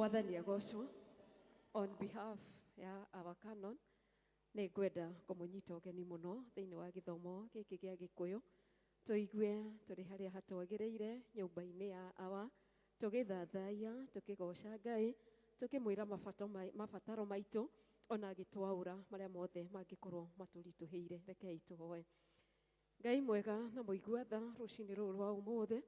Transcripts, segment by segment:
Mwathani agocwo. On behalf ya our canon, nĩ ngwenda kũmũnyita ũgeni mũno thĩinĩ wa gĩthomo gĩkĩ gĩa Gĩkũyũ. Tũigue tũrĩ harĩa hatwagĩrĩire nyũmba-inĩ ya awa, tũgĩthathaiya, tũkĩgoca Ngai, tũkĩmwĩra mabataro maitũ, ona agĩtwaũra marĩa mothe mangĩkorwo matũritũhĩire. Rekei tũhoe. Ngai mwega na mũigua tha, rũcinĩ rũrũ rwa ũmũthĩ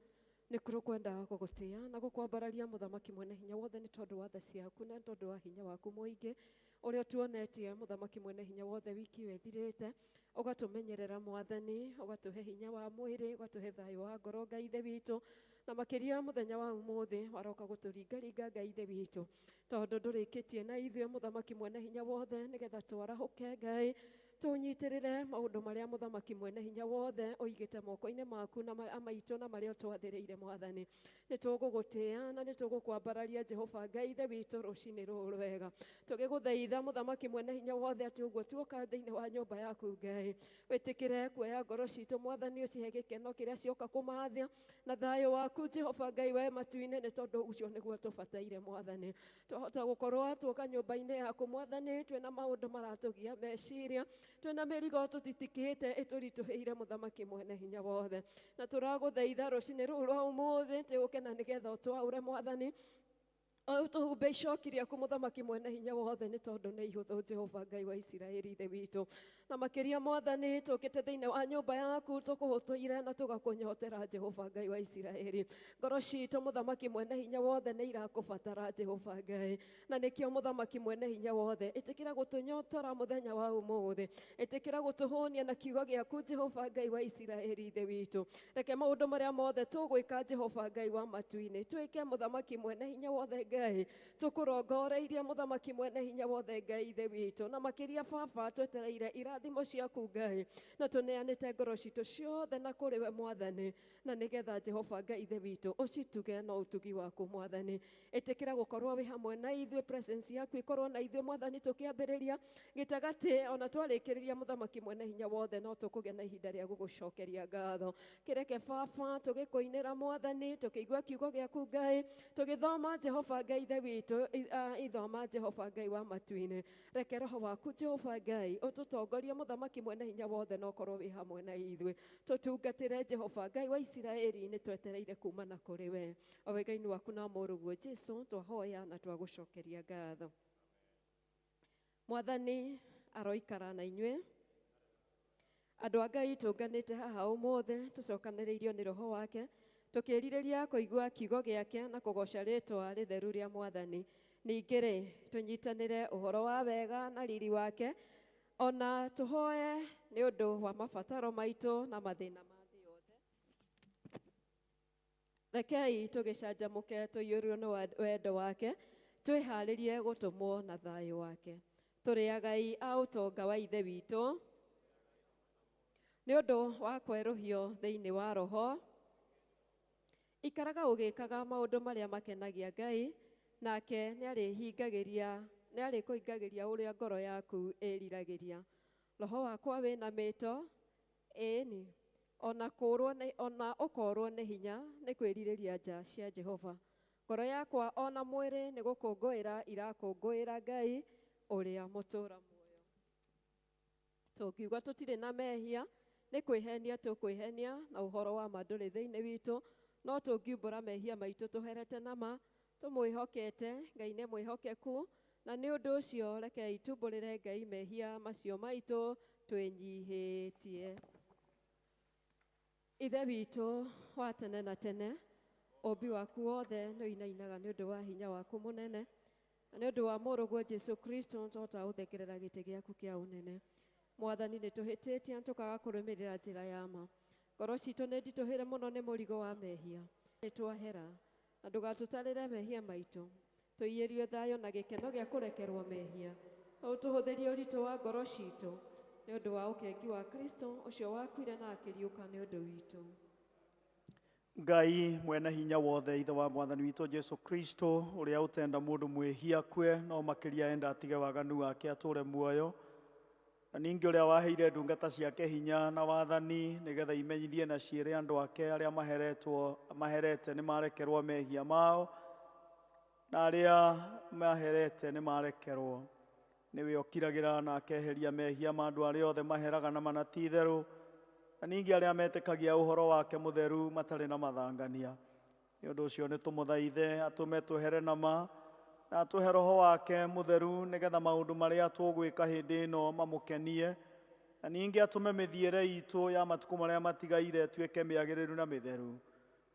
nĩ tũkwenda gũgũtĩa na gũkwambararia, Mũthamaki mwene hinya wothe, nĩ tondũ wa tha ciaku na nĩ tondũ wa hinya waku mũingĩ ũrĩa ũtuonetie, Mũthamaki mwene hinya wothe. Wiki ĩyo ĩthirĩte ũgatũmenyerera, Mwathani, ũgatũhe hinya wa mwĩrĩ, ũgatũhe thayũ wa ngoro, Ngai Ithe witũ, na makĩria mũthenya wa ũmũthĩ waroka gũtũringaringa, Ngai Ithe witũ, tondũ ndũrĩkĩtie na ithuĩ, Mũthamaki mwene hinya wothe, nĩgetha twarahũke, Ngai, tũnyitĩrĩre maũndũ marĩa, Mũthamaki mwene hinya wothe, ũigĩte moko-inĩ maku na maitũ na marĩa ũtwathĩrĩire. Mwathani, nĩ tũgũgũtĩa na nĩ tũgũkwambararia, Jehova Ngai Ithe witũ, rũcinĩ rũrũ rwega, tũgĩgũthaitha, Mũthamaki mwene hinya wothe, atĩ ũguo tuoka thĩinĩ wa nyũmba yaku, Ngai, wĩtĩkĩre kuoya ngoro citũ, Mwathani, ũcihe gĩkeno kĩrĩa cioka kũmathia na thayũ waku, Jehova Ngai we matu-inĩ, nĩ tondũ ũcio nĩguo tũbataire. Mwathani, twahota gũkorwo tuoka nyũmba-inĩ yaku, Mwathani, twĩna maũndũ maratũgia meciria, twĩna mĩrigo tũtitikĩte ĩtũritũhĩire, Mũthamaki mwene hinya wothe, na tũragũthaitha rũcinĩ rũrũ rwa ũmũthĩ tũgũkena nĩgetha ũtwaũre, Mwathani, tũhumbe icoki rĩaku, Mũthamaki mwene hinya wothe, nĩ tondũ nĩ ihũthũ, Jehova Ngai wa Isiraeli Ithe witũ. Na makĩria, Mwathani, tũkĩte thĩinĩ wa nyũmba yaku tũkũhũtũire na tũgakũnyotera, Jehova Ngai wa Isiraeli. Ngoro citũ, Mũthamaki mwene hinya wothe, nĩ irakũbatara, Jehova Ngai, na nĩkĩo, Mũthamaki mwene hinya wothe, ĩtĩkĩra gũtũnyotora mũthenya wa ũmũthĩ, ĩtĩkĩra gũtũhũnia na kiugo gĩaku, Jehova Ngai wa Isiraeli Ithe witũ. Reke maũndũ marĩa mothe tũgwĩka, Jehova Ngai wa matu-inĩ, twĩke, Mũthamaki mwene hinya wothe Ngai, tũkũrongoreirie, Mũthamaki mwene hinya wothe Ngai Ithe witũ. Na makĩria, Baba, twetereire irathimo ciaku, Ngai, na tũneanĩte ngoro citũ ciothe na kũrĩ we, Mwathani, na nĩgetha, Jehova Ngai Ithe witũ, ũcituge na ũtugi waku. Mwathani, ĩtĩkĩra gũkorwo wĩ hamwe na ithuĩ, presence yaku ĩkorwo na ithuĩ, Mwathani, tũkĩambĩrĩria, gĩtagatĩ, ona twarĩkĩrĩria. Mũthamaki mwene hinya wothe, no tũkũgĩa na ihinda rĩa gũgũcokeria ngatho. Kĩreke, Baba, tũgĩkũinĩra, Mwathani, tũkĩigua kiugo gĩaku, Ngai, tũgĩthoma, Jehova Ngai Ithe witũ, ithoma, Jehova Ngai wa matu-inĩ. Reke Roho waku, Jehova Ngai, ũtũtongorie, Mũthamaki mwene hinya wothe, na ũkorwo wĩ hamwe na ithuĩ. Tũtungatĩre, Jehova Ngai wa Isiraeli, nĩ twetereire kumana kũrĩ we. O wega-inĩ waku na mũrũguo Jesu twahoya na twagũcokeria ngatho. Mwathani aroikara na inyuĩ. Andũ a Ngai, tũnganĩte haha ũmũthĩ tũcokanĩrĩirio nĩ Roho wake, tũkĩrirĩria kũigua kiugo gĩake na kũgoca rĩtwa rĩtheru rĩa Mwathani. Ningĩ rĩ, tũnyitanĩre ũhoro wa wega na riri wake, ona tũhoe nĩ ũndũ wa mabataro maitũ na mathĩna ma thĩ yothe. Rekei tũgĩcanjamũke, tũiyũrwo nĩ wendo wake, twĩharĩrie gũtũmwo na thayũ wake. Tũrĩ agai a ũtonga wa Ithe witũ nĩ ũndũ wa kwerũhio thĩinĩ wa roho. Ikaraga ũgĩkaga maũndũ marĩa makenagia Ngai, nake nĩ arĩkũhingagĩria ũrĩa ngoro yaku ĩriragĩria. Roho wakwa wĩna mĩto, ĩĩni, ona kũrwo nĩ ona ũkorwo nĩ hinya nĩ kwĩrirĩria nja cia Jehova. Ngoro yakwa ona mwĩrĩ nĩ gũkũngũĩra irakũngũĩra Ngai ũrĩa mũtũũra muoyo. Tũngiuga tũtirĩ na mehia, nĩ kwĩhenia tũkwĩhenia, na ũhoro wa ma ndũrĩ thĩinĩ witũ. No tũngiumbũra mehia maitũ tũherete na ma tũmwĩhokete, Ngai nĩ mwĩhokeku, na nĩ ũndũ ũcio rekei tumbũrĩre Ngai mehia macio maitũ twĩnyihĩtie. Ithe witũ wa tene na tene, ũmbi waku wothe nĩ ũinainaga nĩ ũndũ wa hinya waku mũnene, na nĩ ũndũ wa mũrũguo Jesu Kristo tũhota gũthengerera gĩtĩ gĩaku kĩa ũnene. Mwathani, nĩ tũhĩtĩtie na tũkaga kũrũmĩrĩra njĩra ya ma. Ngoro citũ nĩ nditũhĩre mũno nĩ mũrigo wa mehia. Nĩ twahera, na ndũgatũtarĩre mehia maitũ. Tũiyĩrie thayũ na gĩkeno gĩa kũrekerwo mehia, na ũtũhũthĩrie ũritũ wa ngoro citũ nĩ ũndũ wa ũkengi wa Kristo ũcio wakuire na akĩriũka nĩ ũndũ witũ. Ngai mwene hinya wothe, Ithe wa Mwathani witũ Jesu Kristo, ũrĩa ũtenda mũndũ mwĩhia akue, no makĩria enda atige waganu wake atũũre muoyo, na ningĩ ũrĩa waheire ndungata ciake hinya na wathani nĩgetha imenyithie na ciĩre andũ ake arĩa maheretwo maherete nĩ marekerwo mehia mao. na arĩa maherete nĩ marekerwo. Nĩwe ũkiragĩra na akeheria mehia ma andũ arĩa othe maheraga na mana ti itherũ, na ningĩ arĩa metĩkagia ũhoro wake mũtheru matarĩ na mathangania. Nĩ ũndũ ũcio nĩ tũmũthaithe atũme tũhere na ma na atũhe roho wake mũtheru nĩgetha maũndũ marĩa tũgwĩka hĩndĩ ĩno mamũkenie, na ningĩ atũme mĩthiĩre itũ ya matukũ marĩa matigaire ĩtuĩke mĩagĩrĩru na mĩtheru,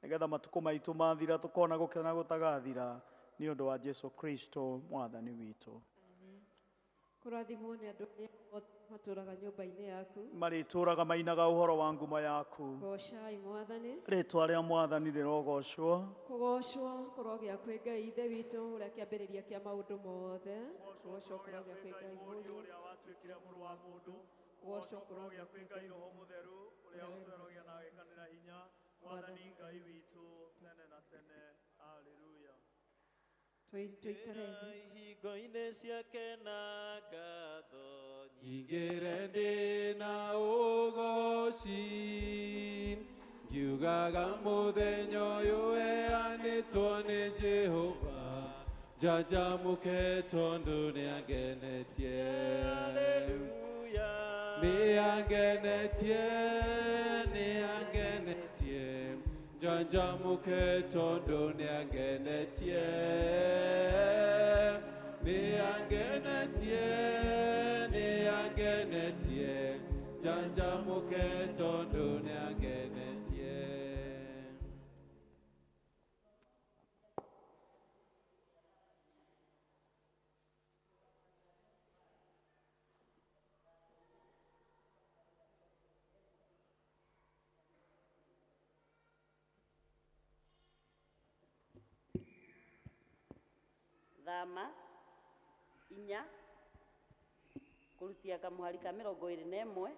nĩgetha matukũ maitũ mathira tũkona gũkena gũtagathira, nĩ ũndũ wa Jesu Kristo mwathani witũ. Kũrathimwo nĩ andũ arĩa othe matũũraga nyũmba-inĩ yaku. Marĩtũũraga mainaga ũhoro wa ngumo yaku. Goocai Mwathani. Rĩtwa rĩa Mwathani rĩrogocwo. Kũgoocwo kũrogĩa kwĩ Ngai Ithe witũ ũrĩa kĩambĩrĩria kĩa maũndũ mothe. Kũgoocwo kũrogĩa kwĩ Ngai Mũriũ ũrĩa watuĩkire mũrũ wa mũndũ. Kũgoocwo kũrogĩa kwĩ Ngai Roho Mũtheru ũrĩa ũtwerogia na agĩkanĩra hinya. Mwathani Ngai witũ tene na tene. Haleluya. Tũikare thĩ. Ihingo-inĩ ciake na ngatho nyingĩre ndĩ na ũgooci, ngiugaga mũthenya ũyũ heanĩtwo nĩ Jehova, njanjamũke tondũ nĩangenetie. Haleluya. Nĩangenetie, nĩangenetie, njanjamũke tondũ nĩangenetie. Nĩangenetie, nĩangenetie, njanjamũke tondũ nĩangenetie. Thama inya kũrutia kamũhari ka 21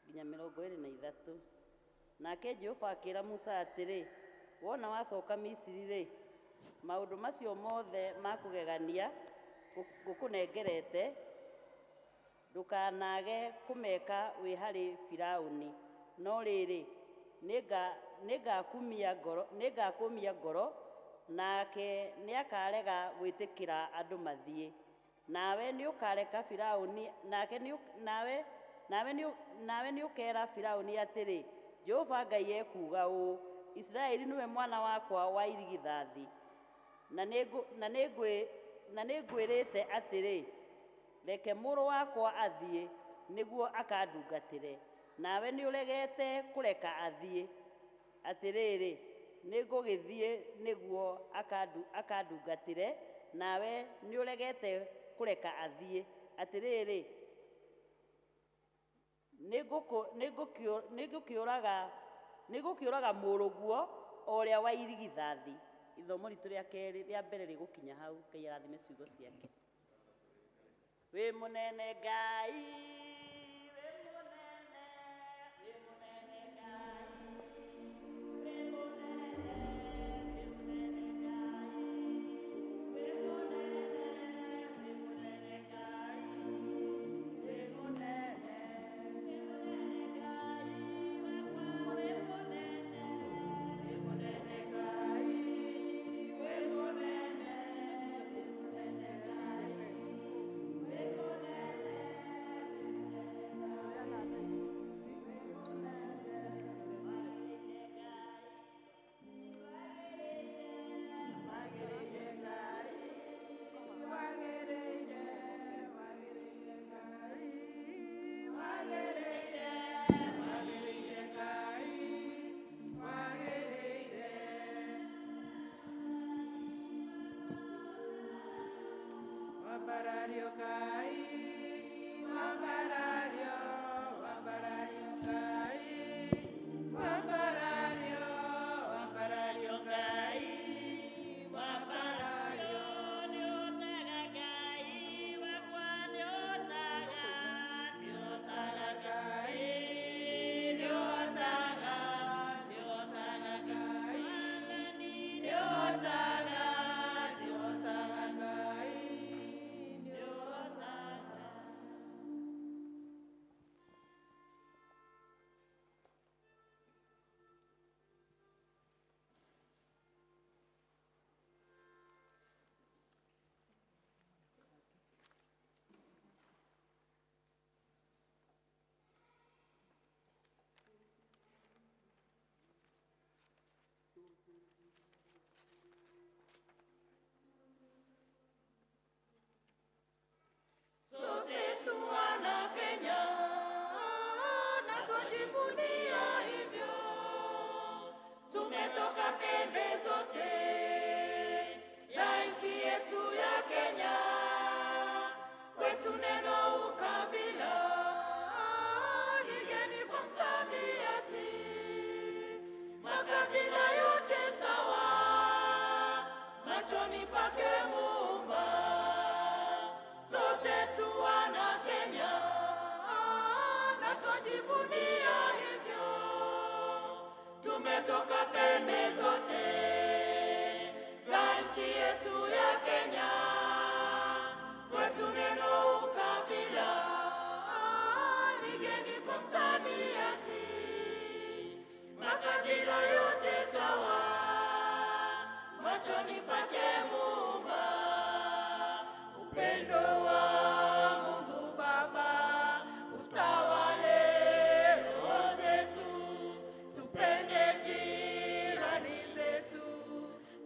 nginya 23. Nake Jehova akĩra Musa atĩrĩ, wona wacoka Misiri-rĩ, maũndũ macio mothe ma kũgegania ngũkũnengerete ndũkanage kũmeka wĩ harĩ Firaũni. No rĩrĩ, nĩngakũmia ngoro, nake nĩakarega gwĩtĩkĩra andũ mathiĩ. Nawe nĩũkareka Firaũni, nake nawe nawe nĩũkera Firaũni atĩrĩ, Jehova Ngai ekuuga ũũ, Isiraeli nĩwe mwana wakwa wa irigithathi, na nĩngwĩrĩte atĩrĩ, reke mũrũ wakwa athiĩ nĩguo akandungatĩre, nawe nĩũregete kũreka athiĩ. Atĩrĩrĩ, nĩngũgĩthiĩ nĩguo akandungatĩre, nawe nĩũregete kũreka athiĩ. Atĩrĩrĩ, nĩngũkĩũraga mũrũguo o ũrĩa wa irigithathi. Ithomo ritũ rĩa kerĩ rĩa mbere rĩgũkinya hau. Ngai arathime ciugo ciake. Wĩ mũnene Ngai, wĩ mũnene, wĩ mũnene Ngai, wĩ mũnene, wĩ mũnene Ngai, wĩ mũnene, wĩ mũnene Ngai, wĩ mũnene, wĩ mũnene Ngai wakwa, wĩ mũnene, wĩ mũnene Ngai, wĩ mũnene, wĩ mũnene Ngai, wĩ mũnene, machoni pake Muumba. Upendo wa Mungu Baba utawale roho zetu, tupende jirani zetu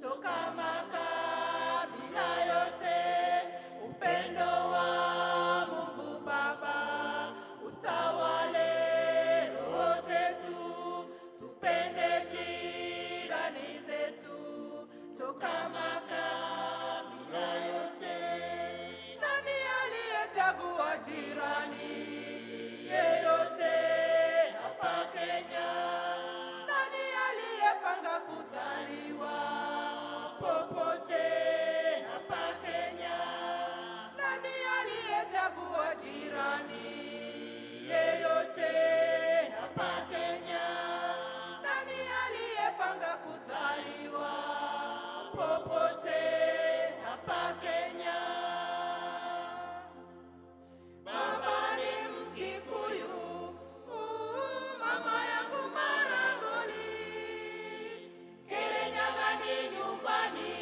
toka makabila yote. Upendo wa Mungu Baba utawale roho zetu, tupende jirani zetu toka makabila yote. Nani aliyechagua jirani yeyote hapa Kenya? Nani aliyepanga kuzaliwa popote hapa Kenya? Nani aliyechagua jirani yeyote hapa Kenya? Nani aliyepanga kuzaliwa popote hapa Kenya? Baba ni Mkikuyu, mama yangu Maragoli, Kirinyaga ni nyumbani,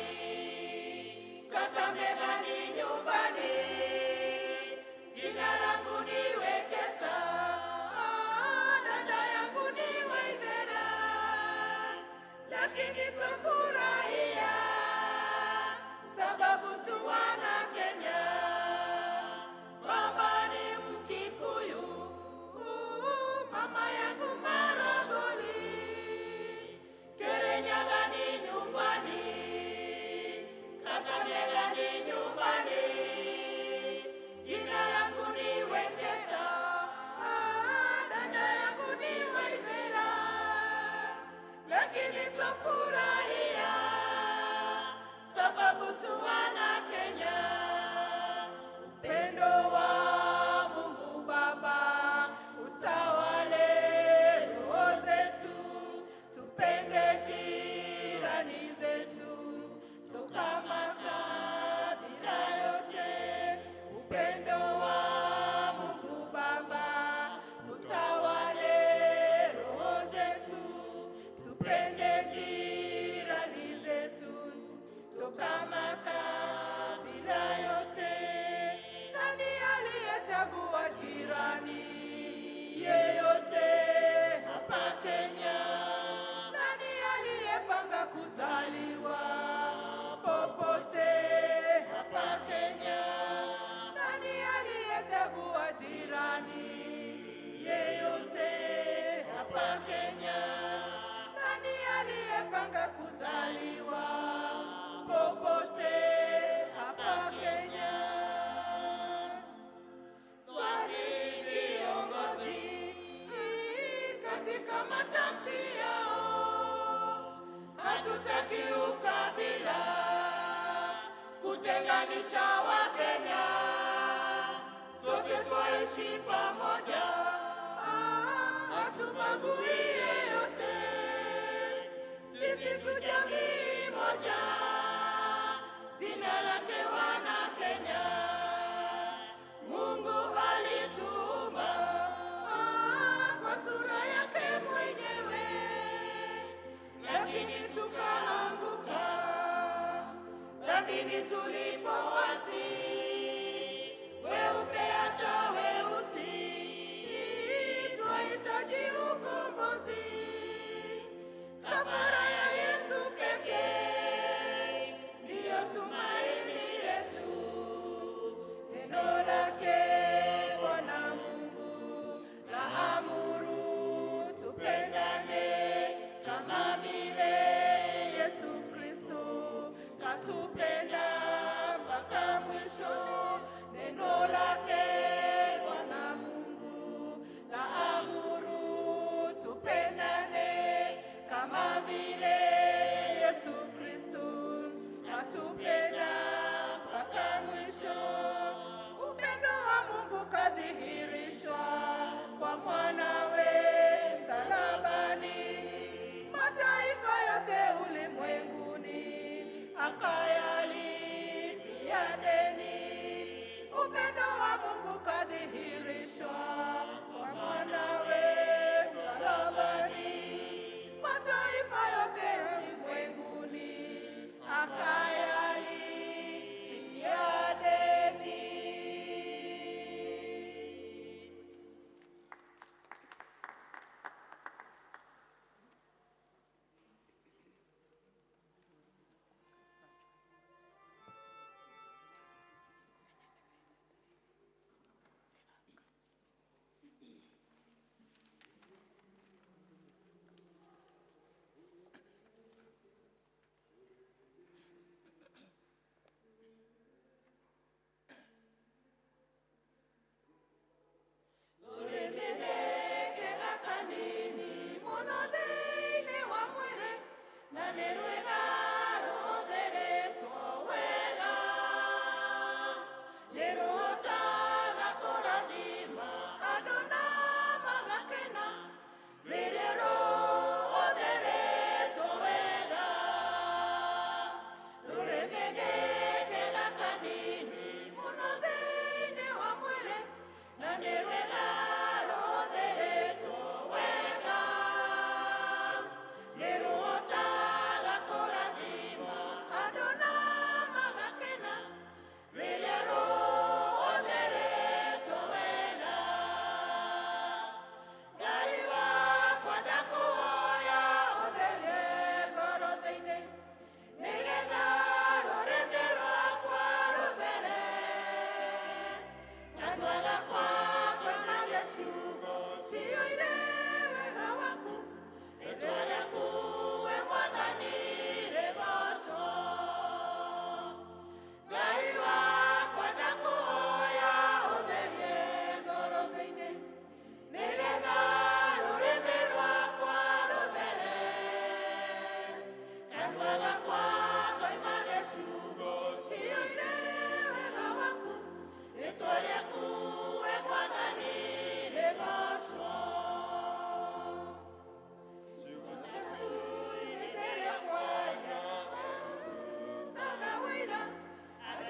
Kakamega ni nyumbani, jina langu ni Wekesa, dada yangu ni Waithera, lakini twafurahia sababu tu wana Kenya. Baba ni Mkikuyu, mama yangu Maragoli, Kirinyaga ni nyumbani, Kakamega ni nyumbani, jina langu ni Wekesa, dada yangu ni Waithera, lakini twafurahia sababu tu wana Kenya. Upendo wa Mungu Baba utawale roho zetu, tupende jirani zetu toka makabila yote. Upendo wa Mungu Baba utawale roho zetu, tupende jirani zetu toka makabila yote. Nani aliyechagua jirani yeyote hapa Kenya? Nani aliyepanga kuzaliwa popote hapa Kenya? Nani aliyechagua jirani yeyote hapa Kenya? Nani aliyepanga kuzaliwa popote hapa Kenya? Twahili viongozi katika matamshi yao, hatutaki ukabila kutenganisha Wakenya, sote twaishi pamoja, hatubagui yeyote, sisi tu jamii moja, jina lake wana Kenya. Mungu alituumba kwa sura yake mwenyewe, lakini tukaanguka dhambini tulipoasi, weupe hata weusi, twahitaji ukombozi. Kafara ya Yesu pekee ndiyo tumaini letu. Neno lake Bwana Mungu la amuru tupendane kama vile Yesu Kristo katupenda mpaka mwisho. Neno lake Bwana Mungu la amuru tupendane kama vile Yesu Kristo katupenda mpaka mwisho. Upendo wa Mungu kadhihirishwa kwa mwanawe msalabani, mataifa yote ulimwenguni akayalipia deni. Upendo wa Mungu kadhihirishwa kwa mwanawe msalabani, mataifa yote ulimwenguni.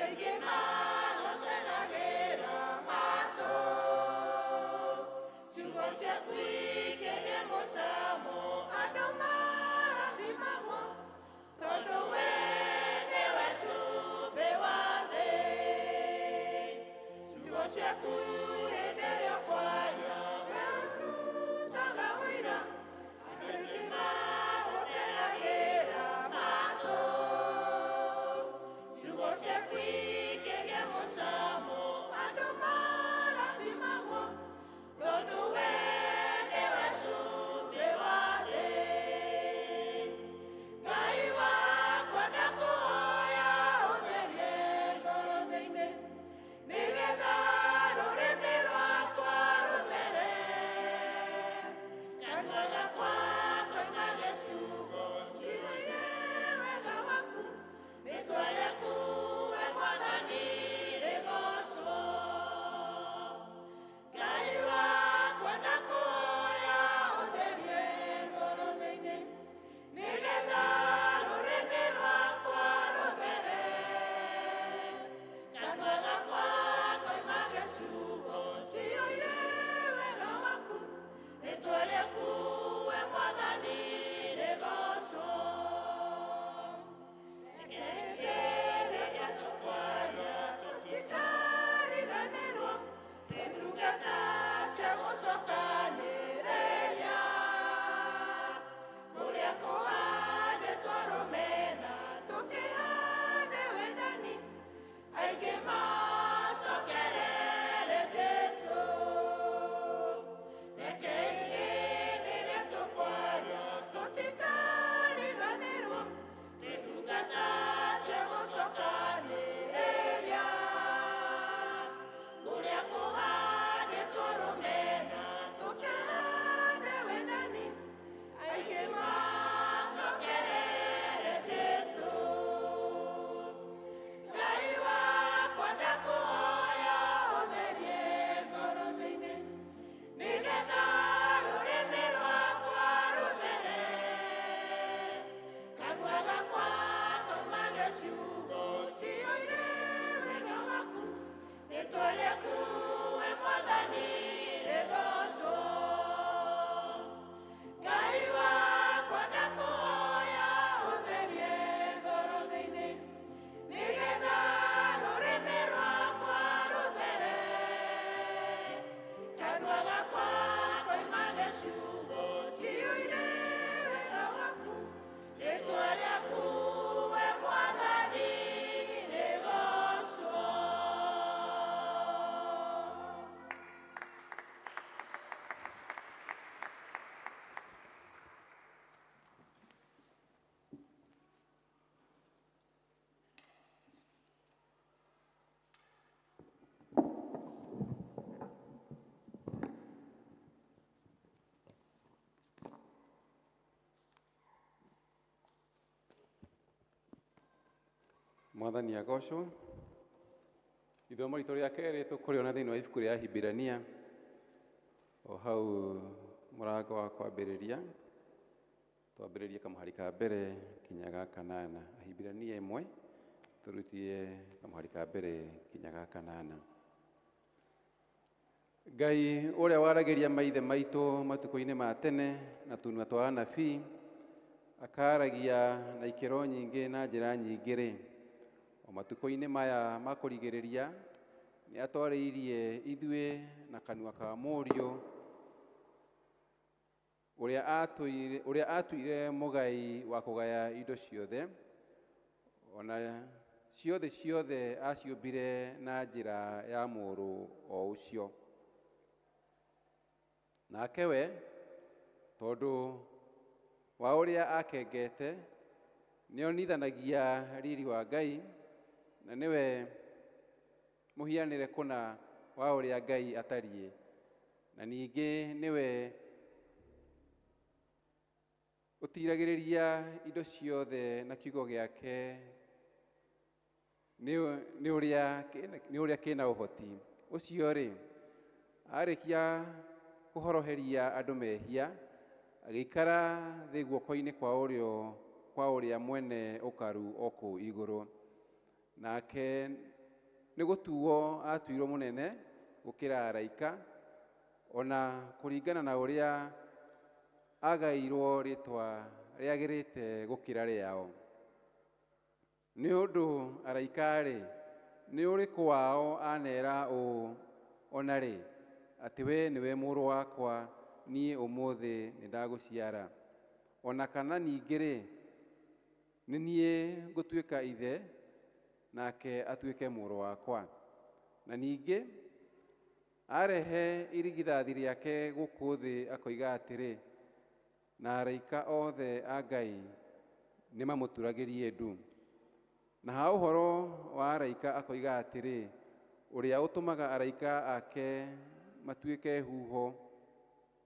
Aingĩ magũtegagĩra matũ. Ciugo ciaku ikĩgĩa mũcamo, andũ marathimagwo, tondũ we nĩwe cumbĩ wa thĩ. Ciugo ciaku hĩndĩ ĩrĩa ũkwaria, we ũrutaga ũira, andũ aingĩ magũtegagĩra matũ. Ciugo ciaku ikĩgĩa mũcamo, andũ marathimagwo, tondũ we nĩwe cumbĩ wa thĩ. Ngai wakwa ndakũhoya ũtherie ngoro thĩinĩ, nĩgetha rũrĩmĩ rwakwa rũthere. Kanua gakwa koimage ciugo ciyũire wega waku, rĩĩtwa rĩaku we Mwathani rĩgoocwo. Ngai wakwa ndakũhoya ũtherie ngoro thĩinĩ, nĩgetha rũrĩmĩ rwakwa rũthere. Kanua gakwa koimage ciugo ciyũire wega waku, rĩĩtwa rĩaku we Mwathani rĩgoocwo. Reke hĩndĩ ĩrĩa tũkwaria tũtikariganĩrwo nĩ ndungata cia gũcokanĩrĩria. Kũrĩa kũhandĩtwo rũmena tũkĩhande wendani, aingĩ macokerere Jesũ. Reke hĩndĩ ĩrĩa tũkwaria tũtikariganĩrwo nĩ ndungata cia gũcokanĩrĩria. Kũrĩa kũhandĩtwo rũmena tũkĩhande wendani, aingĩ macokerere Jesũ. Ngai wakwa ndakũhoya ũtherie ngoro thĩinĩ, nĩgetha rũrĩmĩ rwakwa rũthere. Kanua gakwa koimage ciugo ciyũire wega waku, rĩĩtwa rĩaku we Mwathani rĩgoocwo. Ngai wakwa ndakũhoya ũtherie ngoro thĩinĩ, nĩgetha rũrĩmĩ rwakwa rũthere. Kanua gakwa koimage ciugo ciyũire wega waku, rĩĩtwa rĩaku we Mwathani rĩgoocwo. Mwathani agocwo. Ithomo ritũ rĩa kerĩ tũkũrĩona thĩinĩ wa ibuku rĩa Ahibirania, o hau mũrango wa kwambĩrĩria, twambĩrĩrie kamũhari ka mbere kinya ga kanana. Ahibirania 1 tũrutie kamũhari ka mbere kinya ga kanana. Ngai ũrĩa waragĩria maithe maitũ matukũ-inĩ ma tene na tũnua twa anabii, akaragia na ikĩro nyingĩ na njĩra nyingĩ rĩ, o matukũ-inĩ maya ma kũrigĩrĩria nĩ atwarĩirie ithuĩ na kanua ka Mũriũ ũrĩa atuire mũgai wa kũgaya indo ciothe, ona ciothe ciothe aciũmbire na njĩra ya mũrũ o ũcio. Nake we, tondũ wa ũrĩa akengete, nĩonithanagia riri wa Ngai, na nĩwe mũhianĩre kũna wa ũrĩa Ngai atariĩ, na ningĩ nĩwe ũtiragĩrĩria indo ciothe na kiugo gĩake nĩ ũrĩa kĩna ũhoti. Ũcio rĩ, arĩkia kũhoroheria andũ mehia, agĩikara thĩ guoko-inĩ kwa ũrĩo kwa ũrĩa mwene ũkaru o kũu igũrũ. Nake Nĩ gũtuo atuirwo mũnene gũkĩra araika, ona kũringana na ũrĩa agairwo rĩtwa rĩagĩrĩte gũkĩra rĩao. Nĩ ũndũ araika-rĩ, nĩ ũrĩkũ wao anera ũũ ona rĩ, atĩ we nĩwe mũrũ wakwa, niĩ ũmũthĩ nĩndagũciara? Ona kana ningĩ-rĩ, nĩ niĩ ngũtuĩka ithe, nake atuĩke mũrũ wakwa? Na ningĩ arehe irigithathi rĩake gũkũ thĩ akoiga atĩrĩ, na araika othe a Ngai nĩmamũturagĩrie ndu. Na ha ũhoro wa araika akoiga atĩrĩ, ũrĩa ũtũmaga araika ake matuĩke huho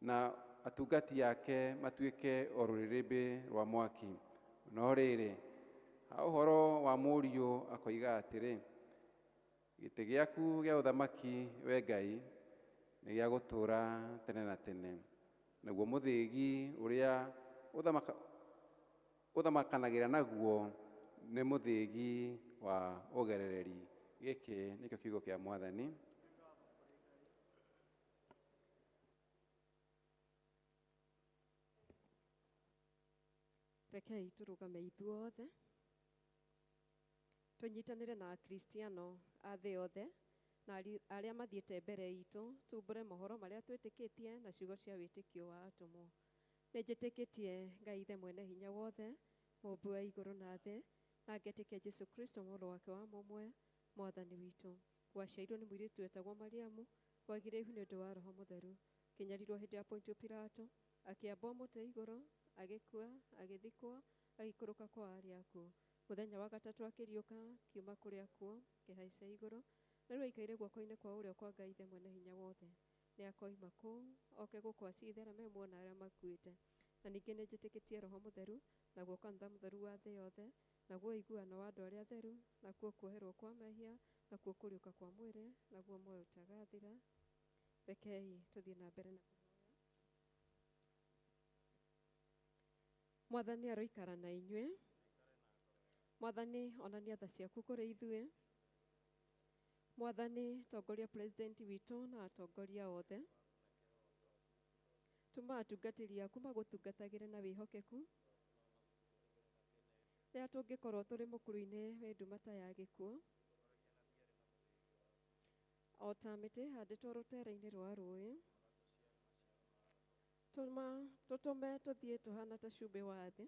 na atungati ake matuĩke o rũrĩrĩmbĩ rwa mwaki. No rĩrĩ, ha ũhoro wa Mũriũ akoiga atĩrĩ, gĩtĩ gĩaku gĩa ũthamaki, we Ngai, nĩ gĩa gũtũũra tene na tene, naguo mũthĩgi ũrĩa ũthamakanagĩra naguo nĩ mũthĩgi wa ũgerereri. Gĩkĩ nĩkĩo kiugo kĩa Mwathani. Rekei tũrũgame ithuothe tũnyitanĩre na Akristiano a thĩ yothe na arĩa mathiĩte mbere itũ, tumbũre mohoro marĩa twĩtĩkĩtie na ciugo cia wĩtĩkio wa atũmwo. Nĩ njĩtĩkĩtie Ngai Ithe mwene hinya wothe, mũmbi wa igũrũ na thĩ, na ngetĩkia Jesũ Kristo mũrũ wake wa mũmwe, Mwathani witũ. Waciarirwo nĩ mũirĩtu wetagwo Mariamu, wagire ihu nĩ ũndũ wa Roho Mũtheru, kĩnyarirwo hĩndĩ ya Pontio Pilato, akĩambwo mũtĩ igũrũ, agĩkua, agĩthikwo, agĩikũrũka kwa arĩa akuũ. Mũthenya wa gatatũ akĩriũka, kiuma kũrĩ akuũ, kĩhaica igũrũ, na rĩu aikaire guoko-inĩ kwa ũrĩo kwa Ngai Ithe mwene hinya wothe. Nĩ akoima kũu, oke gũkũ acirithie arĩa me muoyo na arĩa makuĩte. Na ningĩ nĩ njĩtĩkĩtie Roho Mũtheru, naguo kanitha mũtheru wa thĩ yothe, naguo ũiguano wa andũ arĩa atheru, nakuo kuoherwo kwa mehia, nakuo kũriũka kwa mwĩrĩ, naguo muoyo ũtagathira. Rekei tũthiĩ na mbere na kũhoya. Mwathani aroikara na inyuĩ. Mwathani onania tha ciaku kũrĩ ithuĩ. Mwathani tongoria president witũ na atongoria othe. Tũma atungatĩri aku magũtungatagĩre na wĩhokeku. Rĩrĩa tũngĩkorwo tũrĩ mũkuru-inĩ wĩ nduma ta ya gĩkuũ, o ta mĩtĩ ĩhandĩtwo rũtere-inĩ rwa rũĩ, tũtũme tũthiĩ tũhana ta cumbĩ wa thĩ.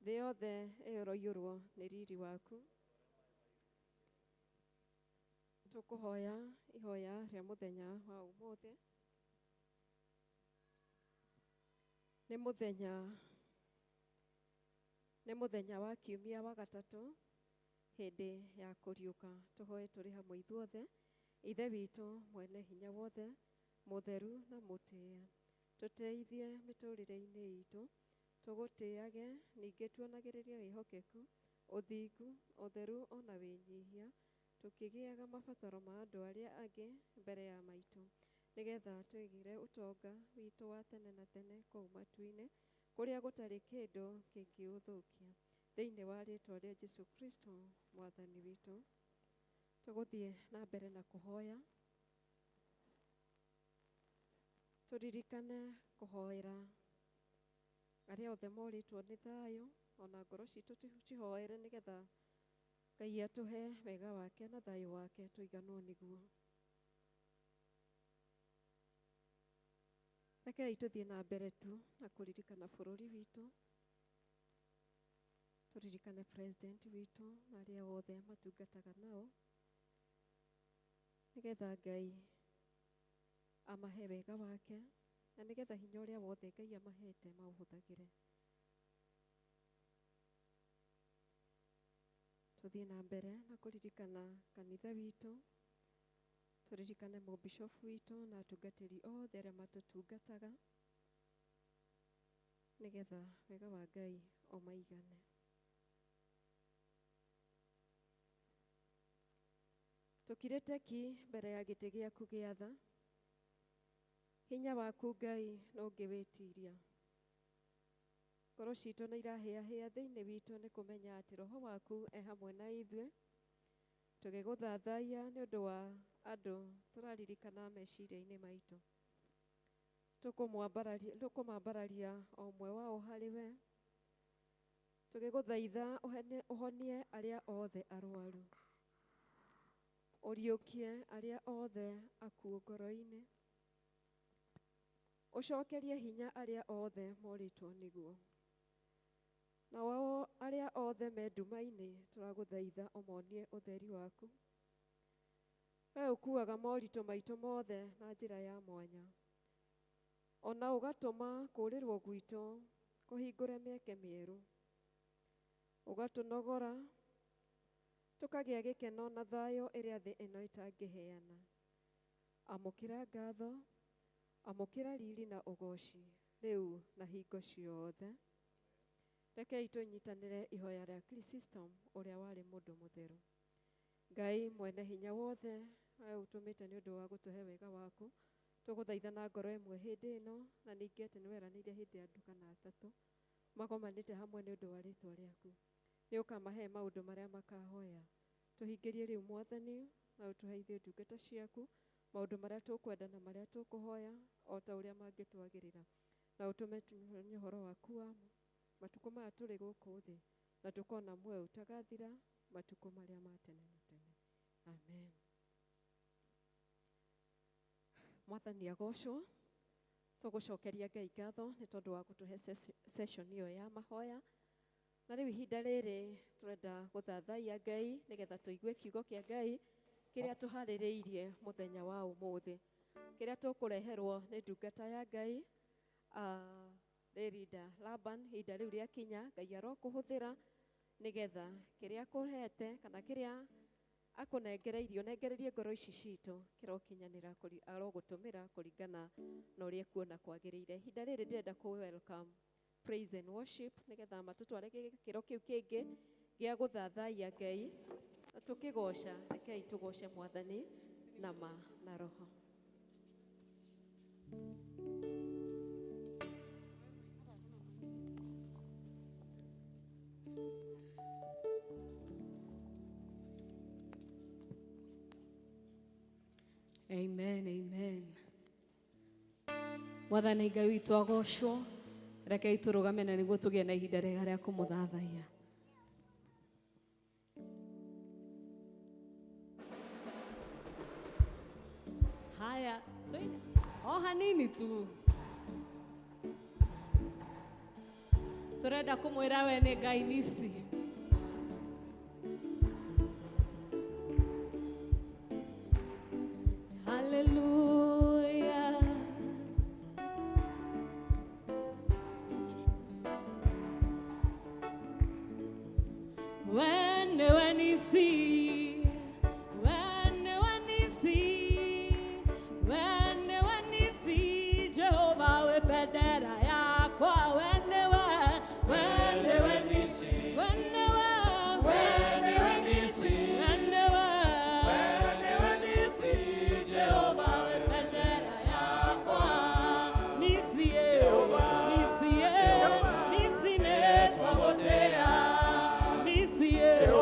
Thĩ yothe ĩroiyũrwo nĩ riri waku. Tũkũhoya ihoya rĩa mũthenya wa ũmũthĩ. Nĩ mũthenya wa kiumia wa gatatũ hĩndĩ ya kũriũka. Tũhoe tũrĩ hamwe ithuothe. Ithe witũ mwene hinya wothe, mũtheru na mũtĩĩa, tũteithie mĩtũrĩre-inĩ itũ, tũgũtĩage, ningĩ tuonagĩrĩrie wĩhokeku, ũthingu, ũtheru ona wĩnyihia, tũkĩgĩaga mabataro ma andũ arĩa angĩ mbere ya maitũ, nĩgetha twĩgĩre ũtonga witũ wa tene na tene kũu matu-inĩ, kũrĩa gũtarĩ kĩndũ kĩngĩũthũkia. Thĩinĩ wa rĩtwa rĩa Jesũ Kristo Mwathani witũ. Tũgũthiĩ na mbere na kũhoya. Tũririkane kũhoera arĩa othe morĩtwo nĩ thayũ, ona ngoro citũ tũcihoere nĩgetha Ngai atũhe wega wake na thayũ wake tũiganwo nĩguo. Rekei tũthiĩ na mbere tu na kũririkana bũrũri witũ, tũririkane president witũ na arĩa othe matungataga nao, nĩgetha Ngai amahe wega wake, na nĩgetha hinya ũrĩa wothe Ngai amahete maũhũthagĩre. Tũthiĩ na mbere na kũririkana kanitha witũ, tũririkane mũbishofu witũ na atungatĩri othe arĩa matũtungataga, nĩgetha wega wa Ngai ũmaigane. Tũkirĩte ki mbere ya gĩtĩ gĩaku gĩa tha. Hinya waku Ngai nũngĩwĩtiria. Ngoro citũ nĩ irahĩahĩa thĩinĩ witũ nĩ kũmenya atĩ Roho waku e hamwe na ithuĩ. Tũgĩgũthathaiya nĩ ũndũ wa andũ tũraririkana meciria-inĩ maitũ. Tũkũmambararia o ũmwe wao harĩ we. Tũgĩgũthaitha ũhonie arĩa othe arwaru. Ũriũkie arĩa othe akuũ ngoro-inĩ. Ũcokerie hinya arĩa othe morĩtwo nĩguo. Na wao arĩa othe me nduma-inĩ tũragũthaitha ũmonie ũtheri waku. We ũkuaga moritũ maitũ mothe na njĩra ya mwanya. Ona ũgatũma kũũrĩrwo gwitũ kũhingũre mĩeke mĩerũ. Ũgatũnogora tũkagĩa gĩkeno na thayũ ĩrĩa thĩ ĩno ĩtangĩheana. Amũkĩra ngatho, amũkĩra riri na ũgoci rĩu na hingo ciothe. Rekei tũnyitanĩre ihoya rĩa Chrysostom ũrĩa warĩ mũndũ mũtheru. Ngai mwene hinya wothe, we ũtũmĩte nĩ ũndũ wa gũtũhe wega waku, tũgũthaitha na ngoro ĩmwe hĩndĩ ĩno, na ningĩ atĩ nĩ weranĩire hĩndĩ ya andũ kana atatũ magomanĩte hamwe nĩ ũndũ wa rĩtwa rĩaku. Nĩ ũkamahe maũndũ marĩa makahoya. Tũhingĩrie rĩu Mwathani, na ũtũhe ithuĩ ndungata ciaku maũndũ marĩa tũkwenda na marĩa tũkũhoya o ta ũrĩa mangĩtwagĩrĩra. Na ũtũme tũmenye ũhoro waku wa matukũ maya tũrĩ gũkũ thĩ, na tũkona muoyo ũtagathira matukũ marĩa ma tene na tene. Amen. Mwathani agocwo. Tũgũcokeria Ngai ngatho nĩ tondũ wa gũtũhe session ĩyo ya mahoya. Na rĩu ihinda rĩrĩ tũrenda gũthathaiya Ngai nĩgetha tũigue kiugo kĩa Ngai kĩrĩa tũharĩrĩirie mũthenya wa ũmũthĩ. Kĩrĩa tũkũreherwo nĩ ndungata ya Ngai, Rinda Laban. Ihinda rĩu rĩakinya Ngai arokũhũthĩra nĩgetha kĩrĩa akũhete kana kĩrĩa akũnengereirie ũnengererie ngoro ici citũ kĩrokinyanĩra arogũtũmĩra kũringana na ũrĩa ekuona kwagĩrĩire. Ihinda rĩrĩ ndĩrenda kũ welcome praise and worship nĩgetha matũtware gĩkĩro kĩu kĩngĩ gĩa gũthathaiya Ngai na tũkĩgoca. Rekei tũgoce Mwathani na ma na roho. Amen, amen. Mwathani Ngai witũ agocwo. Rekei tũrũgame na nĩguo tũgĩe na ihinda rĩega rĩa kũmũthathaiya. Haya, twende. O hanini tu. Tũrenda kũmwĩra we nĩ Ngai nisi. Hallelujah. When you see, when you see, when you see Jehovah we bendera yakwa, when you see, when you see, when you see Jehovah we bendera yakwa, nisi Jehovah, nisi nisi netwagotea, nisi Jehovah.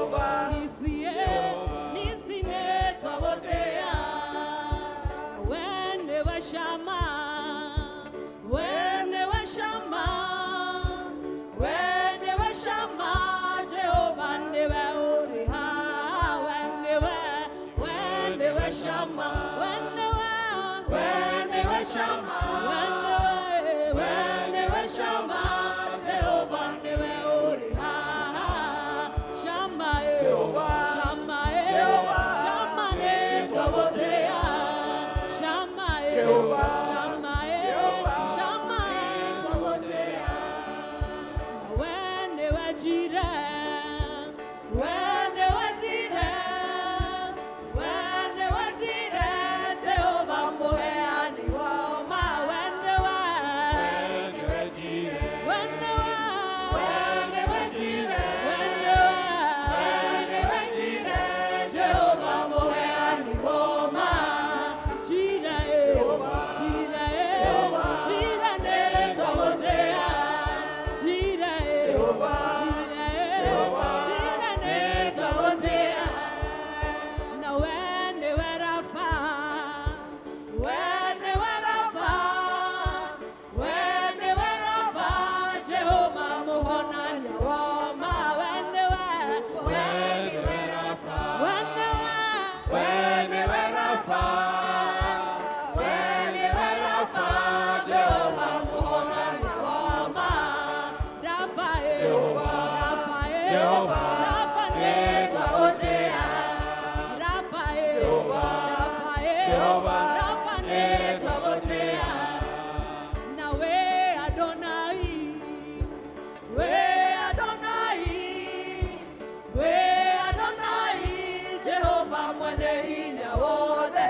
Mwene hinya wothe.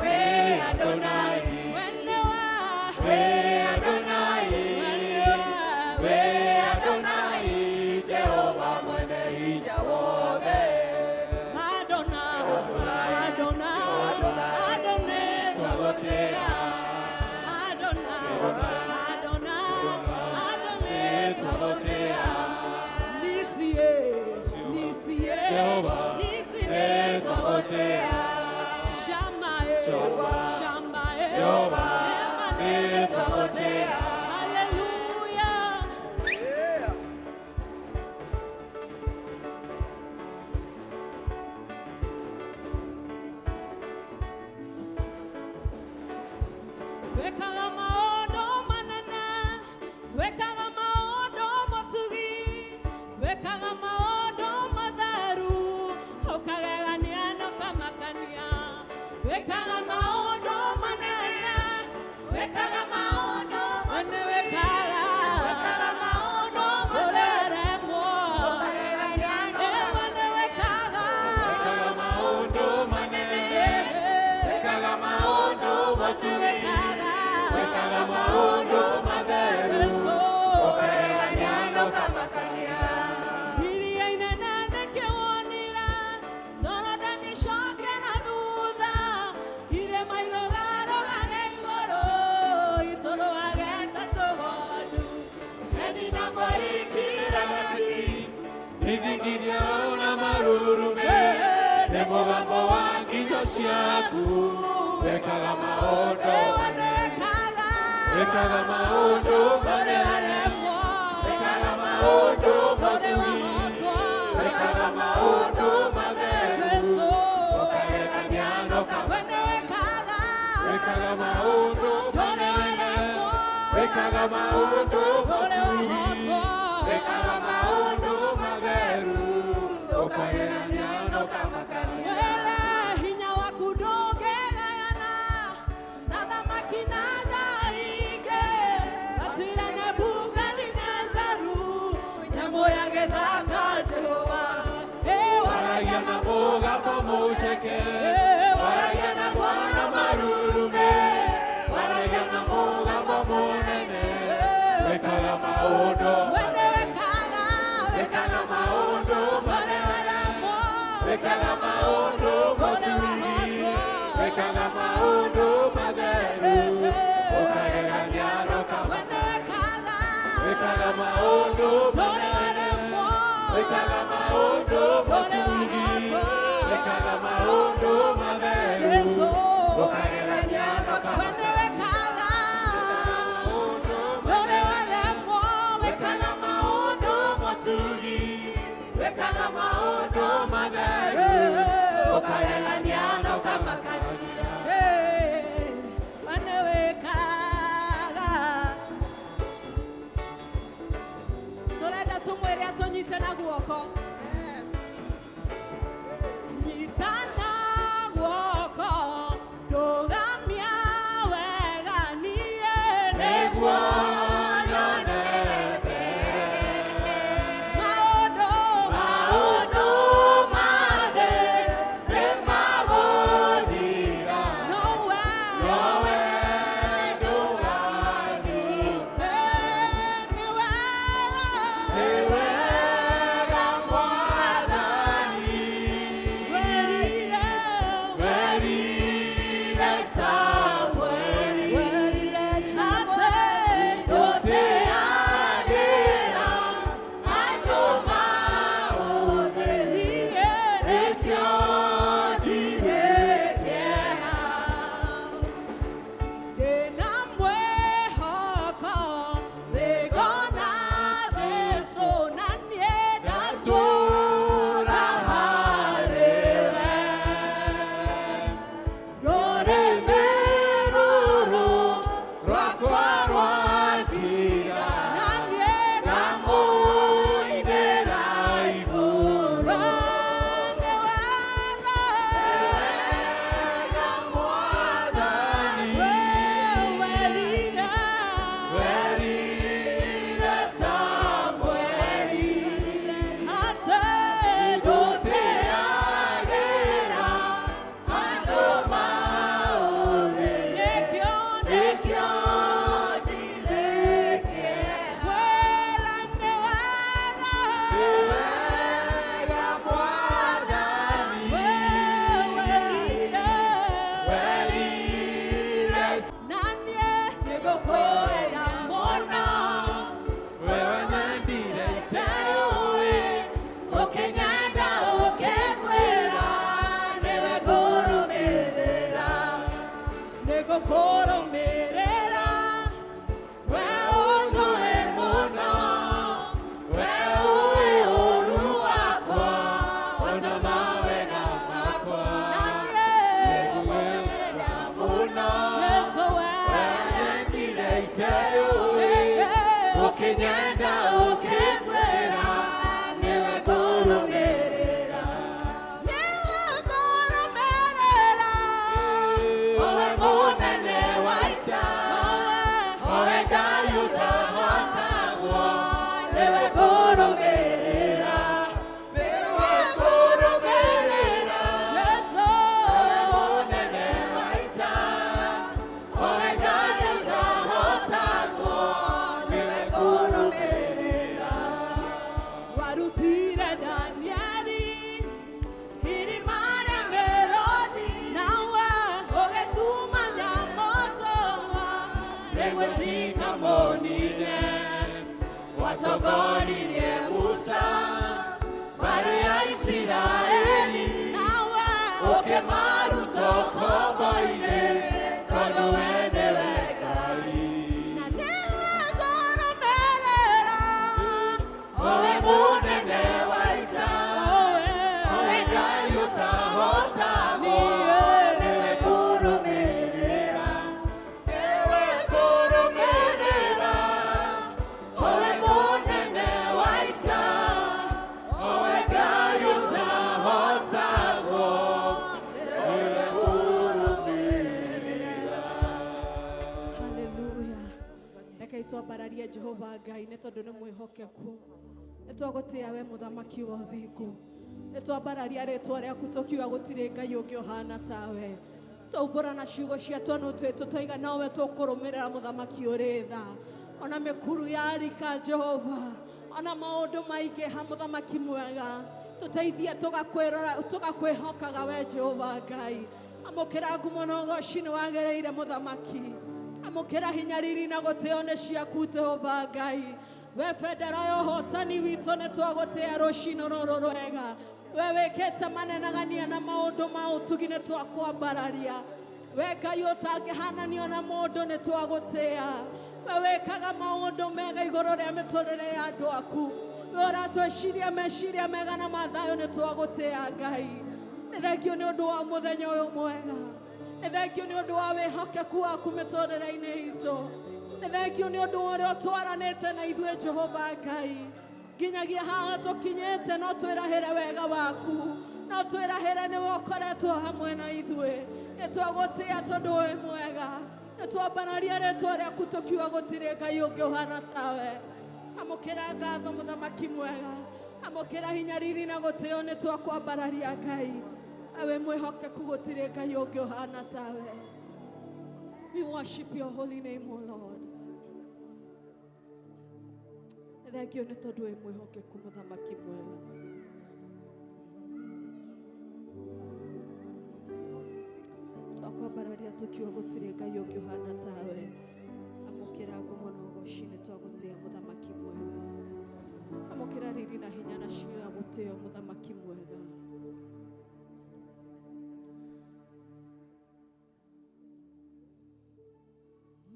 We Adonai, we Adonai, we Adonai, Jehova mwene hinya wothe. Adonai, Adonai, Adonai, twagotea. Adonai, Adonai, Adonai, twagotea. Nisie, nisie, Jehova, nisie, twagotea. Shamae, Shamae, Jehova, twagotea. Hallelujah. Wekaga maũndũ manene, wekaga maũndũ matugi, wekaga maũndũ matheru, ũkagegania na ũkamakania. Wekaga maũndũ manene, wekaga maũndũ matugi, wekaga maũndũ matheru, ũkagegania na ũkamakania. Wekaga maũndũ manene, wekaga maũndũ matugi, wekaga maũndũ matheru, ũkagegania na ũkamakania. Iria inene nĩkĩwonire, Jorodani icoke na thutha, irĩma irũgarũgage igũrũ, itũrũage ta tũgondu. Endinagwo ikiraga ki, Ithingithia na marurume nĩ mũgambo wa nginyo ciaku. Wekaga maũndũ manene, wekaga maũndũ manene, wekaga maũndũ matugi, wekaga maũndũ matheru, ũkagegania na ũkamakania. Wekaga maũndũ manene, wekaga maũndũ matugi, wekaga maũndũ matheru, ũkagegania na ũkamakania. Wele hinya waku ndũngĩgayana na thamaki na ngai ingĩ. Watuire Nebukadinezaru nyamũ ya gĩthaka Jehova. Waragia na mũgambo mũceke, waragia na na marurume, waragia na mũgambo mũnene, wekaga maũndũ Wene wekaga, wekaga maũndũ manene, wekaga maũndũ matugi, wekaga maũndũ matheru, ũkagegania na ũkamakania. Wekaga maũndũ manene, wekaga maũndũ matugi, wekaga maũndũ matheru, ũkagegania na ũkamakania. Wekaga maũndũ matugi, wekaga maũndũ matheru, ũkagegania na ũkamakania. Wene wekaga. Tũrenda tũmwĩre atũnyite na guoko. Nyita na guoko, ndũgamia wega niĩ Nĩguo nyone mbere. Maũndũ, Maũndũ ma thĩ nĩmagũthira, nowe, nowe ndũgathira. Nĩ wega. Nĩ wega. Ũngĩnyenda ũkĩngwĩra nĩwe ngũrũmĩrĩra. Nĩwe ngũrũmĩrĩra. Owe mũnene wa ita, owe Ngai ũtahotagwo, nĩwe ngũrũmĩrĩra. Nĩwe ngũrũmĩrĩra. Owe mũnene wa ita, owe Ngai ũtahotagwo, nĩwe ngũrũmĩrĩra. Warutire Danieli irima rĩa mĩrũthi, nawe ũgĩtuma nyamũtũma Nĩgwĩtika mũnine watongoririe Musa marĩ a Isiraeli, nawe ũkĩmaruta ũkombo-inĩ tondũ we nĩwe Ngai. Na nĩwe ngũrũmĩrĩra. Owe mũnene wa ita, owe Ngai ũtahotagwo, nĩwe ngũrũmĩrĩra. Nĩwe ngũrũmĩrĩra. Owe mũnene wa ita, owe Ngai ũtahotagwo, nĩwe ngũrũmĩrĩra. Haleluya. Rekei twambararie Jehova Ngai nĩ tondũ nĩ mwĩhokeku. Nĩ twagũtĩĩa we mũthamaki wa ũthingu. Nĩ twambararia rĩtwa rĩaku tũkiuga gũtirĩ Ngai ũngĩ ũhana tawe. Twaumbũra na ciugo cia twanũ twitũ twaiga nowe tũkũrũmĩrĩra mũthamaki ũrĩ tha. Ona mĩkuru yarika Jehova, ona maũndũ maingĩha mũthamaki mwega, tũteithie tũgakwĩrora tũgakwĩhokaga we Jehova Ngai. Amũkĩra ngumo na ũgoci nĩ wagĩrĩire mũthamaki. Amũkĩra hinya riri na gũtĩo nĩ ciaku Jehova Ngai. We bendera ya ũhotani witũ nĩ twagũtĩa rũcinĩ rũrũ rwega. We wĩkĩte manenagania na maũndũ ma ũtugi nĩ twakwambararia. We Ngai ũtangĩhananio na mũndũ nĩ twagũtĩa. We wĩkaga maũndũ mega igũrũ rĩa mĩtũrĩre ya andũ aku. We ũratwĩciria meciria mega na mathayũ nĩ twagũtĩa Ngai. Nĩ thengio nĩ ũndũ wa mũthenya ũyũ mwega. Nĩ thengio nĩ ũndũ wa wĩhokeku waku mĩtũrĩre-inĩ itũ. Nĩ thengio nĩ ũndũ wa ũrĩa ũtwaranĩte na ithuĩ Jehova Ngai. Nginyagia haha tũkinyĩte no twĩrahĩre wega waku, no twĩrahĩre nĩwe ũkoretwo hamwe na ithuĩ. Nĩ twagũtĩa tondũ wĩ mwega. Nĩ twambararia rĩtwa rĩaku tũkiuga gũtirĩ Ngai ũngĩ ũhana tawe. Amũkĩra ngatho mũthamaki mwega. Amũkĩra hinya riri na gũtĩo nĩ twakwambararia Ngai. Ewe mwĩhokeku gũtirĩ Ngai ũngĩ ũhana tawe. We worship your holy name, O Lord. Nĩ thengio nĩ tondũ wĩ mwĩhokeku mũthamaki mwega. Twakwambararia tũkiuga gũtirĩ Ngai ũngĩ ũhana tawe. Amũkĩra ngumo na ũgoci nĩ twagũtĩa mũthamaki mwega. Amũkĩra riri na hinya na cia gũtĩo mũthamaki mwega.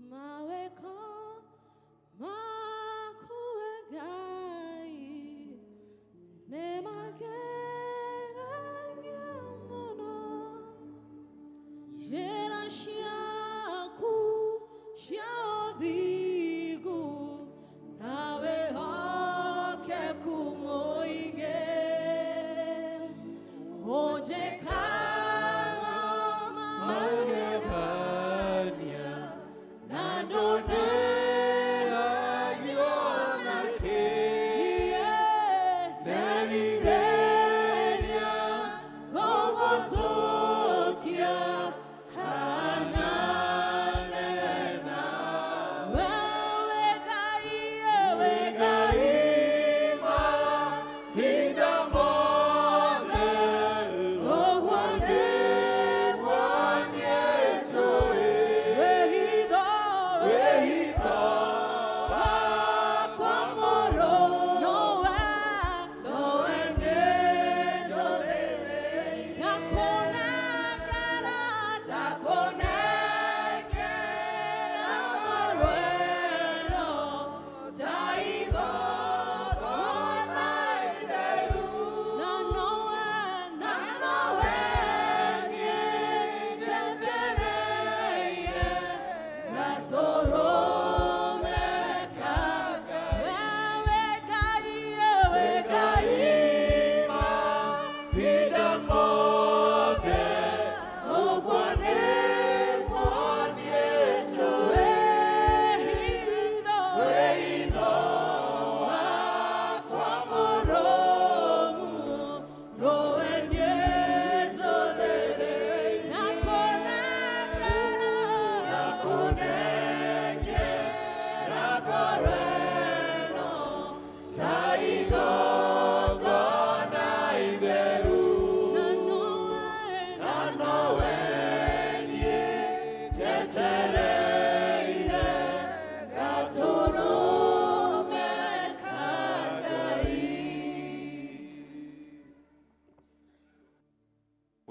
Maweko maku Ngai nĩ magegania mũno. Njĩra ciaku cia ũthingu na wĩhokeku mũingĩ.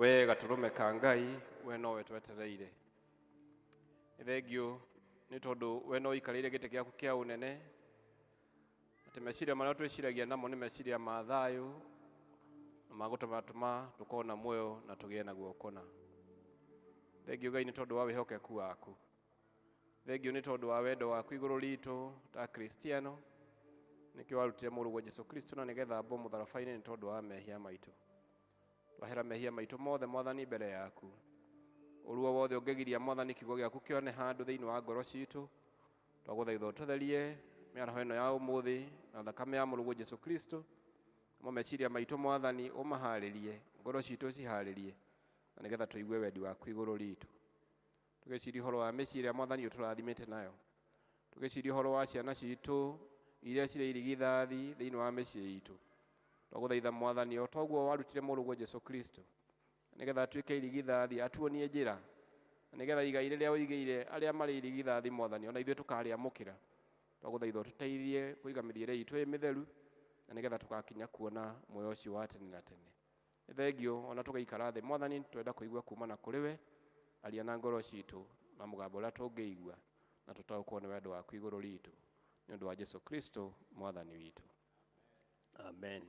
We gatũrũme ka Ngai, we nowe twetereire. Nĩ thengiũ nĩ tondũ we no ũikarĩire gĩtĩ gĩaku kĩa ũnene, atĩ meciria marĩa twĩciragia namo nĩ meciria ma thayũ na ma gũtũma tũkorwo na muoyo na tũgĩe naguo kũna. Thengiũ Ngai nĩ tondũ wa wĩhokeku waku. Thengiũ nĩ tondũ wa wendo waku igũrũ ritũ ta Kristiano, nĩkĩo warutire mũrũguo Jesũ Kristo na nĩgetha ambwo mũtharaba-inĩ nĩ tondũ wa mehia maitũ. Twahera mehia maitũ mothe Mwathani mbere yaku. Ũruo wothe ũngĩgiria Mwathani kiugo gĩaku kĩone handũ thĩinĩ wa ngoro citũ, twagũthaitha ũtũtherie mĩaraho ĩno ya ũmũthĩ na thakame ya mũrũguo Jesũ Kristo. Namo meciria maitũ Mwathani ũmaharĩrie, ngoro citũ ciharĩrie, na nĩgetha tũigue wendi waku igũrũ ritũ. Tũgĩciria ũhoro wa mĩciĩ ĩrĩa Mwathani ũtũrathimĩte nayo, tũgĩciria ũhoro wa ciana citũ iria cirĩ irigithathi thĩinĩ wa mĩciĩ itũ, twagũthaitha Mwathani o toguo warutire mũrũguo Jesũ Kristo nĩgetha atuĩke irigithathi, atuonie njĩra, na nĩgetha igai rĩrĩa ũigĩire arĩa marĩ irigithathi Mwathani ona ithuĩ tũkarĩamũkĩra. Twagũthaitha ũtũteithie kũiga mĩthiĩre itũ ĩ mĩtheru, na nĩgetha tũgakinya kuona muoyo ũcio wa tene na tene. Nĩ thengiũ ona tũgĩikara thĩ Mwathani, twenda kũigua kumana kũrĩ we. Aria na ngoro citũ na mũgambo ũrĩa tũngĩigua na tũtaũkwo nĩ wendo waku igũrũ ritũ, nĩ ũndũ wa Jesũ Kristo Mwathani witũ. Amen.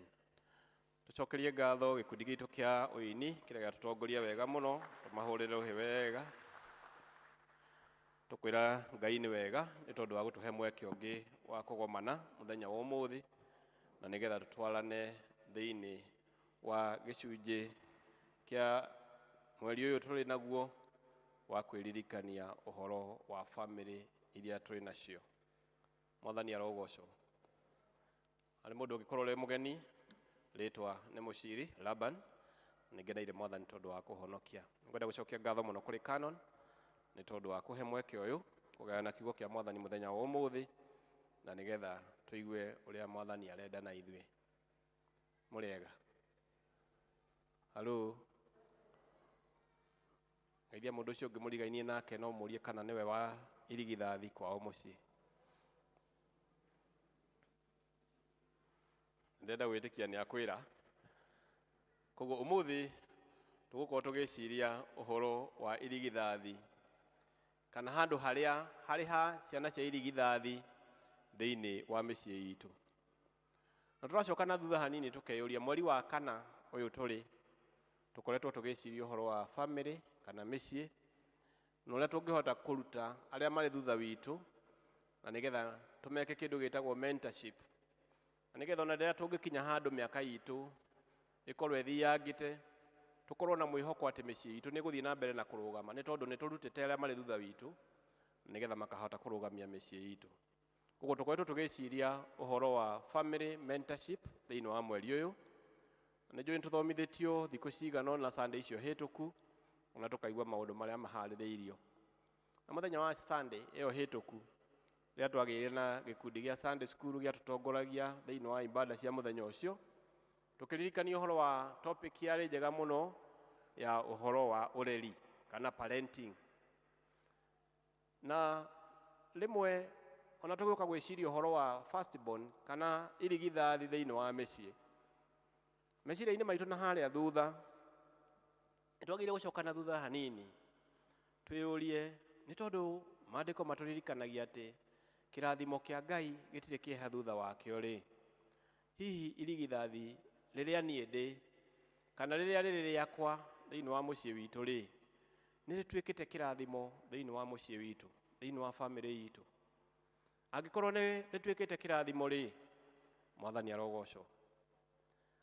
Tũcokerie ngatho gĩkundi gitũ kĩa ũini kĩrĩa gĩatũtongoria wega mũno, tũmahũrĩre rũhĩ wega. Tũkwĩra Ngai nĩ wega nĩ tondũ wa gũtũhe mweke ũngĩ wa kũgomana mũthenya wa ũmũthĩ, na nĩgetha tũtwarane thĩinĩ wa gĩcunjĩ kĩa mweri ũyũ tũrĩ naguo wa kwĩririkania ũhoro wa bamĩrĩ iria tũrĩ nacio. Mwathani arogocwo. Harĩ mũndũ ũngĩkorwo ũrĩ mũgeni, rĩtwa nĩ Mũciri Laban, nĩngeneire Mwathani tondũ wa kũhonokia. Ngwenda gũcokia ngatho mũno kũrĩ Canon nĩ tondũ wa kũhe mweke ũyũ kũgayana kiugo kĩa Mwathani mũthenya wa ũmũthĩ, na nĩgetha tũigue ũrĩa Mwathani arenda na ithuĩ. Mũrĩega? Halo? Geithia mũndũ ũcio ũngĩ mũrigainie nake no mũrie kana nĩwe wa irigithathi kwao mũciĩ. Ndĩrenda gwĩtĩkia nĩ akwĩra. Koguo ũmũthĩ tũgũkorwo tũgĩciria ũhoro wa irigithathi, kana handũ harĩa harĩ ha ciana cia irigithathi thĩinĩ wa mĩciĩ itũ. Na tũracoka na thutha hanini tũkeyũria mweri wa kana ũyũ tũrĩ tũkoretwo tũgĩciria ũhoro wa bamĩrĩ kana mĩciĩ, na ũrĩa tũngĩhota kũruta arĩa marĩ thutha witũ, na nĩgetha tũmeke kĩndũ gĩtagwo mentorship, na nĩgetha ona rĩrĩa tũngĩkinya handũ mĩaka itũ ĩkorwo ĩthiangĩte, tũkorwo na mwĩhoko atĩ mĩciĩ itũ nĩ ĩgũthiĩ na mbere na kũrũgama, nĩ tondũ nĩ tũrutĩte arĩa marĩ thutha witũ, nĩgetha makahota kũrũgamia mĩciĩ itũ. Koguo tũkoretwo tũgĩciria ũhoro wa family mentorship thĩinĩ wa mweri ũyũ. Nĩ njũĩ nĩtũthomithĩtio thikũ cigana ũna Sunday icio hĩtũku, ona tũkaigua maũndũ marĩa maharĩrĩirio. Na mũthenya wa Sunday ĩyo hĩtũku, rĩrĩa twagĩire na gĩkundi gĩa Sunday school gĩatũtongoragia thĩinĩ wa ibada cia mũthenya ũcio, tũkĩririkania ũhoro wa topic yarĩ njega mũno ya ũhoro wa ũreri kana parenting. Na rĩmwe ona tũgĩũka gwĩciria ũhoro wa firstborn kana irigithathi thĩinĩ wa mĩciĩ, meciria-inĩ maitũ na harĩa thutha nĩtwagĩrĩire gũcoka na thutha hanini twĩyũrie, nĩ tondũ maandĩko matũririkanagia atĩ kĩrathimo kĩa Ngai gĩtirĩ kĩeha thutha wakĩo rĩ, hihi irigithathi rĩrĩa niĩ ndĩ kana rĩrĩa rĩrĩ rĩakwa thĩinĩ wa mũciĩ witũ rĩ, nĩ rĩtuĩkĩte kĩrathimo thĩinĩ wa mũciĩ witũ, thĩinĩ wa bamĩrĩ itũ? Angĩkorwo nĩ rĩtuĩkĩte kĩrathimo rĩ, Mwathani arogocwo.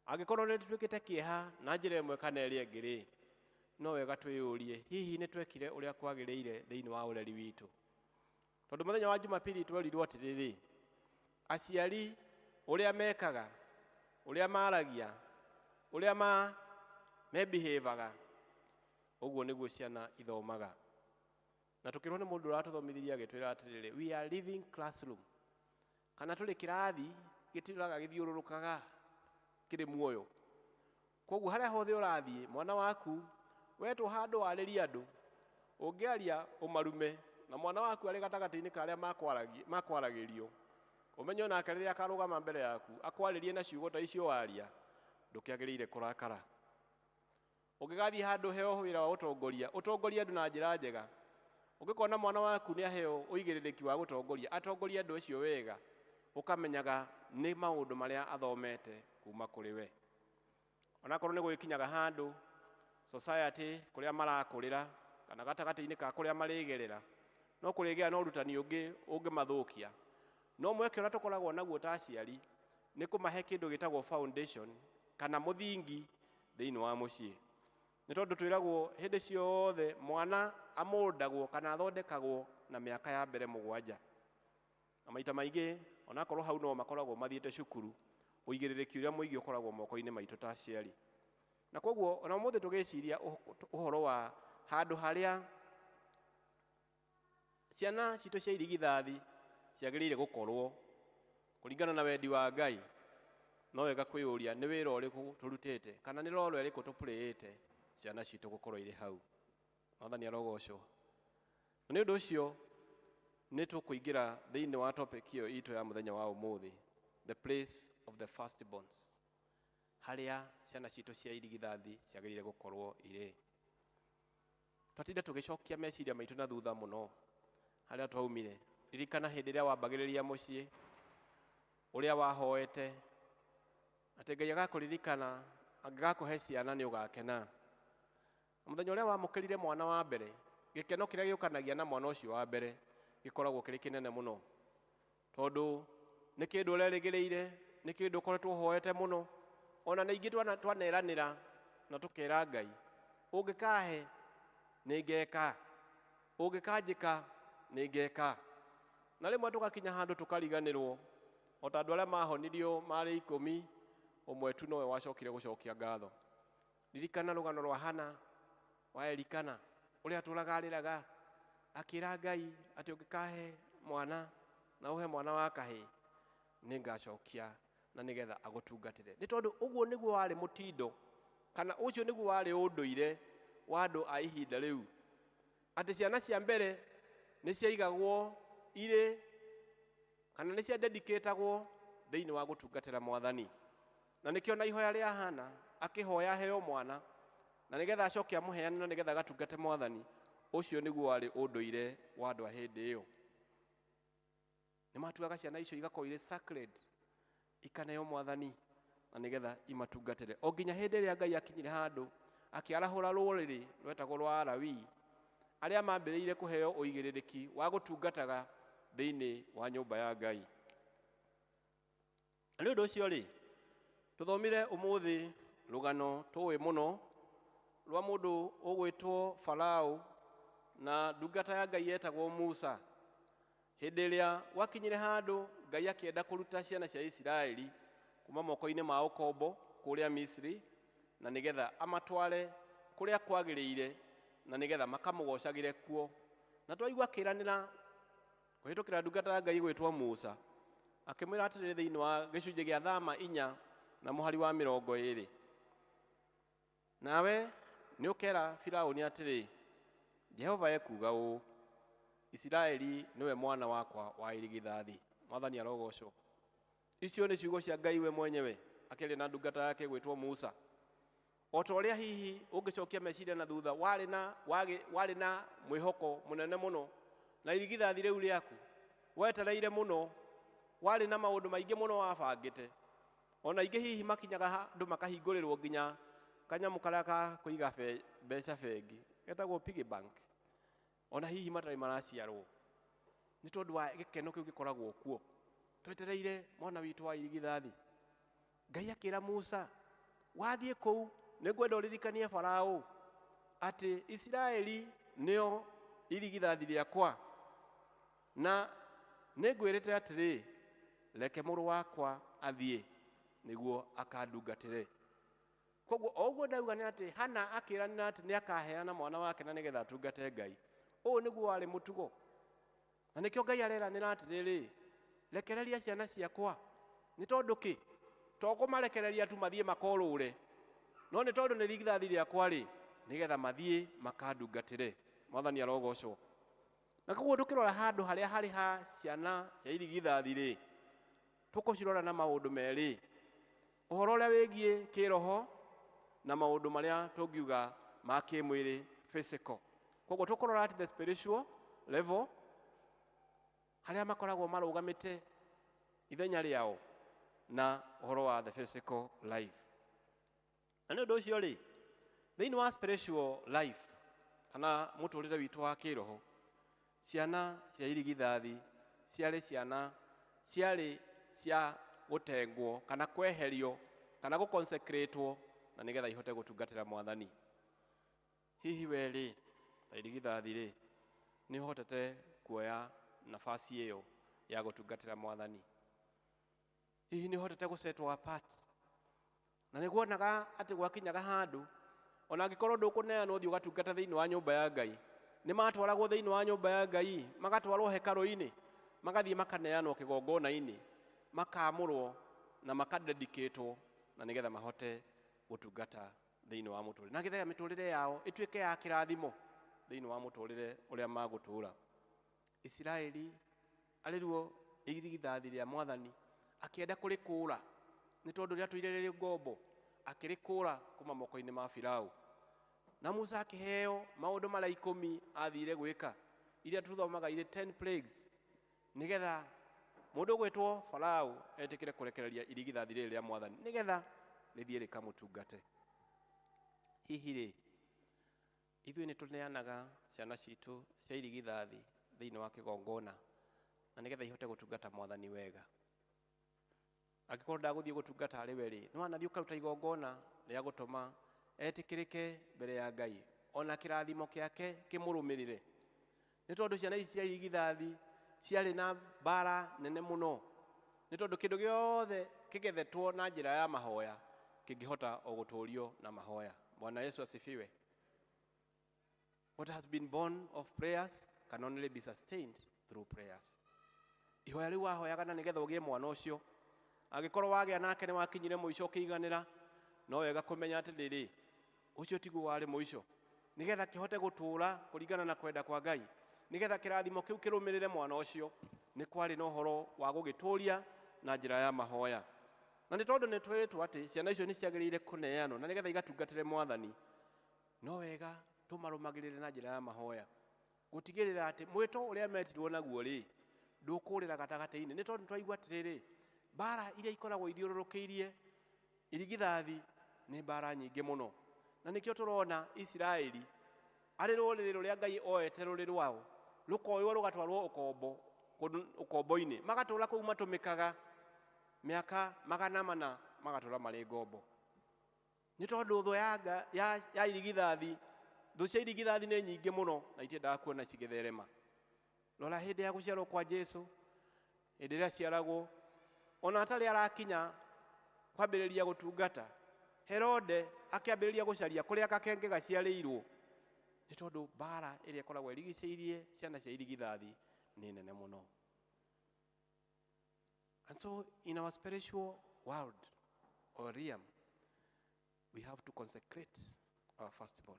Angĩkorwo nĩ rĩtuĩkĩte kĩeha na njĩra ĩmwe kana ĩrĩa ĩngĩ rĩ, no wega twĩyũrie, hihi nĩ twekire ũrĩa kwagĩrĩire thĩinĩ wa ũreri witũ? Tondũ mũthenya wa Jumapili twerirwo atĩrĩrĩ, aciari ũrĩa mekaga, ũrĩa maragia, ũrĩa mebihevaga, ũguo nĩguo ciana ithomaga. Na tũkĩrwo nĩ mũndũ ũratũthomithirie agĩtwĩra atĩrĩrĩ, we are living classroom, kana tũrĩ kĩrathi gĩtũraga gĩthiũrũrũkaga kĩrĩ muoyo. Koguo harĩa hothe ũrathiĩ, mwana waku wetwo handũ warĩrie andũ, ũngĩaria ũmarume, na mwana waku arĩ gatagatĩ-inĩ ka arĩa makwaragĩrio, ũmenye onake rĩrĩa akarũgama mbere yaku akwarĩrie na ciugo ta icio waria, ndũkĩagĩrĩire kũrakara. Ũngĩgathiĩ handũ heo wĩra wa ũtongoria, ũtongorie andũ na njĩra njega. Ũngĩkona mwana waku nĩ aheo ũigĩrĩrĩki wa gũtongoria, atongorie andũ acio wega, ũkamenyaga nĩ maũndũ marĩa athomete kuma kũrĩ we. Onakorwo nĩ gũgĩkinyaga handũ society kũrĩa marakũrĩra kana gatagatĩ-inĩ ka kũrĩa marĩgerera, no kũrĩgĩa na ũrutani ũngĩ ũngĩmathũkia. No mweke ũrĩa tũkoragwo naguo ta aciari nĩ kũmahe kĩndũ gĩtagwo foundation kana mũthingi thĩinĩ wa mũciĩ. Nĩ tondũ twĩragwo hĩndĩ ciothe mwana amũndagwo kana athondekagwo na mĩaka ya mbere 7. Na maita maingĩ onakorwo hau no makoragwo mathiĩte cukuru, ũigĩrĩrĩki ũrĩa mũingĩ ũkoragwo moko-inĩ maitũ ta aciari. Na koguo ona ũmũthĩ tũgĩciria ũhoro wa handũ harĩa ciana citũ cia irigithathi ciagĩrĩire gũkorwo kũringana na wendi wa Ngai, no wega kwĩyũria nĩ wĩra ũrĩkũ tũrutĩte kana nĩ role ĩrĩkũ tũpurĩĩte ciana citũ gũkorwo irĩ hau. Mwathani arogocwo. Na nĩ ũndũ ũcio nĩ tũkũingĩra thĩinĩ wa topic ĩyo itũ ya mũthenya wa ũmũthĩ, the place of the firstborns, harĩa ciana citũ cia irigithathi ciagĩrĩire gũkorwo irĩ. Twatinda tũgĩcokia meciria maitũ na thutha mũno harĩa twaumire. Ririkana hĩndĩ ĩrĩa wambagĩrĩria mũciĩ, ũrĩa wahoete atĩ Ngai agakũririkana, angĩgakũhe ciana nĩ ũgakena. Mũthenya ũrĩa wamũkĩrire mwana wa mbere, gĩkeno kĩrĩa gĩũkanagia na mwana ũcio wa mbere gĩkoragwo kĩrĩ kĩnene mũno, tondũ nĩ kĩndũ ũrerĩgĩrĩire, nĩ kĩndũ ũkoretwo ũhoete mũno. Ona nĩ ingĩ twaneranĩra na tũkera Ngai, ũngĩkahe nĩ ngeka, ũngĩkanjĩka nĩ ngeka. Na rĩmwe tũgakinya handũ tũkariganĩrwo, o ta andũ arĩa mahonirio marĩ 10, ũmwe tu nowe wacokire gũcokia ngatho. Ririkana rũgano rwa Hana wa Elikana, ũrĩa atũraga arĩraga akĩra Ngai atĩ ũngĩkahe mwana na ũhe mwana wa kahĩĩ nĩ ngacokia na nĩgetha agũtungatĩre. Nĩ tondũ ũguo nĩguo warĩ mũtindo, kana ũcio nĩguo warĩ ũndũire wa andũ a ihinda rĩu, atĩ ciana cia mbere nĩ ciaigagwo irĩ kana nĩ ciadedicatagwo thĩinĩ wa gũtungatĩra Mwathani. Na nĩkĩo na ihoya rĩa Hana akĩhoya aheo mwana na nĩgetha acoke amũheane na nĩgetha agatungate Mwathani, ũcio nĩguo warĩ ũndũire wa andũ a hĩndĩ ĩyo. Nĩ matuaga ciana icio igakorwo irĩ sacred, ikaneo Mwathani na nĩgetha imatungatĩre, o nginya hĩndĩ ĩrĩa Ngai akinyire handũ akĩarahũra rũrĩrĩ rwetagwo rwa Alawii, arĩa mambĩrĩire kũheo ũigĩrĩrĩki wa gũtungataga thĩinĩ wa nyũmba ya Ngai. Na nĩ ũndũ ũcio rĩ, tũthomire ũmũthĩ rũgano tũĩ mũno rwa mũndũ ũgwĩtwo Farao na ndungata ya Ngai yetagwo Musa. Hĩndĩ ĩrĩa gwakinyire handũ Ngai akĩenda kũruta ciana cia Isiraeli kuma moko-inĩ ma ũkombo kũrĩa Misri, na nĩgetha amatware kũrĩa kwagĩrĩire na nĩgetha makamũgocagĩre kuo. Na twaigua akĩranĩra kũhĩtũkĩra ndungata ya Ngai gwĩtwo Musa, akĩmwĩra atĩrĩrĩ thĩinĩ wa gĩcunjĩ gĩa Thama 4 na mũhari wa 20, nawe nĩ ũkera Firaũni atĩrĩ, Jehova ekuuga ũũ, Isiraeli nĩwe mwana wakwa wa irigithathi. Mwathani arogocwo. Icio nĩ ciugo cia Ngai we mwenyewe akĩaria na ndungata yake gwĩtwo Musa. O ta ũrĩa hihi ũngĩcokia meciria na thutha, warĩ na mwĩhoko mũnene mũno na irigithathi rĩu rĩaku wetereire mũno, warĩ na maũndũ maingĩ mũno wabangĩte. Ona ingĩ hihi makinyaga handũ makahingũrĩrwo nginya kanyamũ karĩa ka kũiga mbeca bengi getagwo piggy bank, ona hihi matarĩ maraciarwo, nĩ tondũ wa gĩkeno kĩu gĩkoragwo kuo. Twetereire mwana witũ wa irigithathi. Ngai akĩra Musa, wathiĩ kũu nĩngwenda ũririkanie Farao atĩ Isiraeli nĩo irigithathi rĩakwa, na nĩngwĩrĩte atĩrĩ, reke mũrũ wakwa athiĩ nĩguo akandungatĩre. Koguo o ũguo ndauga nĩ atĩ Hana akĩranĩra atĩ nĩ akaheana mwana wake na nĩgetha atungate Ngai. Ũũ nĩguo warĩ mũtugo. Na nĩkĩo Ngai areranĩra atĩrĩrĩ, rekereria ciana ciakwa. Nĩ tondũ kĩ? To kũmarekereria tu mathiĩ makorũre, no nĩ tondũ nĩ irigithathi rĩakwa rĩ, nĩgetha mathiĩ makandungatĩre. Mwathani arogocwo. Na koguo tũkĩrora handũ harĩa harĩ ha ciana cia irigithathi rĩ, tũkũcirora na maũndũ merĩ, ũhoro ũrĩa wĩgiĩ kĩroho na maũndũ marĩa tũngiuga ma kĩmwĩrĩ, physical. Koguo tũkũrora at the spiritual level, harĩa makoragwo marũgamĩte ithenya rĩao na ũhoro wa the physical life. Na nĩ ũndũ ũcio rĩ, thĩinĩ wa spiritual life kana mũtũrĩre witũ wa kĩroho, ciana cia irigithathi ciarĩ ciana ciarĩ cia gũtengwo kana kweherio kana gũconsecratwo na nĩgetha ihote gũtungatĩra Mwathani. Hihi we rĩ, ta irigithathi rĩ, nĩ ũhotete kuoya nafasi ĩyo ya gũtungatĩra Mwathani? Hihi nĩ ũhotete gũsetwo apart? Na nĩ guonaga atĩ gwakinyaga handũ ona angĩkorwo ndũkũneanwo ũthiĩ ũgatungata thĩinĩ wa nyũmba ya Ngai, nĩ matwaragwo thĩinĩ wa nyũmba ya Ngai, magatwarwo hekarũ-inĩ, magathiĩ makaneanwo kĩgongona-inĩ, makamũrwo na makadedicatwo na nĩgetha mahote gũtungata thĩinĩ wa mũtũrĩre, na nĩgetha mĩtũrĩre yao ĩtuĩke ya kĩrathimo thĩinĩ wa mũtũrĩre ũrĩa magũtũra. Isiraeli arĩ ruo irigithathi rĩa Mwathani akĩenda kũrĩkũra nĩ tondũ rĩatũire rĩrĩ ngombo, akĩrĩkũra kuma moko-inĩ ma Firaũ. Na Musa akĩheo maũndũ marĩa 10 athire gwĩka, iria tũthomaga irĩ 10 plagues, nĩgetha mũndũ ũgwĩtwo Farao etĩkĩre kũrekereria irigithathi rĩrĩ rĩa Mwathani nĩgetha rĩthiĩ rĩkamũtungate. Hihi rĩ, ithuĩ nĩ tũneanaga ciana citũ cia irigithathi thĩinĩ wa kĩgongona na nĩgetha ihote gũtungata Mwathani wega? Angĩkorwo ndagũthiĩ gũtungata arĩ we rĩ, nĩ wanathiĩ ũkaruta igongona rĩa gũtũma etĩkĩrĩke mbere ya Ngai, ona kĩrathimo kĩake kĩmũrũmĩrĩre? Nĩ tondũ ciana ici cia irigithathi ciarĩ na mbara nene mũno, nĩ tondũ kĩndũ gĩothe kĩgethetwo na njĩra ya mahoya kĩngĩhota o gũtũrio na mahoya. Bwana Yesu asifiwe. What has been born of prayers can only be sustained through prayers. Ihoya rĩu wahoyaga na nĩgetha ũgĩe mwana ũcio, angĩkorwo wagĩa nake nĩ wakinyire mũico ũkĩiganĩra, no wega kũmenya atĩrĩrĩ, ũcio tiguo warĩ mũico. Nĩgetha kĩhote gũtũũra kũringana na kwenda kwa Ngai, nĩgetha kĩrathimo kĩu kĩrũmĩrĩre mwana ũcio, nĩ kwarĩ na ũhoro wa gũgĩtũria na njĩra ya mahoya. Na nĩ tondũ nĩ twĩrĩtwo atĩ ciana icio nĩ ciagĩrĩire kũneanwo na nĩgetha igatungatĩre Mwathani, no wega tũmarũmagĩrĩre na njĩra ya mahoya, gũtigĩrĩra atĩ mwĩto ũrĩa metirwo naguo rĩ, ndũkũrĩra gatagatĩ-inĩ. Nĩ tondũ twaigua atĩrĩrĩ, mbara iria ikoragwo ithiũrũrũkĩirie irigithathi nĩ mbara nyingĩ mũno. Na nĩkĩo tũrona Isiraeli arĩ rũrĩrĩ rũrĩa Ngai oete rũrĩ rwao, rũkoywo rũgatwarwo ũkombo ũkombo-inĩ, magatũra kũu matũmĩkaga mĩaka 400, magatũra marĩ ngombo. Nĩ tondũ thũ ya irigithathi, thũ cia irigithathi nĩ nyingĩ mũno na itiendaga kuona cigĩtherema. Rora hĩndĩ ya gũciarwo kwa Jesu, hĩndĩ ĩrĩa aciaragwo, ona atarĩ arakinya kwambĩrĩria gũtungata, Herode akĩambĩrĩria gũcaria kũrĩa gakenge gaciarĩirwo, nĩ tondũ mbara ĩrĩa ĩkoragwo ĩrigicĩirie ciana cia irigithathi nĩ nene mũno. And so in our spiritual world or realm, we have to consecrate our firstborn.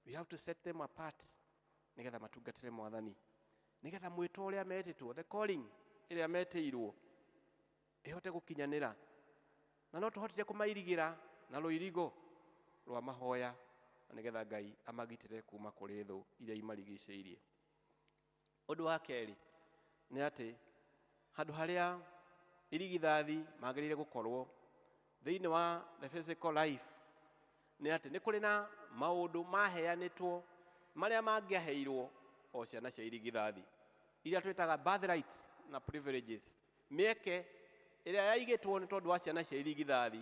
We have to set them apart nĩgetha matungatĩre Mwathani, nĩgetha mwĩto ũrĩa metĩtwo, the calling ĩrĩa metĩirwo, ĩhote gũkinyanĩra. Na no tũhotire kũmairigĩra na rũirigo rwa mahoya na nĩgetha Ngai amagitĩre kuma kũrĩ thũ iria imarigicĩirie. Ũndũ wa kerĩ nĩ atĩ handũ harĩa irigithathi magĩrĩire gũkorwo thĩinĩ wa the physical life nĩ atĩ nĩ kũrĩ na maũndũ maheanĩtwo marĩa mangĩaheirwo o ciana cia irigithathi, iria twĩtaga birthrights na privileges, mĩeke ĩrĩa yaigĩtwo nĩ tondũ wa ciana cia irigithathi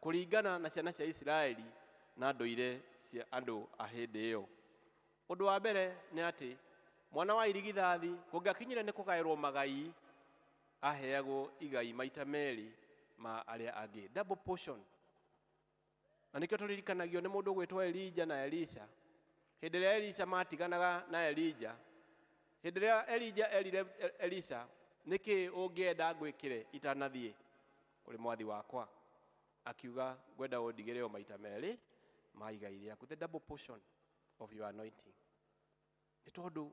kũringana na ciana cia Isiraeli na ndũire cia andũ a hĩndĩ ĩyo. Ũndũ wa mbere nĩ atĩ mwana wa irigithathi kũngĩakinyire nĩ kũgaĩrwo magai, aheagwo igai maita merĩ ma arĩa angĩ, double portion. Na nĩkĩo tũririkanagio nĩ mũndũ ũgwĩtwo Elija na Elisha. Hĩndĩ ĩrĩa Elisha matiganaga na Elija, hĩndĩ ĩrĩa Elija erire Elisha, nĩkĩ ũngĩenda ngwĩkĩre itanathiĩ kũrĩ mwathi wakwa? Akiuga, ngwenda ũndigĩre o maita merĩ ma igai rĩaku, the double portion of your anointing. Nĩ tondũ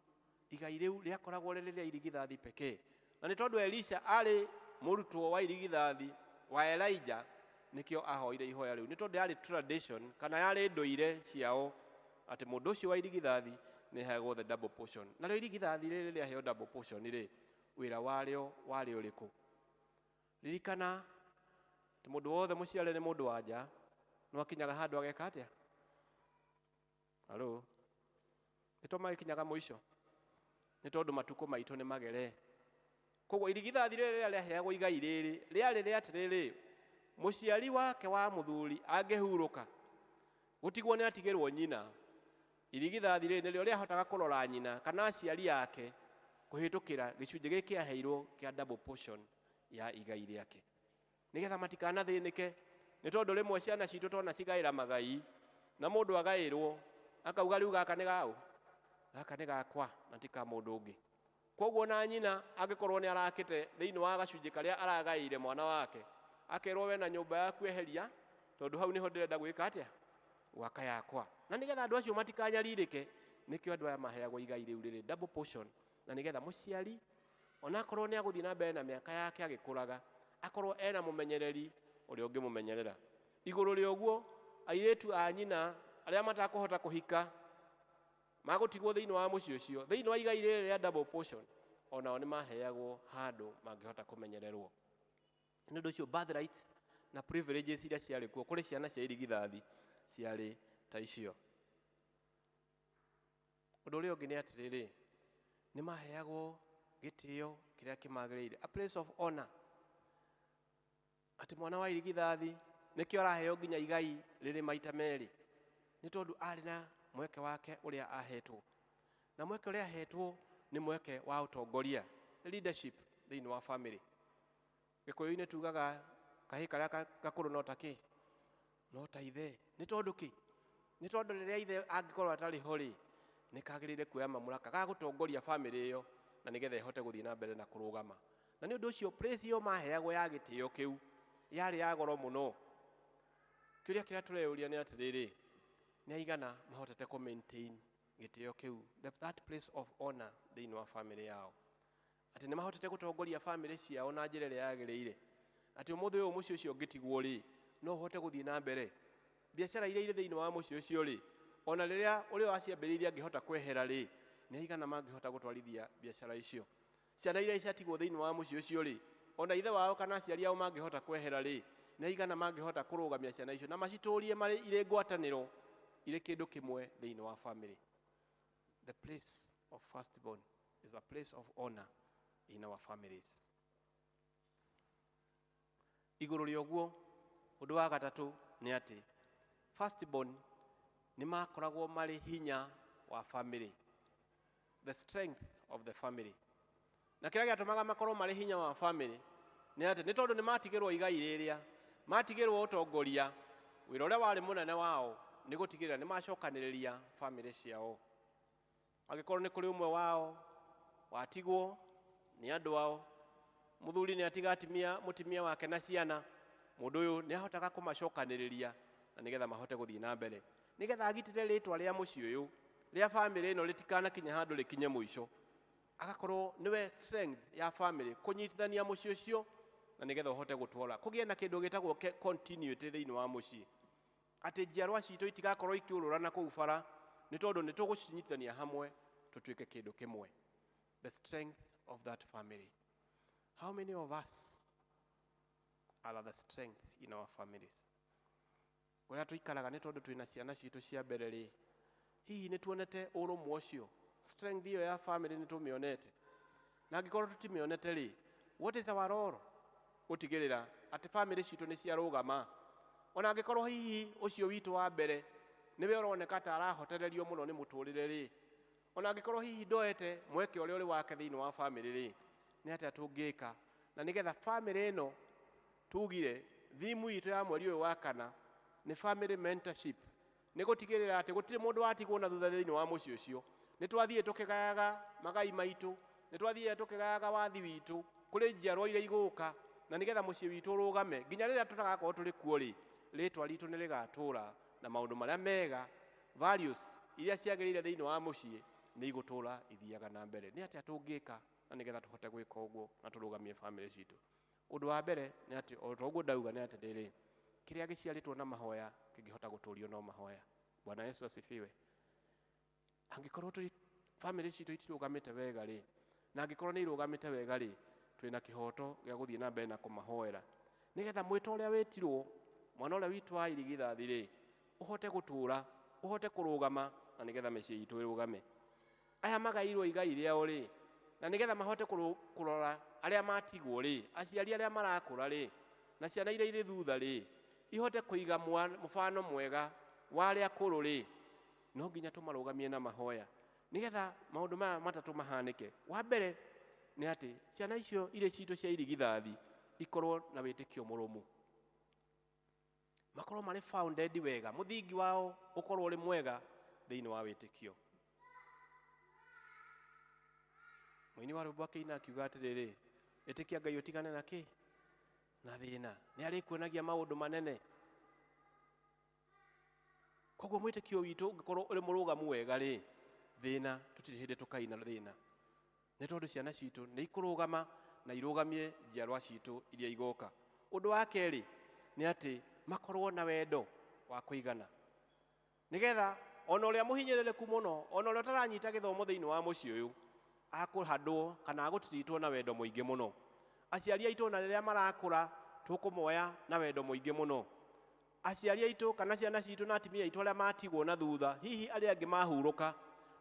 igai rĩu rĩakoragwo rĩrĩ rĩa irigithathi pekee. Na nĩ tondũ Elisha arĩ mũrutwo wa irigithathi wa Elijah, Nĩkĩo ahoire ihoya rĩu, nĩ tondũ yarĩ tradition kana yarĩ ndũire ciao atĩ mũndũ ũcio wa irigithathi nĩ aheagwo the double portion. Narĩo irigithathi rĩrĩ rĩaheo double portion rĩ, wĩra warĩo warĩ ũrĩkũ? Ririkana atĩ mũndũ wothe mũciare nĩ mũndũ wa nja no akinyaga handũ ageka atĩa? Halo, nĩ to magĩkinyaga mũico, nĩ tondũ matukũ maitũ nĩ magere. Koguo irigithathi rĩrĩ rĩrĩa rĩaheagwo igai rĩrĩ rĩarĩ rĩa atĩrĩrĩ, mũciari wake wa mũthuri angĩhurũka gũtigwo nĩ atigĩrwo nyina, irigithathi rĩrĩ nĩrĩo rĩahotaga kũrora nyina kana aciari ake kũhĩtũkĩra gĩcunjĩ gĩkĩ aheirwo kĩa double portion ya igai rĩake, nĩgetha matikanathĩnĩke. Nĩ tondũ rĩmwe ciana citũ tona cigaĩra magai na mũndũ agaĩrwo akauga rĩu gaka nĩ gaũ, gaka nĩ gakwa na ti ka mũndũ ũngĩ. Koguo na nyina angĩkorwo nĩ arakĩte thĩinĩ wa gacunjĩ karĩa aragaĩire mwana wake, akerwo we na nyũmba yaku eheria, tondũ hau nĩho ndĩrenda gwĩka atĩa, gwaka yakwa. Na nĩgetha andũ acio matikanyarirĩke, nĩkĩo andũ aya maheagwo igai rĩu rĩrĩ double portion, na nĩgetha mũciari onakorwo nĩ agũthiĩ na mbere na mĩaka yake agĩkũraga, akorwo ena mũmenyereri ũrĩa ũngĩmũmenyerera. Igũrũ rĩa ũguo, airĩtu a nyina arĩa matakũhota kũhika magũtigwo thĩinĩ wa mũciĩ ũcio, thĩinĩ wa igai rĩrĩ rĩa double portion, onao nĩ maheagwo handũ mangĩhota kũmenyererwo. Nĩ ũndũ ũcio birthright na privileges iria ciarĩ kuo kũrĩ ciana cia irigithathi ciarĩ ta icio. Ũndũ ũrĩa ũngĩ nĩ atĩrĩrĩ, nĩ maheagwo gĩtĩo kĩrĩa kĩmagĩrĩire, a place of honor, atĩ mwana wa irigithathi nĩkĩo araheo nginya igai rĩrĩ maita merĩ, nĩ tondũ arĩ na mweke wake ũrĩa ahetwo, na mweke ũrĩa ahetwo nĩ mweke wa ũtongoria, leadership thĩinĩ wa family. Gĩkũyũ-inĩ tugaga kahĩĩ karĩa gakũrũ no ta kĩ, no ta ithe. Nĩ tondũ kĩ? Nĩ tondũ rĩrĩa ithe angĩkorwo atarĩ ho rĩ, nĩ kagĩrĩire kuoya mamũraka ga gũtongoria family ĩyo, na nĩgetha ĩhote gũthiĩ na mbere na kũrũgama. Na nĩ ũndũ ũcio place ĩyo maheagwo ya gĩtĩo kĩu yarĩ ya goro mũno. Kĩũria kĩrĩa tũreyũria nĩ atĩrĩrĩ, nĩ aigana mahotete kũ maintain gĩtĩo kĩu, that place of honor thĩinĩ wa family yao, atĩ nĩ mahotete gũtongoria family ciao na njĩra ĩrĩa yagĩrĩire, atĩ ũmũthĩ ũyũ mũciĩ ũcio ũngĩtigwo rĩ, no ũhote gũthiĩ na mbere. Biacara iria irĩ thĩinĩ wa mũciĩ ũcio rĩ, ona rĩrĩa ũrĩa waciambĩrĩirie angĩhota kwehera rĩ, nĩ aigana mangĩhota gũtwarithia biacara icio. Ciana iria ciatigwo thĩinĩ wa mũciĩ ũcio rĩ, ona ithe wao kana aciari ao mangĩhota kwehera rĩ, nĩ aigana mangĩhota kũrũgamia ciana icio na macitũrie marĩ irĩ ngwatanĩro, irĩ kĩndũ kĩmwe thĩinĩ wa family. The place of firstborn is a place of honor in our families. Igũrũ rĩa ũguo, ũndũ wa gatatũ nĩ atĩ firstborn nĩ makoragwo marĩ hinya wa family, the strength of the family. Na kĩrĩa gĩatũmaga makorwo marĩ hinya wa family nĩ atĩ nĩ tondũ nĩ matigĩrwo igai rĩrĩa, matigĩrwo ũtongoria, wĩra ũrĩa warĩ mũnene wao nĩ gũtigĩrĩra nĩ macokanĩrĩria family ciao. Angĩkorwo nĩ kũrĩ ũmwe wao watigwo nĩ andũ ao, mũthuri nĩ atiga atimia mũtimia wake na ciana, mũndũ ũyũ nĩ ahotaga kũmacokanĩrĩria na nĩgetha mahote gũthiĩ na mbere, nĩgetha agitĩre rĩtwa rĩa mũciĩ ũyũ, rĩa family ĩno rĩtikanakinye handũ rĩkinye mũico. Agakorwo nĩwe strength ya family, kũnyitithania mũciĩ ũcio na nĩgetha ũhote gũtwara kũgĩe na kĩndũ gĩtagwo continuity thĩinĩ wa mũciĩ, atĩ njiarwa citũ itigakorwo ikĩũrũra na kũu bara, nĩ tondũ nĩ tũgũcinyitithania hamwe tũtuĩke kĩndũ kĩmwe. The strength of that family. How many of us are the strength in our families? Kũrĩa tũikaraga nĩ tondũ twĩna ciana citũ cia mbere rĩ, hihi nĩ tuonete ũrũmwe ũcio, strength ĩyo ya family nĩ tũmĩonete? Na angĩkorwo tũtimĩonete rĩ, what is our role gũtigĩrĩra atĩ family citũ nĩ ciarũgama? Ona angĩkorwo hihi ũcio witũ wa mbere nĩwe ũroneka ta arahotererio mũno nĩ mũtũrĩre rĩ, ona angĩkorwo hihi ndoete mweke ũrĩa ũrĩ wake thĩinĩ wa family rĩ, nĩ atĩa tũngĩka na nĩgetha family ĩno tugire thimu itũ ya mweri ũyũ wa kana nĩ family mentorship, nĩ gũtigĩrĩra atĩ gũtirĩ mũndũ watigwo na thutha thĩinĩ wa mũciĩ ũcio. Nĩ twathiĩ tũkĩgayaga magai maitũ, nĩ twathiĩ tũkĩgayaga wathi witũ kũrĩ njiarwa iria igũka, na nĩgetha mũciĩ witũ ũrũgame nginya rĩrĩa tũtagakorwo tũrĩ kuo rĩ, rĩtwa ritũ nĩ rĩgatũra na maũndũ marĩa mega, values iria ciagĩrĩire thĩinĩ wa mũciĩ nĩ igũtũra ithiaga na mbere. Nĩ atĩa tũngĩka na nĩgetha tũhote gwĩka ũguo na tũrũgamie family citũ? Ũndũ wa mbere nĩ atĩ o ta ũguo ndauga nĩ atĩ rĩrĩ, Kĩrĩa gĩciarĩtwo na mahoya kĩngĩhota gũtũrio no mahoya. Bwana Yesu asifiwe. Angĩkorwo tũrĩ family citũ itirũgamĩte wega rĩ, na angĩkorwo nĩ irũgamĩte wega rĩ, twĩna kĩhoto gĩa gũthiĩ na mbere na kũmahoera nĩgetha mwĩto ũrĩa wĩtirwo mwana ũrĩa witũ wa irigithathi rĩ, ũhote gũtũra, ũhote kũrũgama, na nĩgetha mĩciĩ itũ ĩrũgame. Aya magairwo igai rĩao rĩ, na nĩgetha mahote kũrora arĩa matigwo rĩ, aciari arĩa marakũra rĩ, na ciana iria irĩ thutha rĩ, ihote kũiga mũbano mwega wa arĩa akũrũ rĩ, no nginya tũmarũgamie na mahoya nĩgetha maũndũ maya matatũ mahanĩke. Wa mbere nĩ atĩ ciana icio irĩ citũ cia irigithathi ikorwo na wĩtĩkio mũrũmu, makorwo marĩ founded wega, mũthingi wao ũkorwo ũrĩ mwega thĩinĩ wa wĩtĩkio. Mũini wa rwĩmbo akĩina akiuga atĩrĩrĩ, ĩtĩkia Ngai ũtigane na kĩ? Na thĩna. Nĩ arĩkuonagia maũndũ manene. Koguo mwĩtĩkio witũ ũngĩkorwo ũrĩ mũrũgamu wega rĩ, thĩna tũtirĩ hĩndĩ tũkaina thĩna, nĩ tondũ ciana citũ nĩ ikũrũgama na irũgamie njiarwa citũ iria igoka. Ũndũ wa kerĩ nĩ atĩ makorwo na wendo wa kũigana, nĩgetha ona ũrĩa mũhinyĩrĩrĩku mũno, ona ũrĩa ũtaranyita gĩthomo thĩinĩ wa mũciĩ ũyũ, akũhandwo kana agũtiritwo na wendo mũingĩ mũno. Aciari aitũ ona rĩrĩa marakũra tũkũmoya na wendo mũingĩ mũno. Aciari aitũ kana ciana citũ na atumia aitũ arĩa matigwo na thutha, hihi arĩa angĩ mahurũka,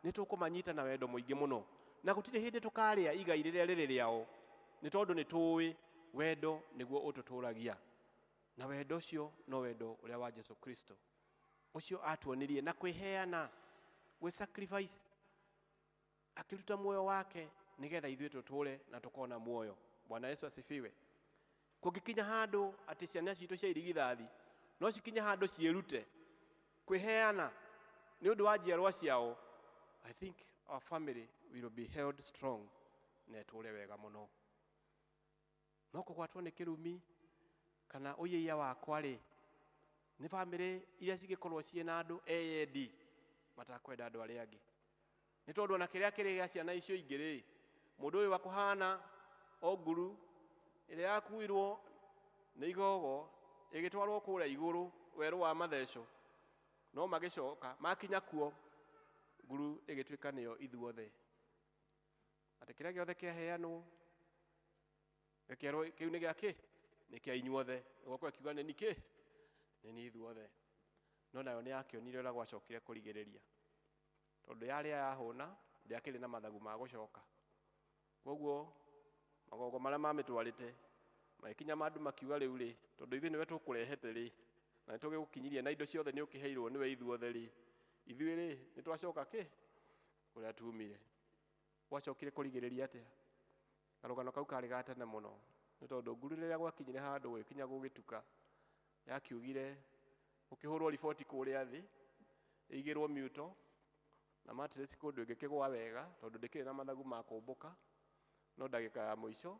nĩ tũkũmanyita na wendo mũingĩ mũno, na gũtirĩ hĩndĩ tũkarĩa igai rĩrĩa rĩrĩ rĩao, nĩ tondũ nĩ tũĩ wendo nĩguo ũtũtũragia, na wendo ũcio no wendo ũrĩa wa Jesu Kristo ũcio atuonirie na kwĩheana, gwĩ sacrifice, akĩruta muoyo wake nĩgetha ithuĩ tũtũre na tũkona muoyo. Bwana Yesu asifiwe. Kũngĩkinya handũ atĩ ciana citũ cia irigithathi no cikinye handũ ciĩrute kwĩheana nĩ ũndũ wa njiarwa ciao, I think our family will be held strong na ĩtũre wega mũno. No kũgwatwo nĩ kĩrumi kana ũiyaia wakwa rĩ, nĩ bamĩrĩ iria cingĩkorwo ciĩna andũ eyendi matakwenda andũ arĩa angĩ, nĩ tondũ ona kĩrĩa kĩrĩ gĩa ciana icio ingĩ rĩ, mũndũ ũyũ wakũhana o nguru ĩrĩa yakuirwo nĩ igogo ĩgĩtwarwo kũrĩa igũrũ werũ wa matheco, no magĩcoka makinya kuo nguru ĩgĩtuĩka nĩyo ithuothe, atĩ kĩrĩa gĩothe kĩaheanwo gĩkerwo kĩu nĩ gĩa kĩ? Nĩ kĩa inyuothe. Ĩgokorwo ĩkiuga nĩ kĩ? Nĩ ni ithuothe. No nayo nĩ yakĩonire ũrĩa gwacokire kũrigĩrĩria, tondũ yarĩa yahũna ndĩakĩrĩ na mathagu ma gũcoka. Koguo magongo marĩa mamĩtwarĩte magĩkinya mandũ makiuga rĩu rĩ, tondũ ithuĩ nĩwe tũkũrehete rĩ, na nĩ tũgĩgũkinyirie na indo ciothe nĩ ũkĩheirwo nĩwe ithuothe rĩ, ithuĩ rĩ nĩ twacoka kĩ kũrĩa tumire. Gwacokire kũrigĩrĩria atĩa? Karũgano kau karĩ ga tene mũno, nĩ tondũ nguru rĩrĩa gwakinyire handũ gũgĩkinya gũgĩtuka, yakiugire gũkĩhũrwo riboti kũrĩa thĩ, ĩigĩrwo miuto na mattress kũndũ ĩngĩkĩgwa wega tondũ ndĩkĩrĩ na mathagu ma kũmbũka. No ndagĩka ya mũico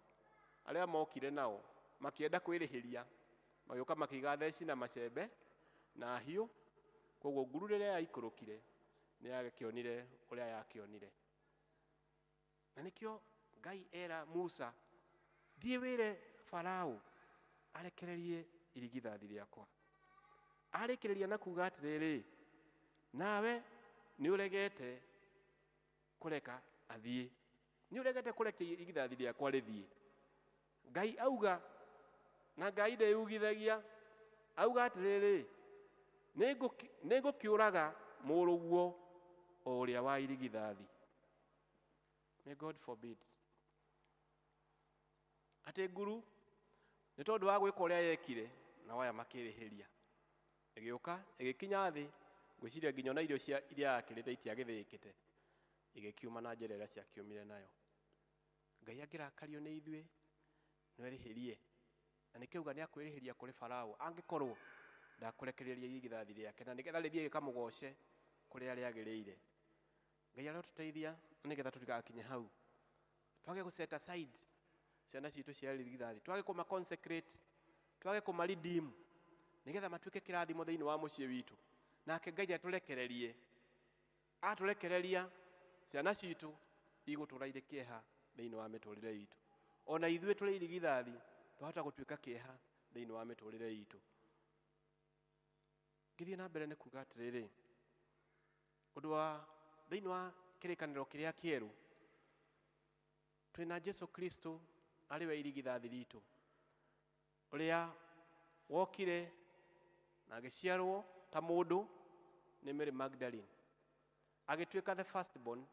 arĩa mokire nao makĩenda kwĩrĩhĩria, magĩũka makĩiga theci na macembe na hiũ. Koguo nguru rĩrĩa yaikũrũkire nĩ yagĩkĩonire ũrĩa yakĩonire. Na nĩkĩo Ngai era Musa, thiĩ wĩre Farao arekererie irigithathi rĩakwa. Arĩkĩrĩria na kuga atĩrĩrĩ, nawe nĩ ũregete kũreka athiĩ, nĩ ũregete kũreka irigithathi rĩakwa rĩthiĩ. Ngai auga, na Ngai ndeyugithagia, auga atĩrĩrĩ, nĩ ngũkĩũraga mũrũguo o ũrĩa wa irigithathi. May God forbid atĩ nguru nĩ tondũ wa gwĩka ũrĩa yekire, na waya makĩrĩhĩria, ĩgĩũka ĩgĩkinya thĩ, ngwĩciria nginya ona irio cia iria yakĩrĩte itiagĩthĩĩkĩte, ĩgĩkiuma na njĩra ĩrĩa ciakiumire nayo. Ngai angĩrakario nĩ ithuĩ no erĩhĩrie, na nĩkĩo auga nĩ akwĩrĩhĩria kũrĩ Farao angĩkorwo ndakũrekereria irigithathi rĩake, na nĩgetha rĩthiĩ rĩkamũgoce kũrĩa rĩagĩrĩire. Ngai arotũteithia na nĩgetha tũtigakinye hau, twage gũ set aside ciana citũ cia irigithathi, twage kũma consecrate, twage kũma redeem, nĩgetha matuĩke kĩrathimo thĩinĩ wa mũciĩ witũ. Nake Ngai atũrekererie, atũrekereria ciana citũ igũtũra irĩ kĩeha thĩinĩ wa mĩtũrĩre itũ. Ona ithuĩ tũrĩ irigithathi twahota gũtuĩka kĩeha thĩinĩ wa mĩtũrĩre itũ. Ngĩthiĩ na mbere nĩ kuga atĩrĩrĩ, ũndũ wa thĩinĩ wa kĩrĩkanĩro kĩrĩa kĩerũ, twĩna Jesu Kristo arĩ we irigithathi ritũ, ũrĩa wokire na agĩciarwo ta mũndũ nĩ Mary Magdalene, agĩtuĩka the firstborn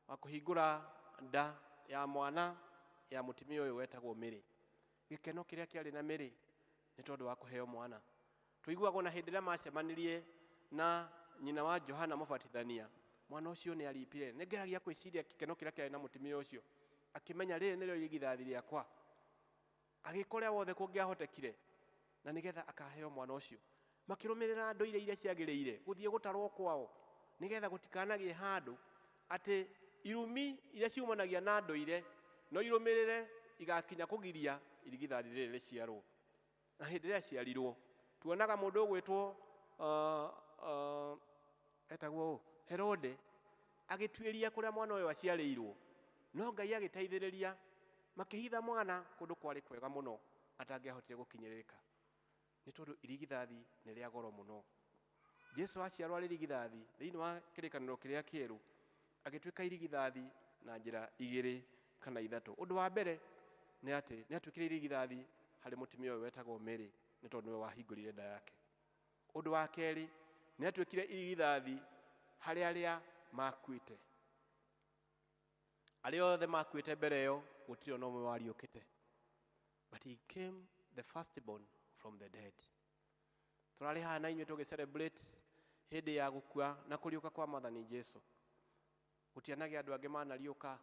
wa kũhingũra nda ya mwana ya mũtumia ũyũ wetagwo Mary. Gĩkeno kĩrĩa kĩarĩ na Mary nĩ tondũ wa kũheo mwana. Tũiguaga ona hĩndĩ ĩrĩa macemanirie na nyina wa Johana Mũbatithania, mwana ũcio nĩ aripire. Nĩ ngeragia gwĩciria gĩkeno kĩrĩa kĩarĩ na mũtumia ũcio, akĩmenya rĩrĩ nĩrĩo irigithathi rĩakwa, agĩka ũrĩa wothe kũngĩahotekire na nĩgetha akaheo mwana ũcio. Makĩrũmĩrĩra ndũire iria ciagĩrĩire gũthiĩ gũtarwo kwao, nĩgetha gũtikanagĩe handũ atĩ irumi iria ciumanagia na ndũire no irũmĩrĩre igakinya kũgiria irigithathi rĩrĩ rĩciarwo. Na hĩndĩ ĩrĩa aciarirwo, tuonaga mũndũ ũgwĩtwo etagwo ũ? Herode agĩtuĩria kũrĩa mwana ũyũ aciarĩirwo, no Ngai agĩteithĩrĩria, makĩhitha mwana kũndũ kwarĩ kwega mũno atangĩahotire gũkinyĩrĩrĩka, nĩ tondũ irigithathi nĩ rĩa goro mũno. Jesu aciarwo arĩ irigithathi thĩinĩ wa kĩrĩkanĩro kĩrĩa kĩerũ, agĩtuĩka irigithathi na njĩra igĩrĩ kana ithatũ. Ũndũ wa mbere nĩ atĩ nĩ atuĩkire irigithathi harĩ mũtumia ũyũ wetagwo Mary, nĩ tondũ nĩwe wahingũrire nda yake. Ũndũ wa kerĩ nĩ atuĩkire irigithathi harĩ arĩa makuĩte. Arĩa othe makuĩte mbere ĩyo gũtirĩ ona ũmwe wariũkĩte, but he came the firstborn from the dead. Tũrarĩ haha na inyuĩ tũgĩ celebrate hĩndĩ ya gũkua na kũriũka kwa Mwathani Jesu. Gũtianagĩa andũ angĩ manariũka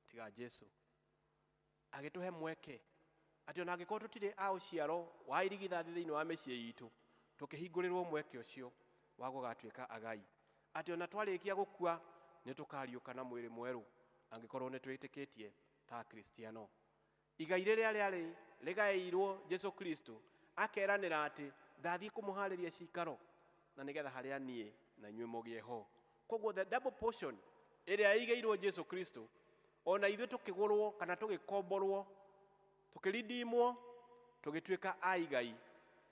tiga Jesu. Agĩtũhe mweke atĩ ona angĩkorwo tũtirĩ a ũciaro wa irigithathi thĩinĩ wa mĩciĩ itũ, tũkĩhingũrĩrwo mweke ũcio wa gũgatuĩka agai, atĩ ona twarĩkia gũkua nĩ tũkariũka na mwĩrĩ mwerũ angĩkorwo nĩ twĩtĩkĩtie ta Akristiano. Igai rĩrĩa rĩarĩ rĩgaĩirwo Jesu Kristo, akeranĩra atĩ ndathiĩ kũmũharĩria cikaro na nĩgetha harĩa niĩ na inyuĩ mũgĩe ho. Koguo the double portion ĩrĩa ĩigĩirwo Jesu Kristo, ona ithuĩ tũkĩgũrwo kana tũgĩkomborwo, tũkĩridimwo, tũgĩtuĩka a igai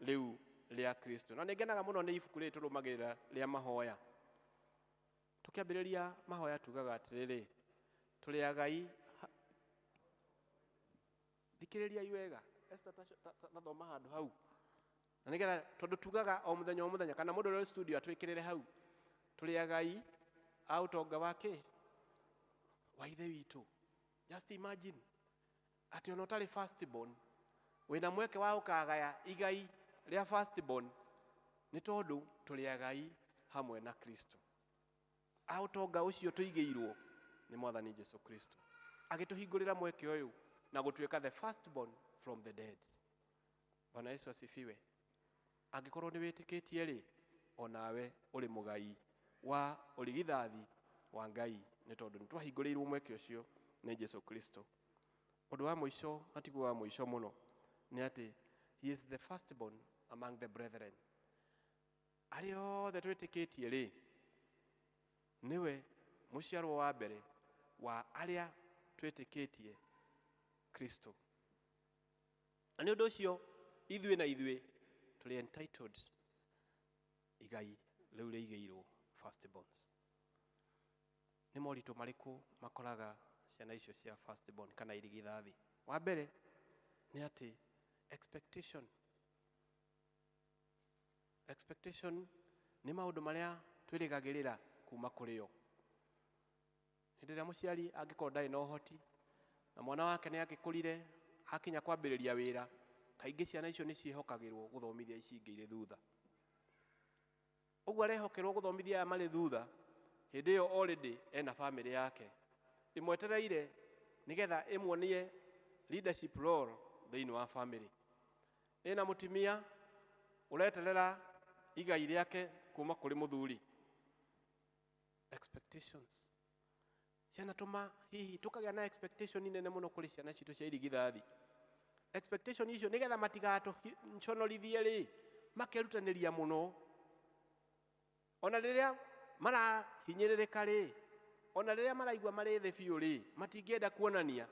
rĩu rĩa Kristo. Na nĩngenaga mũno nĩ ibuku rĩrĩ tũrũmagĩrĩra rĩa mahoya. Tũkĩambĩrĩria mahoya tugaga atĩrĩrĩ, tũrĩ agai. Thikĩrĩriai wega, Esther, tathoma handũ hau, na nĩgetha tondũ tugaga o mũthenya o mũthenya, kana mũndũ ũrĩa ũrĩ studio atwĩkĩrĩre hau, tũrĩ agai a ũtonga wake wa ithe witũ. Just imagine atĩ ona ũtarĩ firstborn wĩna mweke wa gũkagaya igai rĩa firstborn, nĩ tondũ tũrĩ agai hamwe na Kristo a ũtonga ũcio tũigĩirwo nĩ Mwathani Jesu Kristo, agĩtũhingũrĩra mweke ũyũ na gũtuĩka the firstborn from the dead. Bwana Yesu asifiwe. Angĩkorwo nĩ wĩtĩkĩtie rĩ, onawe ũrĩ mũgai wa ũrigithathi wa Ngai, nĩ tondũ nĩ twahingũrĩirwo mweke ũcio nĩ Jesu Kristo. Ũndũ wa mũico, na tiguo wa mũico mũno, nĩ atĩ he is the firstborn among the brethren. Arĩa othe twĩtĩkĩtie rĩ, nĩwe mũciarwo wa mbere wa arĩa twĩtĩkĩtie Kristo. Na nĩ ũndũ ũcio ithuĩ na ithuĩ tũrĩ entitled igai rĩu rĩigĩirwo firstborns. Nĩ moritũ marĩkũ makoraga ciana icio cia firstborn kana irigithathi? Wa mbere nĩ atĩ expectation. Expectation nĩ maũndũ marĩa twĩrĩgagĩrĩra kuma kũrĩ o. Hĩndĩ ĩrĩa mũciari angĩkorwo ndarĩ na ũhoti na mwana wake nĩ agĩkũrire akinya kwambĩrĩria wĩra, kaingĩ ciana icio nĩ ciĩhokagĩrwo gũthomithia ici ingĩ irĩ thutha. Ũguo arehokerwo gũthomithia aya marĩ thutha, hĩndĩ ĩyo already ena famĩlĩ yake ĩmwetereire nĩgetha ĩmuonie leadership role thĩinĩ wa famĩlĩ. Ĩna mũtumia ũreterera igai rĩake kuma kũrĩ mũthuri. Expectations cianatũma hihi tũkagĩa na expectation nene mũno kũrĩ ciana citũ cia irigithathi. Expectation icio nĩgetha matigatũconorithie rĩ, makerutanĩria mũno ona rĩrĩa marahinyĩrĩrĩka rĩ, ona rĩrĩa maraigua marĩ thĩ biũ rĩ, matingĩenda kuonania.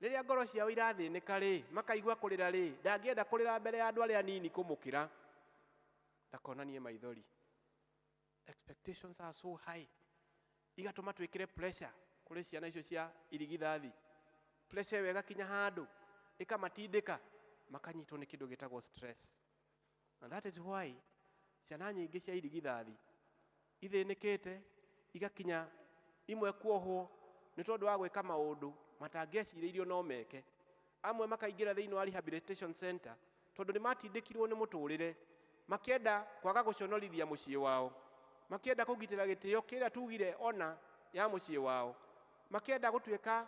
Rĩrĩa ngoro ciao irathĩnĩka rĩ, makaigua kũrĩra rĩ, ndangĩenda kũrĩra mbere ya andũ arĩa anini kũmũkĩra. Akonanie maithori. Expectations are so high, igatũma twĩkĩre pressure kũrĩ ciana icio cia irigithathi. Pressure ĩyo ĩgakinya handũ ĩkamatindĩka makanyitwo nĩ kĩndũ gĩtagwo stress, and that is why ciana nyingĩ cia irigithathi ithĩnĩkĩte, igakinya imwe kuohwo nĩ tondũ wa gwĩka maũndũ matangĩecirĩirio no meke. Amwe makaingĩra thĩinĩ wa rehabilitation center tondũ nĩ matindĩkirwo nĩ mũtũrĩre, makĩenda kwaga gũconorithia mũciĩ wao, makĩenda kũgitĩra gĩtĩo kĩrĩa tugire ona ya mũciĩ wao, makĩenda gũtuĩka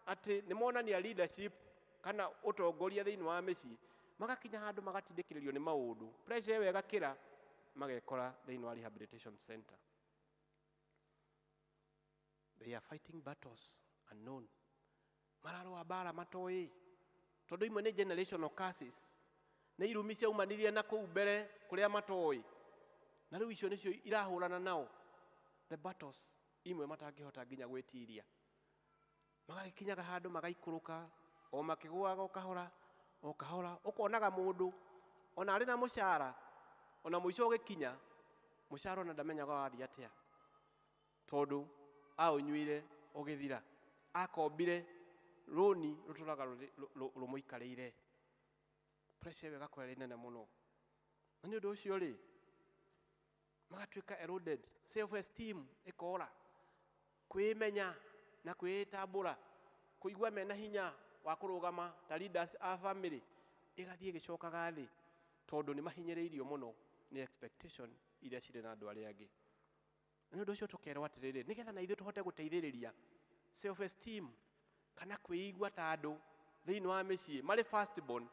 atĩ nĩ monania leadership kana ũtongoria thĩinĩ wa mĩciĩ. Magakinya handũ magatindĩkĩrĩrio nĩ maũndũ, pressure ĩyo ĩgakĩra, magekora thĩinĩ wa rehabilitation center. They are fighting battles unknown, mararũa mbara matoĩ, tondũ imwe nĩ generational curses, nĩ irumi ciaumanirie na kũu mbere kũrĩa matoĩ, na rĩu icio nĩcio irahũrana nao, the battles imwe matangĩhota nginya gwĩtiria. Magagĩkinyaga handũ magaikũrũka o makĩgũaga o kahora o kahora. Ũkonaga mũndũ ona arĩ na mũcara, ona mũico ũgĩkinya mũcara ona ndamenyaga wathiĩ atĩa, tondũ aũnyuire ũgĩthira, akombire rũni rũtũraga rũmũikarĩire. Pressure ĩyo ĩgakorwo ĩrĩ nene mũno, na nĩ ũndũ ũcio rĩ, magatuĩka eroded, self esteem ĩkora, kwĩmenya na kwĩtambũra, kũigua mena hinya wa kũrũgama ta leaders a family ĩgathiĩ ĩgĩcokaga thĩ, tondũ nĩ mahinyĩrĩirio mũno nĩ expectation iria cirĩ na andũ arĩa angĩ. Na nĩ ũndũ ũcio tũkerwo atĩrĩrĩ, nĩgetha na ithuĩ tũhote gũteithĩrĩria self esteem kana kwĩigua ta andũ thĩinĩ wa mĩciĩ marĩ first born,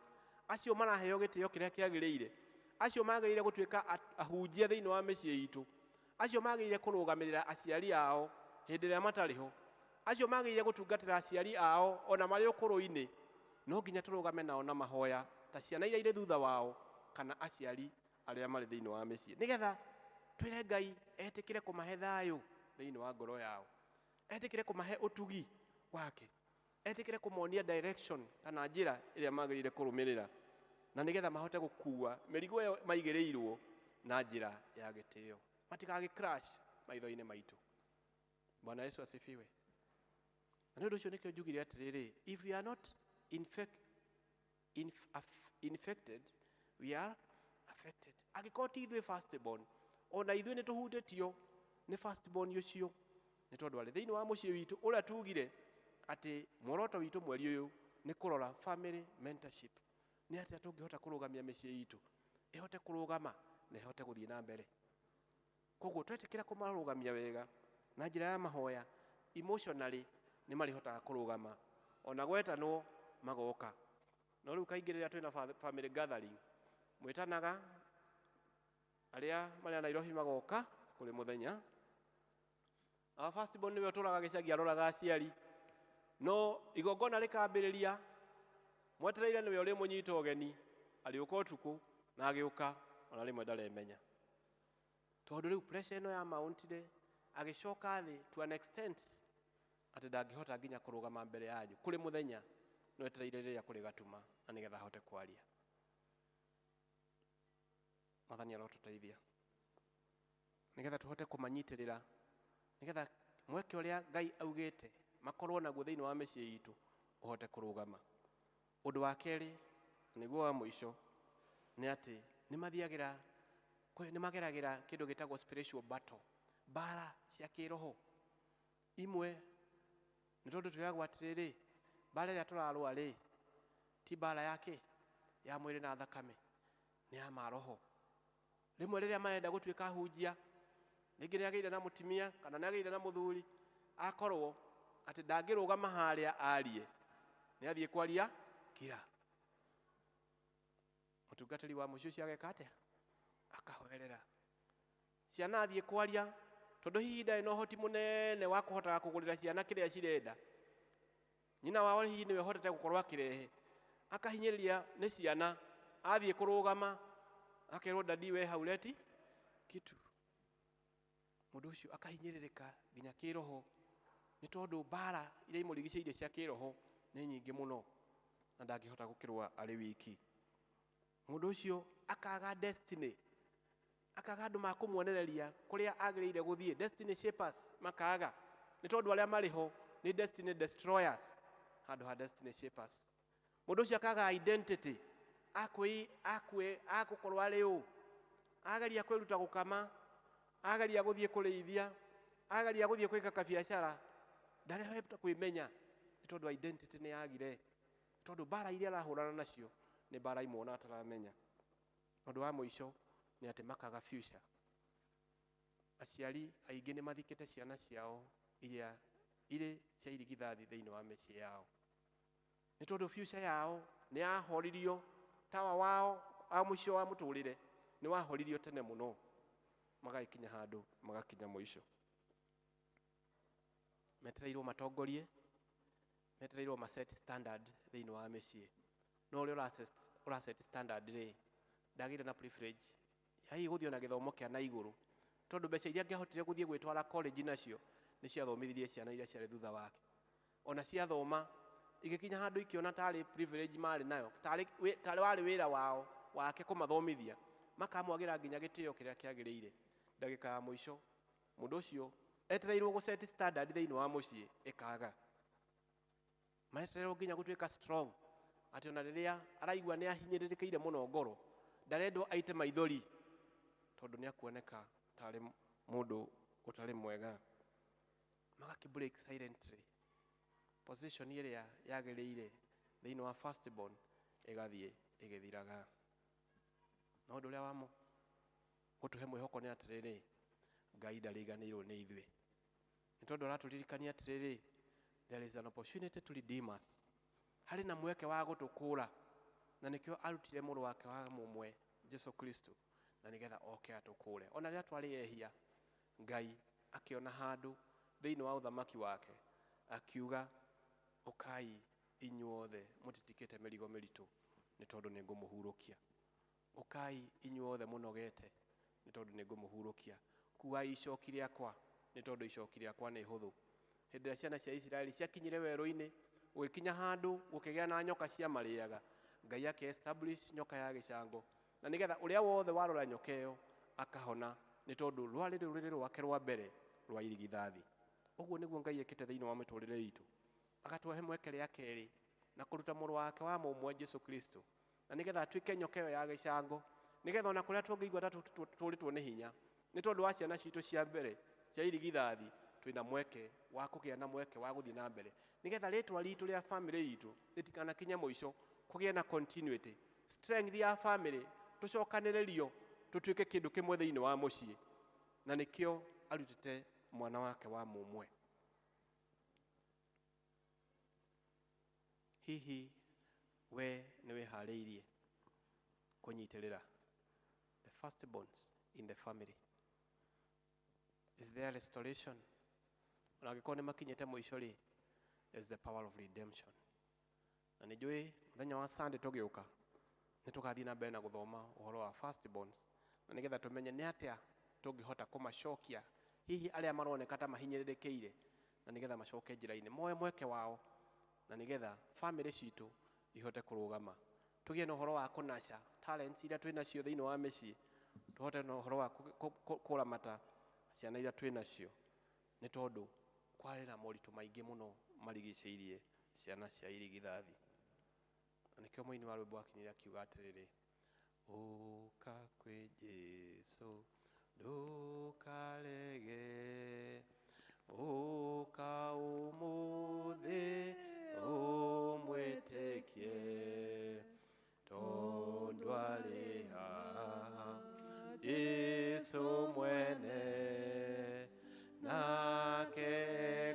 acio maraheo gĩtĩo kĩrĩa kĩagĩrĩire, acio magĩrĩire gũtuĩka ahunjia thĩinĩ wa mĩciĩ itũ, acio magĩrĩire kũrũgamĩrĩra aciari ao hĩndĩ ĩrĩa matarĩ ho, acio magĩrĩire gũtungatĩra aciari ao ona marĩ ũkũrũ-inĩ, no nginya tũrũgame nao na mahoya ta ciana iria irĩ thutha wao kana aciari arĩa marĩ thĩinĩ wa mĩciĩ, nĩgetha twĩre Ngai etĩkĩre kũmahe thayũ thĩinĩ wa ngoro yao, etĩkĩre kũmahe ũtugi wake, etĩkĩre kũmonia direction kana njĩra ĩrĩa magĩrĩire kũrũmĩrĩra, na nĩgetha mahote gũkua mĩrigo ĩyo maigĩrĩirwo na njĩra ya gĩtĩo, matikagĩ crash maitho-inĩ maitũ. Bwana Yesu asifiwe. Na nĩ ũndũ ũcio nĩkĩo njugire atĩrĩrĩ, if we are not infected, we are affected. Angĩkorwo ti ithuĩ first born, ona ithuĩ nĩ tũhutĩtio nĩ first born ũcio, nĩ tondũ arĩ thĩinĩ wa mũciĩ witũ ũrĩa tugire atĩ muoroto witũ mweri ũyũ nĩ kũrora family mentorship, nĩ atĩa tũngĩhota kũrũgamia mĩciĩ itũ ĩhote kũrũgama na ĩhote gũthiĩ na mbere. Koguo twetĩkĩra kũmarũgamia wega na njĩra ya mahoya, emotionally nĩ marĩhotaga kũrũgama, ona gwetanwo magoka. No rĩu kaingĩ rĩrĩa twĩna family gathering, mwĩtanaga arĩa marĩ a Nairobi magoka kũrĩ mũthenya. Our first born nĩwe ũtũraga gĩcagi aroraga aciari, no igongona rĩkambĩrĩria mwetereire nĩwe ũrĩmũnyita ũgeni, arĩũka ũtukũ na agĩũka ona rĩmwe ndaremenya, tondũ rĩu pressure ĩno ya mountire agĩcoka thĩ to an extent atĩ ndangĩhota nginya kũrũgama mbere yanyu kũrĩ mũthenya, no etereire rĩrĩa kũrĩ gatuma na nĩgetha ahote kwaria. Mwathani arotũteithia nĩgetha tũhote kũmanyitĩrĩra, nĩgetha mweke ũrĩa Ngai augĩte makorwo naguo thĩinĩ wa mĩciĩ itũ ũhote kũrũgama. Ũndũ wa kerĩ, nĩguo wa mũico, nĩ atĩ nĩ mageragĩra kĩndũ gĩtagwo spiritual battle, mbara cia kĩroho. Imwe nĩ tondũ twĩragwo atĩrĩrĩ, mbara ĩrĩa tũrarũa rĩ, ti mbara yake ya mwĩrĩ na thakame, nĩ ya maroho. Rĩmwe rĩrĩa marenda gũtuĩka ahunjia, rĩngĩ nĩ agĩire na mũtumia kana nĩ agĩire na mũthuri, akorwo atĩ ndangĩrũgama harĩa arie, nĩ athiĩ kwaria kira. Mũtungatĩri wa mũciĩ ũcio ageka atĩa? Akahoerera ciana athiĩ kwaria, tondũ hihi ndarĩ na ũhoti mũnene wa kũhotaga kũgũrĩra ciana kĩrĩa cirenda, nyina wao hihi nĩwe ũhotete gũkorwo akĩrehe, akahinyĩrĩria nĩ ciana, athiĩ kũrũgama akerwo dadi we hauleti kitu. Mũndũ ũcio akahinyĩrĩrĩka nginya kĩroho, nĩ tondũ mbara iria imũrigicĩirie cia kĩroho nĩ nyingĩ mũno na ndangĩhota gũkĩrũa arĩ wiki. Mũndũ ũcio akaga destiny. Akaga andũ ma kũmuonereria kũrĩa agĩrĩire gũthiĩ, destiny shapers makaga, nĩ tondũ arĩa marĩ ho nĩ destiny destroyers handũ ha destiny shapers. Mũndũ ũcio akaga identity, akwĩ akwe agũkorwo arĩ ũ, ageria kwĩruta gũkama, ageria gũthiĩ kũrĩithia, ageria gũthiĩ gwĩka kabiacara, ndarehota kwĩmenya nĩ tondũ identity nĩ yagire, tondũ mbara iria arahũrana nacio nĩ mbara imwe ona ataramenya. Ũndũ wa mũico nĩ atĩ makaga future. Aciari aingĩ nĩ mathikĩte ciana ciao iria irĩ cia irigithathi thĩinĩ wa mĩciĩ yao, nĩ tondũ future yao nĩ yahoririo, tawa wao wa mũico wa mũtũrĩre nĩ wahoririo tene mũno, magagĩkinya handũ magakinya mũico. Metereirwo matongorie, metereirwo ma set standard thĩinĩ wa mĩciĩ, no ũrĩa ũra set standard rĩ, ndagĩire na privilege ya hihi gũthiĩ ona gĩthomo kĩa na igũrũ, tondũ mbeca iria angĩahotire gũthiĩ gwĩtwara college nacio nĩ ciathomithirie ciana iria ciarĩ thutha wake. Ona ciathoma igĩkinya handũ ikĩona tarĩ privilege marĩ nayo, tarĩ warĩ wĩra wao wake kũmathomithia, makamwagĩra nginya gĩtĩo kĩrĩa kĩagĩrĩire. Ndagĩka ya mũico mũndũ ũcio etereirwo gũ set standard thĩinĩ wa mũciĩ ĩkaga, maretererwo nginya gũtuĩka strong, atĩ ona rĩrĩa araigua nĩ ahinyĩrĩrĩkĩire mũno ngoro, ndarendwo aite maithori tondũ nĩ akuoneka tarĩ mũndũ ũtarĩ mwega. Magakĩ break silently, position ĩrĩa yagĩrĩire thĩinĩ wa firstborn ĩgathiĩ ĩgĩthiraga. Na ũndũ ũrĩa wa gũtũhe mwĩhoko nĩ atĩrĩrĩ, Ngai ndariganĩirwo nĩ ithuĩ, nĩ tondũ aratũririkania atĩrĩrĩ, there is an opportunity to redeem us. Harĩ na mweke wa gũtũkũra, na nĩkĩo arutire mũrũ wake wa mũmwe Jesu Kristo, na nĩgetha oke atũkũre. Ona rĩrĩa twarĩ ehia, Ngai akĩona handũ thĩinĩ wa ũthamaki wake akiuga, ũkai inyuothe mũtitikĩte mĩrigo mĩritũ, nĩ tondũ nĩ ngũmũhurũkia. Ũkai inyuothe mũnogete, nĩ tondũ nĩ ngũmũhurũkia. Kuai icoki rĩakwa, nĩ tondũ icoki rĩakwa nĩ hũthũ. Hĩndĩ ĩrĩa ciana cia Isiraeli ciakinyire werũ-inĩ, gũgĩkinya handũ gũkĩgĩa na nyoka ciamarĩaga, Ngai akĩ establish nyoka ya gĩcango, na nĩgetha ũrĩa wothe warora nyoka ĩyo akahona, nĩ tondũ rwarĩ rũrĩrĩ rwake rwa mbere rwa irigithathi. Ũguo nĩguo Ngai ekĩte thĩinĩ wa mĩtũrĩre itũ, agatũhe mweke rĩa kerĩ na kũruta mũrũ wake wa mũmwe Jesu Kristo, na nĩgetha atuĩke nyoka ĩyo ya gĩcango, nĩgetha ona kũrĩa tũngĩigua ta tũrĩtwo nĩ hinya, nĩ tondũ wa ciana citũ cia mbere cia irigithathi, twĩna mweke wa kũgĩa na mweke wa gũthiĩ na mbere, nĩgetha rĩtwa ritũ rĩa family itũ rĩtikanakinye mũico, kũgĩe na continuity, strength ya family, tũcokanĩrĩrio tũtuĩke kĩndũ kĩmwe thĩinĩ wa mũciĩ. Na nĩkĩo arutĩte mwana wake wa mũmwe. Hihi we nĩ wĩharĩirie kũnyitĩrĩra the firstborns in the family? Is there restoration? Ona angĩkorwo nĩ makinyĩte mũico rĩ, there is the power of redemption. Na nĩ njũĩ mũthenya wa Sunday tũgĩũka nĩ tũgathiĩ na mbere na gũthoma ũhoro wa firstborns, na nĩgetha tũmenye nĩ atĩa tũngĩhota kũmacokia hihi arĩa maroneka ta mahinyĩrĩrĩkĩire, na nĩgetha macoke njĩra-inĩ, moe mweke wao, na nĩgetha family citũ ihote kũrũgama. Tũgĩe na ũhoro wa kũnaca talents iria twĩ nacio thĩinĩ wa mĩciĩ, tũhote na ũhoro wa kũramata ciana iria twĩ nacio, nĩ tondũ kwarĩ na moritũ maingĩ mũno marigicĩirie ciana cia irigithathi. Na nĩkĩo mũini wa rwĩmbo akinyire akiuga atĩrĩrĩ, ũka kwĩ Jesũ ndũkarege, ũka ũmũthĩ ũmwĩtĩkie, tondũ arĩ haha Jesũ mwene, nake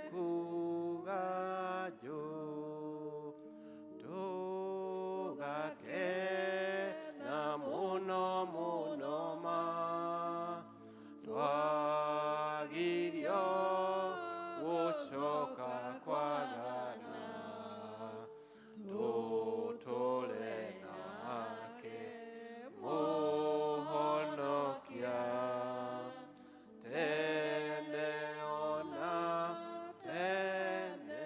kuga njũ tũgakena mũno mũno ma, twagirio gũcoka kwagana, tũtũre nake Mũhonokia tene ona tene.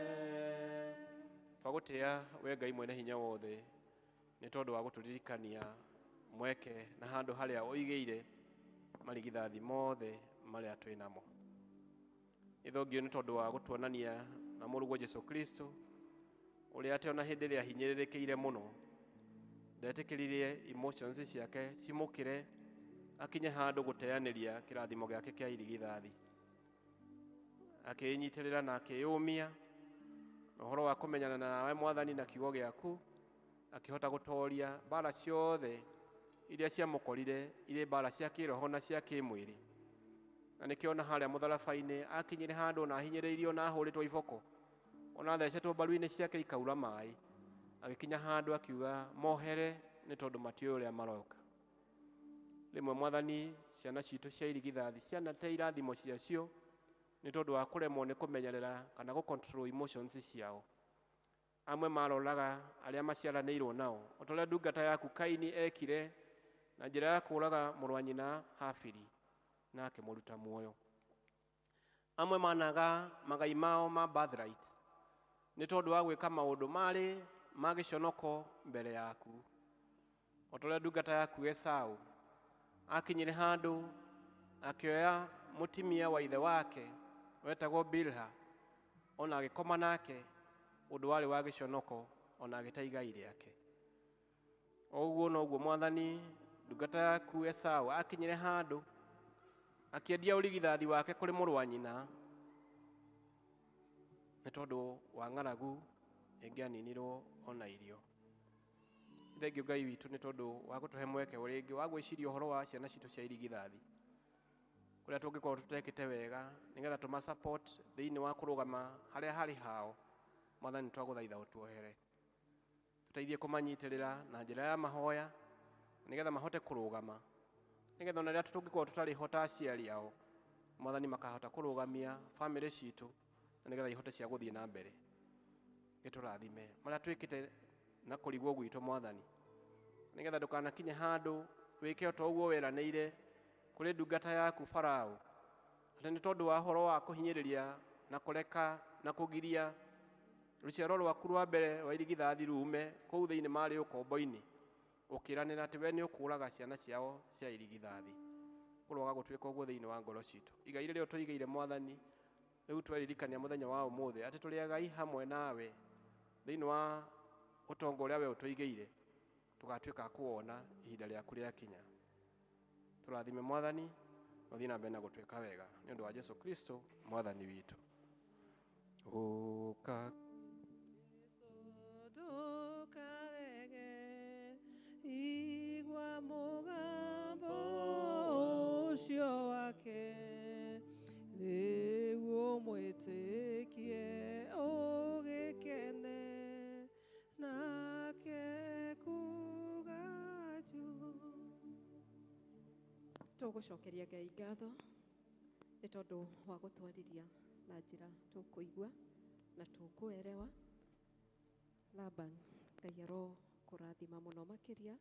Twagũtĩa we Ngai mwene hinya wothe, nĩ tondũ wa gũtũririkania mweke na handũ harĩa ũigĩire marigithathi mothe marĩa twĩ namo. Ithongio nĩ tondũ wa gũtuonania na mũrũguo Jesu Kristo ũrĩa atĩ ona hĩndĩ ĩrĩa ahinyĩrĩrĩkĩire mũno ndetĩkĩririe emotions ciake cimũkĩre akinye handũ gũteanĩria kĩrathimo gĩake kĩa irigithathi, akĩĩnyitĩrĩra na akĩyũmia na ũhoro wa kũmenyana nawe Mwathani na kiugo gĩaku, akĩhota gũtoria mbara ciothe iria ciamũkorire irĩ mbara cia kĩroho na cia kĩmwĩrĩ. Na nĩkĩo ona harĩa mũtharaba-inĩ akinyire handũ na ahinyĩrĩirio na ahũrĩtwo iboko, ona athecetwo mbaru-inĩ ciake ikaura maĩ, agĩkinya handũ akiuga mohere nĩ tondũ matiũĩ ũrĩa maroka. Rĩmwe Mwathani, ciana citũ cia irigithathi cianate irathimo ciacio nĩ tondũ wa kũremwo nĩ kũmenyerera kana gũ control emotions ciao. Amwe maroraga arĩa maciaranĩirwo nao, o ta ũrĩa ndungata yaku Kaini ekire na njĩra ya kũũraga mũrũ wa nyina Habili na akĩmũruta muoyo. Amwe managa magai mao ma birthright nĩ tondũ wa gwĩka maũndũ marĩ ma gĩconoko mbere yaku, o ta ũrĩa ndungata yaku Esau akinyire handũ akĩoya mũtumia wa ithe wake wetagwo Bilha, ona agĩkoma nake, ũndũ warĩ wa gĩconoko, ona agĩte igai rĩake. O ũguo noguo Mwathani, ndungata yaku Esau akinyire handũ akĩendia ũrigithathi wake kũrĩ mũrũ wa nyina nĩ tondũ wa ng'aragu ĩngĩaninirwo ona irio. Thengio Ngai witũ nĩ tondũ wa gũtũhe mweke rĩngĩ wa gwĩciria ũhoro wa ciana citũ cia irigithathi, kũrĩa tũngĩkorwo tũtekĩte wega nĩgetha tũma support thĩinĩ wa kũrũgama harĩa harĩ hao. Mwathani, twagũthaitha ũtuohere, tũteithie kũmanyitĩrĩra na njĩra ya mahoya nĩgetha mahote kũrũgama, nĩgetha ona rĩrĩa tũngĩkorwo tũtarĩ ho ta aciari ao, Mwathani, makahota kũrũgamia bamĩrĩ citũ na nĩgetha ihote cia gũthiĩ na mbere. Gĩtũrathime marĩa twĩkĩte na kũrigwo gwitũ Mwathani, nĩgetha ndũkanakinye handũ wĩke o ta ũguo weranĩire kũrĩ ndungata yaku Farao, atĩ nĩ tondũ wa ũhoro wa kũhinyĩrĩria na kũreka na kũgiria rũciaro rwaku rwa mbere rwa irigithathi rume kũu thĩinĩ marĩ ũkombo-inĩ, ũkĩranĩra atĩ we nĩ ũkũũraga ciana ciao cia irigithathi. Kũroga gũtuĩka ũguo thĩinĩ wa ngoro citũ. Igai rĩrĩa ũtũigĩire Mwathani, rĩu tweririkania mũthenya wa ũmũthĩ atĩ tũrĩ agai hamwe nawe thĩinĩ wa ũtonga ũrĩa we ũtũigĩire, tũgatuĩka a kũwona ihinda rĩaku rĩakinya. Tũrathime Mwathani, na ũthiĩ na mbere na gũtwĩka wega nĩ ũndũ wa Jesu Kristo Mwathani witũ. Ũka Ndukarege igua mũgambo ũcio wake, rĩu ũmwĩtĩkie ũgĩkene nake kuga juu. Tũgũcokeria Ngai ngatho nĩ tondũ wa gũtwarĩria na njĩra tũkũigua na tũkũerewa. Laban, Ngai arokũrathima mũno makĩria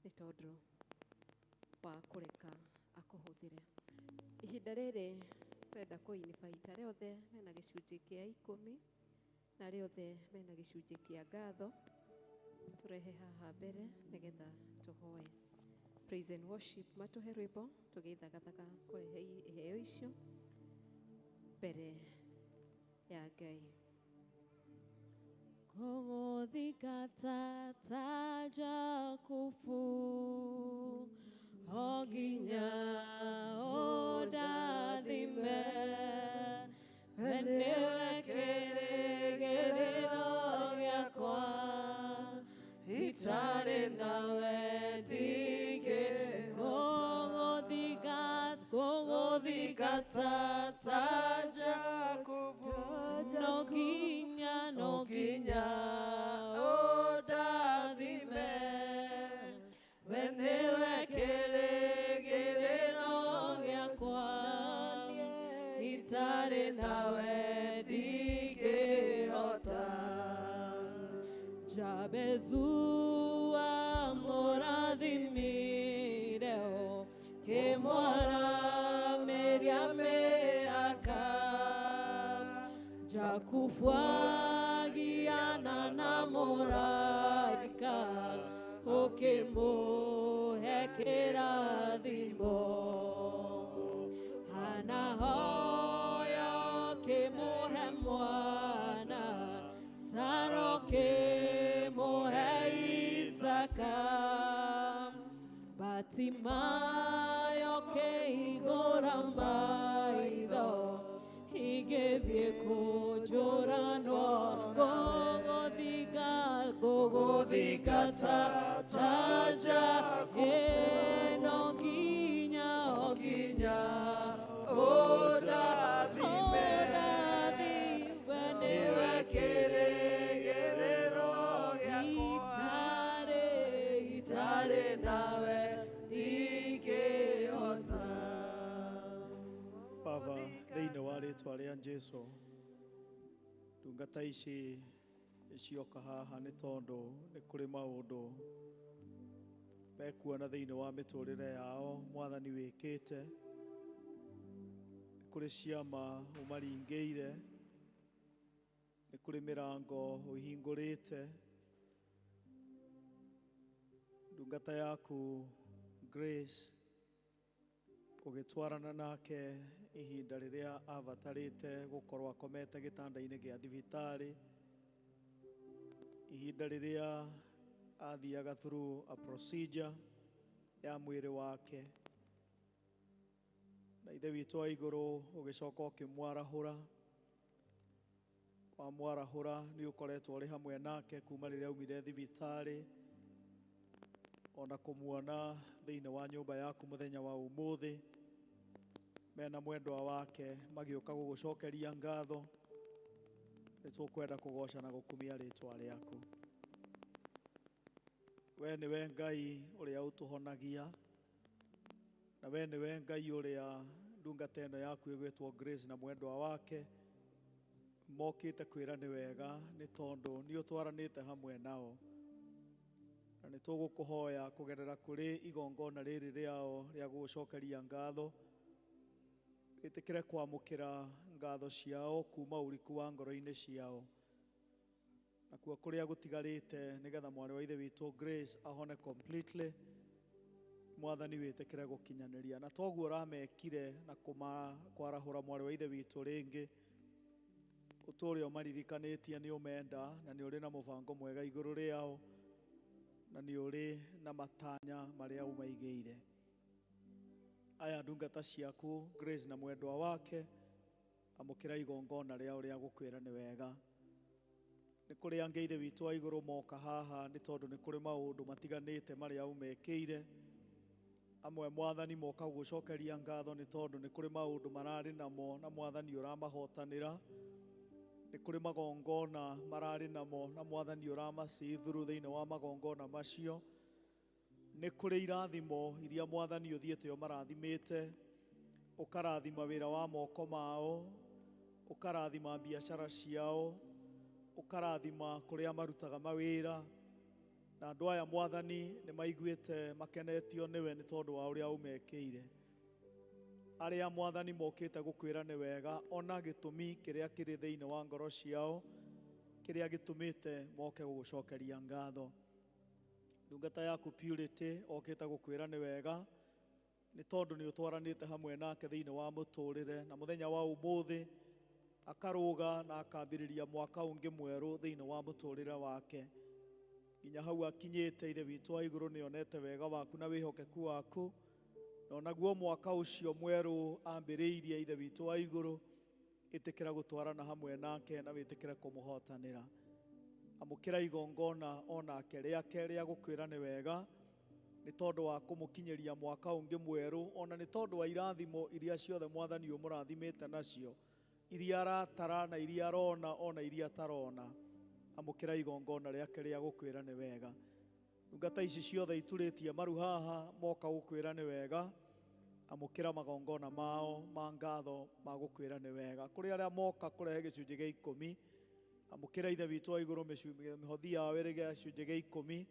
nĩ tondũ wa kũreka akũhũthĩre. Ihinda rĩrĩ twenda kũ-invite arĩa othe mena gĩcunjĩ kĩa 10 na arĩa othe mena gĩcunjĩ kĩa ngatho, tũrehe haha mbere nĩgetha tũhoe. Praise and worship matũhe rwĩmbo tũgĩthagathaga kũrehe iheo icio mbere ya Ngai. Kũgũthingata ta Jakubu o nginya ũndathime, we nĩwe kĩĩrĩgĩrĩro gĩakwa, itarĩ nawe ndingĩhota. Kũgũthingata ta Jakubu no nginya ũndathime, we nĩwe kĩĩrĩgĩrĩro gĩakwa, itarĩ nawe ndingĩhota. Jabezu amũrathimire kĩmwaramĩria mĩaka, Jakubu agiana na mũraika ũkĩmũhe kĩrathimo. Mayoke maitho igĩthiĩ kũnjũranwo ngũgũthingata ta ĩno nginya o nginya ũndathime nĩwe kĩrĩgĩrĩro gĩakwa itarĩ nawe ndingĩhota. Baba, thĩinĩ wa rĩtwa rĩa Jesu, ndungata ici cioka haha nĩ tondũ nĩ kũrĩ maũndũ mekuona thĩinĩ wa mĩtũrĩre yao Mwathani wĩkĩte. Nĩ kũrĩ ciama ũmaringĩire, nĩ kũrĩ mĩrango ũhingũrĩte. Ndungata yaku Grace ũgĩtwarana nake ihinda rĩrĩa abatarĩte gũkorwo akomete gĩtanda-inĩ gĩa thibitarĩ, ihinda rĩrĩa athiaga through a procedure ya mwĩrĩ wake, na Ithe witũ wa igũrũ ũgĩcoka ũkĩmwarahũra. Wamwarahũra nĩ ũkoretwo ũrĩ hamwe nake kuma rĩrĩa aumire thibitarĩ, ona kũmuona thĩinĩ wa nyũmba yaku mũthenya wa ũmũthĩ mena mwendwa wake magĩũka gũgũcokeria ngatho. Nĩ tũkwenda kũgoca na gũkumia rĩtwa rĩaku. We nĩwe Ngai ũrĩa ũtũhonagia, na we nĩwe Ngai ũrĩa ndungata ĩno yaku ĩgwĩtwo Grace na mwendwa wake mokĩte kwĩra nĩ wega, nĩ tondũ nĩ ũtwaranĩte hamwe nao. Na nĩ tũgũkũhoya kũgerera kũrĩ igongona rĩrĩ rĩao rĩa gũgũcokeria ngatho, wĩtĩkĩre kwamũkĩra ngatho ciao kuma ũriku wa ngoro-inĩ ciao, nakuo kũrĩa gũtigarĩte nĩgetha mwarĩ wa Ithe witũ Grace ahone completely. Mwathani wĩtĩkĩre gũkinyanĩria na toguo ũramekire na kwarahũra mwarĩ wa Ithe witũ rĩngĩ. Ũtũũre ũmaririkanĩtie nĩ ũmenda na nĩ ũrĩ na mũbango mwega igũrũ rĩao, na nĩ ũrĩ na matanya marĩa ũmaigĩire. Aya ndungata ciaku Grace na mwendwa wake, amũkĩra igongona rĩao rĩa gũkwĩra nĩ wega. Nĩ kũrĩ angĩ Ithe witũ wa igũrũ moka haha nĩ tondũ nĩ kũrĩ maũndũ matiganĩte marĩa ũmekĩire. Amwe Mwathani moka gũgũcokeria ngatho nĩ tondũ nĩ kũrĩ maũndũ mararĩ namo na Mwathani ũramahotanĩra. Nĩ kũrĩ magongona mararĩ namo na Mwathani ũramacithuru thĩinĩ wa magongona macio. Nĩ kũrĩ irathimo iria Mwathani ũthiĩte ũmarathimĩte, ũkarathima wĩra wa moko mao, ũkarathima biacara ciao, ũkarathima kũrĩa marutaga mawĩra. Na andũ aya Mwathani nĩ maiguĩte makenetio nĩwe nĩ tondũ wa ũrĩa ũmekĩire. Arĩa Mwathani mokĩte gũkwĩra nĩ wega, ona gĩtũmi kĩrĩa kĩrĩ thĩinĩ wa ngoro ciao, kĩrĩa gĩtũmĩte moke gũgũcokeria ngatho. Ndungata yaku Purity okĩte gũkwĩra nĩ wega nĩ tondũ nĩ ũtwaranĩte hamwe nake thĩinĩ wa mũtũrĩre, na mũthenya wa ũmũthĩ akarũga na akambĩrĩria mwaka ũngĩ mwerũ thĩinĩ wa mũtũrĩre wake. Nginya hau akinyĩte, Ithe witũ wa igũrũ nĩ onete wega waku na wĩhokeku waku, na onaguo mwaka ũcio mwerũ ambĩrĩirie, Ithe witũ wa igũrũ, ĩtĩkĩra gũtwarana hamwe nake na wĩtĩkĩre kũmũhotanĩra. Amũkĩra igongona onake rĩake rĩa gũkwĩra nĩ wega nĩ tondũ wa kũmũkinyĩria mwaka ũngĩ mwerũ, ona nĩ tondũ wa irathimo iria ciothe Mwathani ũmũrathimĩte nacio, iria aratara na iria arona ona iria atarona. Amũkĩra igongona rĩake rĩa gũkwĩra nĩ wega. Ndungata ici ciothe iturĩtie maru haha moka gũkwĩra nĩ wega, amũkĩra magongona mao ma ngatho ma gũkwĩra nĩ wega. Kũrĩ arĩa moka kũrehe gĩcunjĩ gĩa ikũmi, amũkĩra Ithe witũ wa igũrũ mĩhothi yao ĩrĩ gĩcunjĩ gĩa ikũmi,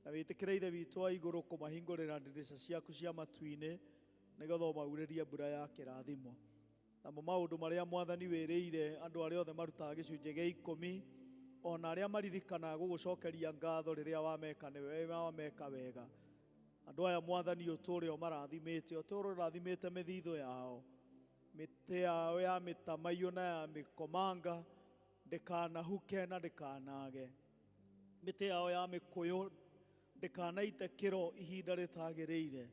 na wĩtĩkĩre Ithe witũ wa igũrũ kũmahingũrĩra ndirica ciaku cia matu-inĩ nĩgetha ũmaurĩrie mbura ya kĩrathimo. Namo maũndũ marĩa Mwathani wĩrĩire andũ arĩa othe marutaga gĩcunjĩ gĩa ikũmi, ona arĩa maririkanaga gũgũcokeria ngatho rĩrĩa wameka wameka wega. Andũ aya Mwathani ũtũũre ũmarathimĩte, ũtũũre ũrathimĩte mĩthithũ yao, mĩtĩ yao ya mĩtamaiyũ na ya mĩkomanga ndĩkanahuke na ndĩkanage, mĩtĩ yao ya mĩkũyũ ndĩkanaite kĩro ihinda rĩtagĩrĩire.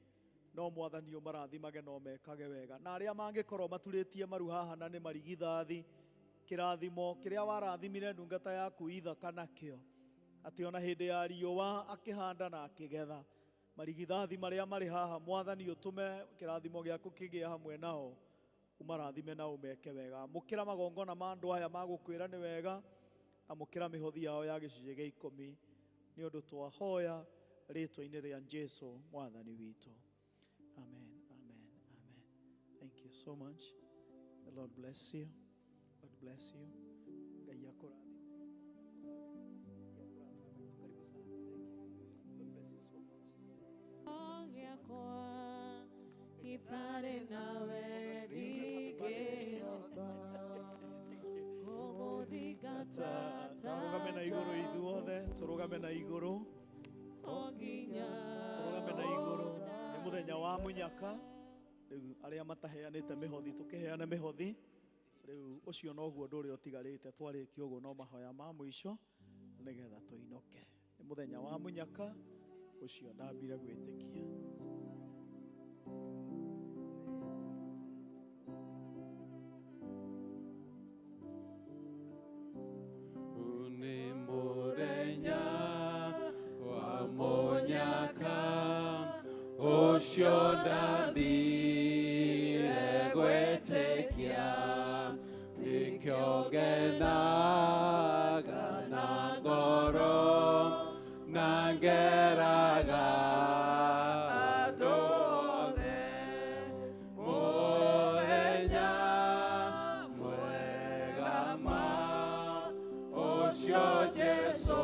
No mwathani ũmarathimage no mekage wega. Na arĩa mangĩkorwo maturĩtie maru haha na nĩ marigithathi, kĩrathimo kĩrĩa warathimire ndungata yaku Ithaka nakĩo, atĩ ona hĩndĩ ya riũa akĩhanda na akĩgetha, marigithathi marĩa marĩ haha mwathani ũtũme kĩrathimo gĩaku kĩgĩe hamwe nao, ũmarathime na ũmeke wega. Amũkĩra magongona ma andũ aya magũkwĩra nĩ wega, amũkĩra mĩhothi yao ya gĩcunjĩ gĩa 10, nĩ ũndũ twahoya rĩtwa-inĩ rĩa Jesũ mwathani witũ. Amen, amen, amen. Thank you so much. The Lord bless you. God bless you. Ngai akũrathime. Itarĩ nawe ndingĩhota gũgũthingata. Tũrũgame na igũrũ ithuothe, tũrũgame na igũrũ, tũrũgame na igũrũ. Nĩ mũthenya wa mũnyaka. Rĩu arĩa mataheanĩte mĩhothi tũkĩheane mĩhothi. Rĩu ũcio noguo ũndũ ũrĩa ũtigarĩte, twarĩkia ũguo no mahoya ma mũico nĩgetha tũinũke. Nĩ mũthenya wa mũnyaka ũcio ndambire gwĩtĩkia. Nĩ mũthenya wa mũnyaka ũcio ndambire gwĩtĩkia, nĩkĩo ngenaga na ngoro na ngeraga andũ othe mũthenya mwega ma ũcio Jesũ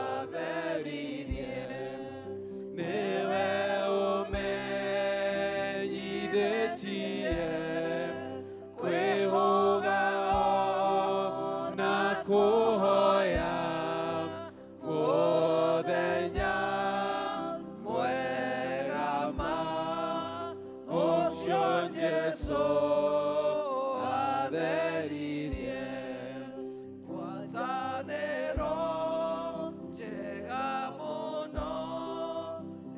atheririe, nĩwe ũmenyithĩtie kwĩhũga na kũhoya mũthenya mwega ma ũcio Jesũ atheririe. Ngwatanĩro njega mũno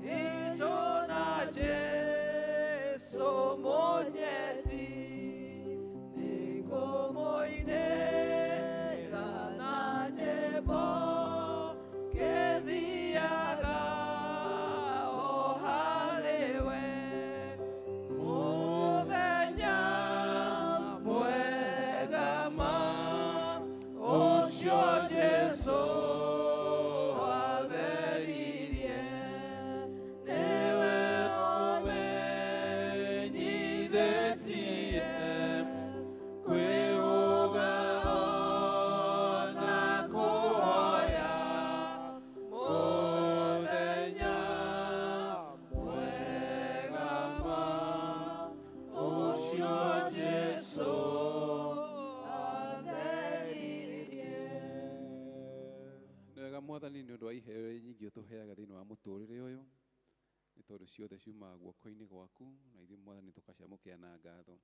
itũ na Jesũ mũnyeti, nĩngũmũinĩra na nyĩmbo ngĩthiaga o harĩ we. Mũthenya mwega ma ũcio Jesũ atheririe, nĩwe ũmenyithĩtie kwĩhũga na kũhoya mũthenya mwega ma ũcio Jesũ atheririe. Nĩ wega mwathani nĩ ũndũ wa iheo nyingĩ ũtũheaga thĩinĩ wa mũtũrĩre ũyũ, nĩ tondũ ciothe ciumaga guoko-inĩ gwaku, na ithuĩ mwathani tũkaciamũkĩra na ngatho.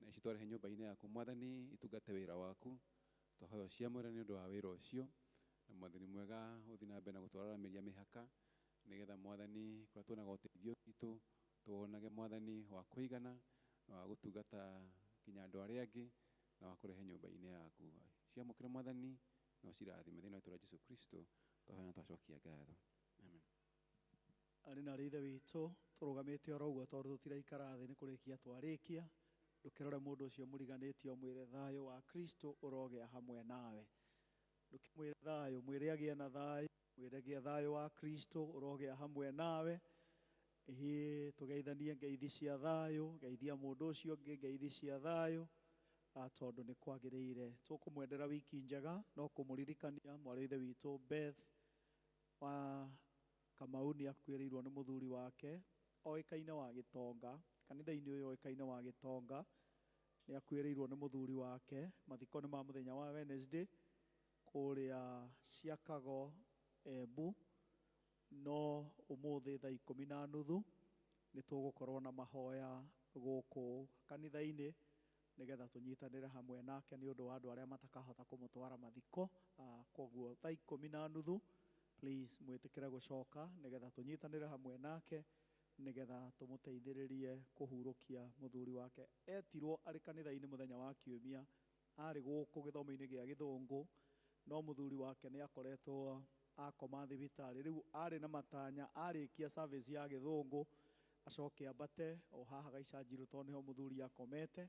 Na ici twarehe nyũmba-inĩ yaku mwathani, itungate wĩra waku, twahoya ũciamũre nĩ ũndũ wa wĩra ũcio, na mwathani mwega ũthiĩ na mbere na gũtwararamĩria mĩhaka, nĩgetha mwathani kũrĩa tuonaga ũteithio witũ tuwonage mwathani wa kũigana na wa gũtungata nginya andũ arĩa angĩ na wa kũrehe nyũmba-inĩ yaku. Ciamũkĩre mwathani na ũcirathime thĩinĩ wa rĩĩtwa rĩa Jesũ Kristo twahoya na twacokia ngatho. Amen. Arĩ na ithe witũ tũrũgamĩte oro ũguo tondũ tũtiraikara thĩ nĩ kũrĩkia twarĩkia. Ndũkĩrore mũndũ ũcio mũriganĩtie ũmwĩre thayũ wa Kristo ũrogĩa hamwe nawe. Ndũkĩmwĩre thayũ, mwĩre agĩe na thayũ, mwĩre gĩa thayũ wa Kristo ũrogĩa hamwe nawe. Ĩhĩ tũgeithanie ngeithi cia thayũ, geithia mũndũ ũcio ũngĩ ngeithi cia thayũ, tondũ nĩ kwagĩrĩire. Tũkũmwendera wiki njega, no kũmũririkania mwarĩ wa ithe witũ Beth wa Kamau nĩ akuĩrĩirwo nĩ mũthuri wake oĩkaine wa Gĩtonga, kanitha-inĩ ũyũ oĩkaine wa Gĩtonga, nĩ akuĩrĩirwo nĩ mũthuri wake. Mathiko nĩ ma mũthenya wa Wednesday kũrĩa Ciakago Embu, no ũmũthĩ thaa 10:30 nĩ tũgũkorwo na mahoya gũkũ kanitha-inĩ nĩgetha tũnyitanĩre hamwe nake nĩ ũndũ wa andũ arĩa matakahota kũmũtwara mathiko. Koguo thaa 10:30 please mwĩtĩkĩre gũcoka nĩgetha tũnyitanĩre hamwe nake nĩgetha tũmũteithĩrĩrie kũhurũkia mũthuri wake. Etirwo arĩ kanitha-inĩ mũthenya wa kiumia, arĩ gũkũ gĩthomo-inĩ gĩa gĩthũngũ, no mũthuri wake nĩ akoretwo akoma thibitarĩ. Rĩu arĩ na matanya arĩkia service ya gĩthũngũ acoke ambate o haha Gaicanjirũ tondũ nĩho mũthuri akomete,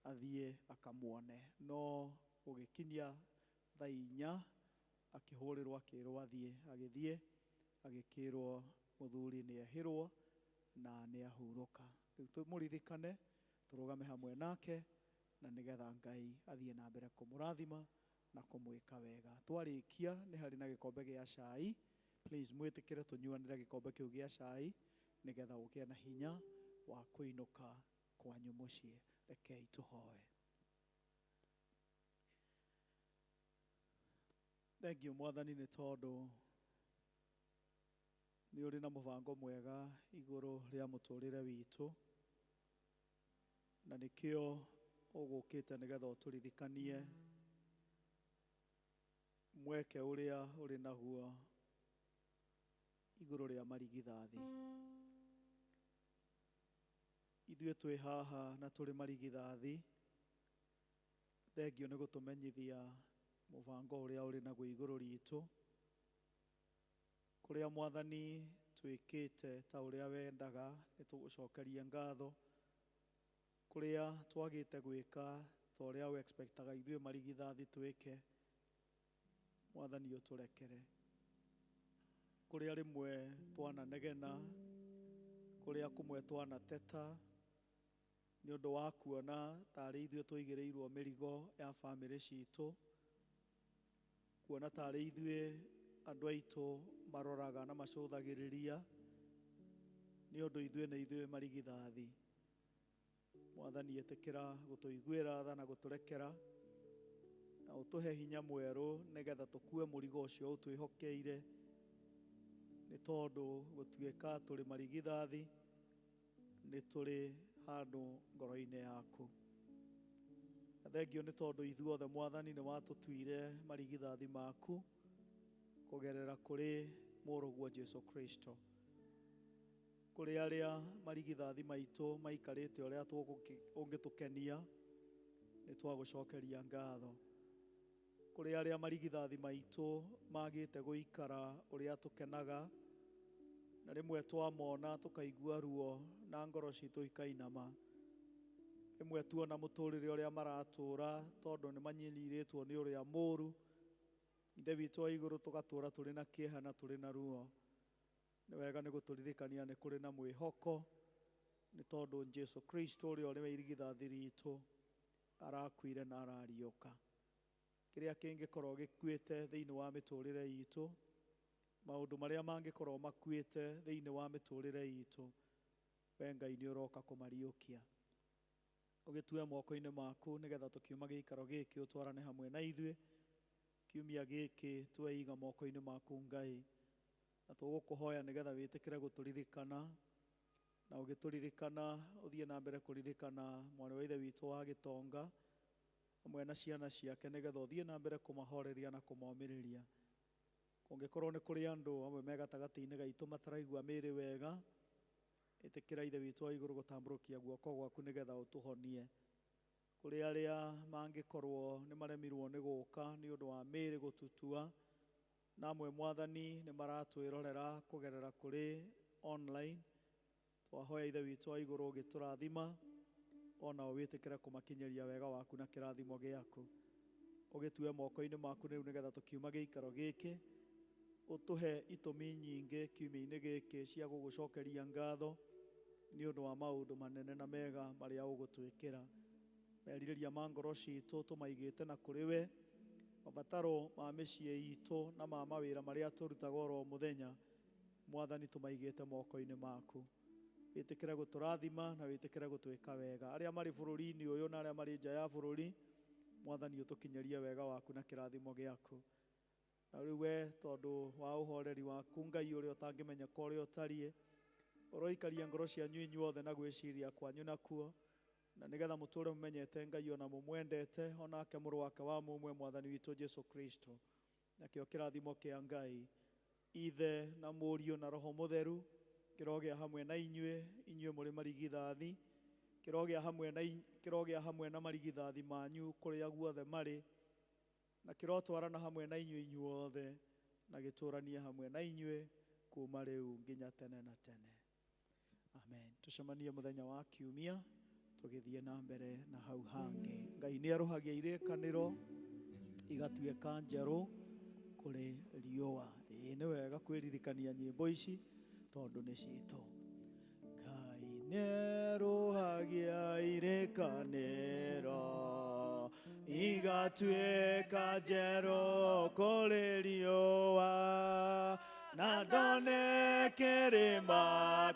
athiĩ akamuone. No gũgĩkinyia thaa 4 akĩhũrĩrwo akĩrwo athiĩ, agĩthiĩ agĩkĩrwo mũthuri nĩ ehĩrwo na nĩ ahurũka. Rĩu tũmũririkane, tũrũgame hamwe nake na nĩgetha Ngai athiĩ na mbere kũmũrathima na kũmwĩka wega. Twarĩkia nĩ harĩ na gĩkombe gĩa cai. Please mwĩtĩkĩre tũnyuanĩre gĩkombe kĩu gĩa cai nĩgetha ũgĩe na hinya wa kũinũka kwanyu mũciĩ. Rekei tũhoe. Thengiũ Mwathani nĩ tondũ nĩ ũrĩ na mũbango mwega igũrũ rĩa mũtũrĩre witũ, na nĩkĩo ũgũkĩte nĩgetha ũtũririkanie mweke ũrĩa ũrĩ naguo igũrũ rĩa marigithathi. Ithuĩ twĩ haha na tũrĩ marigithathi, thengiũ nĩ gũtũmenyithia mũbango ũrĩa ũrĩ naguo igũrũ ritũ, kũrĩa Mwathani twĩkĩte ta ũrĩa wendaga nĩ tũgũcokerie ngatho, kũrĩa twagĩte gwĩka ta ũrĩa wexpectaga ithuĩ marigithathi twĩke, Mwathani ũtũrekere. Kũrĩa rĩmwe twananegena, kũrĩa kũmwe twanateta nĩ ũndũ wa kuona tarĩ ithuĩ tũigĩrĩirwo mĩrigo ya bamĩrĩ citũ, kuona tarĩ ithuĩ andũ aitũ maroraga na macũthagĩrĩria nĩ ũndũ ithuĩ nĩ ithuĩ marigithathi. Mwathani ĩtĩkĩra gũtũiguĩra tha na gũtũrekera na ũtũhe hinya mwerũ nĩgetha tũkue mũrigo ũcio ũtwĩhokeire, nĩ tondũ gũtuĩka tũrĩ marigithathi nĩ tũrĩ handũ ngoro-inĩ yaku. Na thengio nĩ tondũ ithuothe Mwathani nĩ watũtuire marigithathi maku kũgerera kũrĩ mũrũguo Jesu Kristo. Kũrĩ arĩa marigithathi maitũ maikarĩte ũrĩa ũngĩtũkenia, nĩ twagũcokeria ngatho. Kũrĩ arĩa marigithathi maitũ magĩte gũikara ũrĩa tũkenaga, na rĩmwe twamona tũkaigua ruo na ngoro citũ ikainama. Rĩmwe tuona mũtũrĩre ũrĩa maratũra tondũ nĩ manyinirĩtwo nĩ ũrĩa mũru, Ithe witũ wa igũrũ tũgatũra tũrĩ na kĩeha na tũrĩ na ruo. Nĩ wega nĩ gũtũririkania nĩ kũrĩ na mwĩhoko, nĩ tondũ Jesu Kristo ũrĩa ũrĩ we irigithathi ritũ arakuire na arariũka. Kĩrĩa kĩngĩkorwo gĩkuĩte thĩinĩ wa mĩtũrĩre itũ, maũndũ marĩa mangĩkorwo makuĩte thĩinĩ wa mĩtũrĩre itũ, we Ngai nĩ ũroka kũmariũkia. Ũgĩtue moko-inĩ maku nĩgetha tũkiuma gĩikaro gĩkĩ ũtwarane hamwe na ithuĩ. Kiumia gĩkĩ tweiga moko-inĩ maku Ngai, na tũgũkũhoya nĩgetha wĩtĩkĩre gũtũririkana, na ũgĩtũririkana ũthiĩ na mbere kũririkana mwarĩ wa ithe witũ wa Gĩtonga hamwe na ciana ciake, nĩgetha ũthiĩ na mbere kũmahoreria na kũmomĩrĩria. Kũngĩkorwo nĩ kũrĩ andũ amwe me gatagatĩ-inĩ gaitũ mataraigua mĩĩrĩ wega, ĩtĩkĩra Ithe witũ wa igũrũ gũtambũrũkia guoko gwaku nĩgetha ũtũhonie. Kũrĩ arĩa mangĩkorwo nĩ maremirwo nĩ gũka nĩ ũndũ wa mĩĩrĩ gũtutua, na amwe Mwathani nĩ maratwĩrorera kũgerera kũrĩ online, twahoya Ithe witũ wa igũrũ ũgĩtũrathima, ona wĩtĩkĩre kũmakinyĩria wega waku na kĩrathimo gĩaku. Ũgĩtue moko-inĩ maku rĩu nĩgetha tũkiuma gĩikaro gĩkĩ, ũtũhe itũmi nyingĩ kiumia-inĩ gĩkĩ cia gũgũcokeria ngatho nĩ ũndũ wa maũndũ manene na mega marĩa ũgũtwĩkĩra. Merirĩria ma ngoro citũ tũmaigĩte na kũrĩ we, mabataro ma mĩciĩ itũ na ma mawĩra marĩa tũrutaga oro mũthenya, Mwathani tũmaigĩte moko-inĩ maku. Wĩtĩkĩre gũtũrathima na wĩtĩkĩre gũtwĩka wega. Arĩa marĩ bũrũri-inĩ ũyũ na arĩa marĩ nja ya bũrũri, Mwathani ũtũkinyĩrie wega waku na kĩrathimo gĩaku. Na rĩu we tondũ wa ũhoreri waku Ngai ũrĩa ũtangĩmenyeka ũrĩa ũtariĩ, ũroikaria ngoro cianyu inyuothe na gwĩciria kwanyu nakuo, na nĩgetha mũtũre mũmenyete Ngai ona mũmwendete, onake mũrũ wake wa mũmwe Mwathani witũ Jesu Kristo. Nakĩo kĩrathimo kĩa Ngai Ithe na Mũriũ na Roho Mũtheru Kĩrogĩa hamwe na inyuĩ, inyuĩ mũrĩ marigithathi, kĩrogĩa hamwe na kĩrogĩa hamwe na marigithathi manyu kũrĩa guothe marĩ, na kĩrotwarana hamwe na inyuĩ inyuothe, na gĩtũranie hamwe na inyuĩ kuma rĩu nginya tene na tene. Amen. Tũcemanie mũthenya wa kiumia tũgĩthiĩ na mbere na hau hangĩ. Ngai nĩ arũhagia irĩkanĩro igatuĩka njerũ kũrĩ riũa. Ĩĩ nĩ wega kwĩririkania nyĩmbo ici tondũ nĩ citũ. Ngai nĩ arũhagia irĩkanĩro igatuĩka njerũ kũrĩ riũa, na ndone kĩrĩma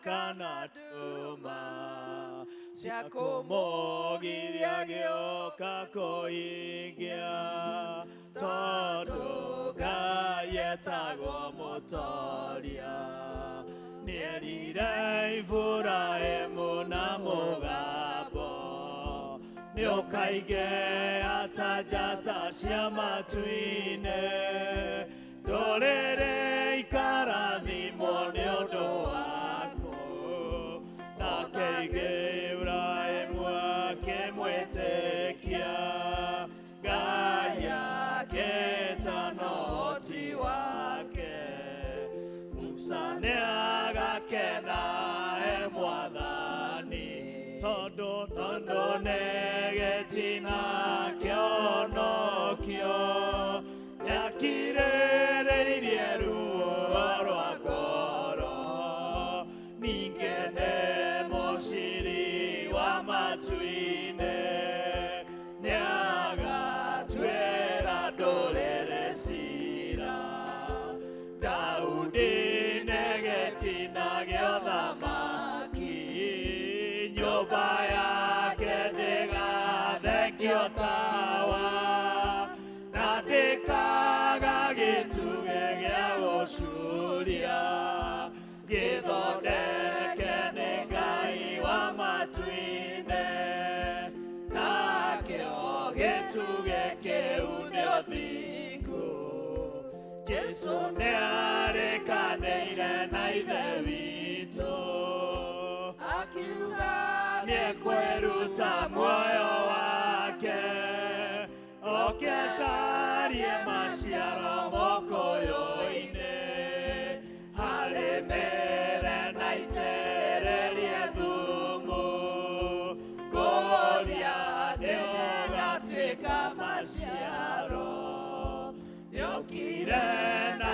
kana nduma cia kũmũgiria gĩũka kũhingia, tondũ Ngai etagwo mũtoria. Nĩerire Iburahĩmu na mũgambo, nĩũkaigĩa ta njata cia matu-inĩ, ndũrĩrĩ ikarathimwo nĩ ũndũ waku. Nake Iburahĩmu akĩmwĩtĩkia, Ngai akĩtana ũhoti wake. Musa nĩagakena e Mwathani, tondũ tondũ nĩ gĩtina kĩonokio, nĩakirĩrĩirie ruo rwa ngoro, ningĩ nĩ mũciri wa matu-inĩ, nĩagatuĩra ndũrĩrĩ ciira. Daudi nĩ gĩtina gĩa ũthamaki, nyũmba yake ndĩgathengio tawa, na ndĩkaga gĩtugĩ gĩa gũcuria, gĩthondeke nĩ Ngai wa matu-inĩ, nakĩo gĩtugĩ kĩu nĩ ũthingu. Jesũ nĩarĩkanĩire na Ithe witũ, Akiuga nĩekwĩruta muoyo wake, oke acarie maciaro mũkũyũ-inĩ, arĩmĩre na aitĩrĩrie thumu, kũrĩa nĩũgatuĩka maciaro. Nĩokire na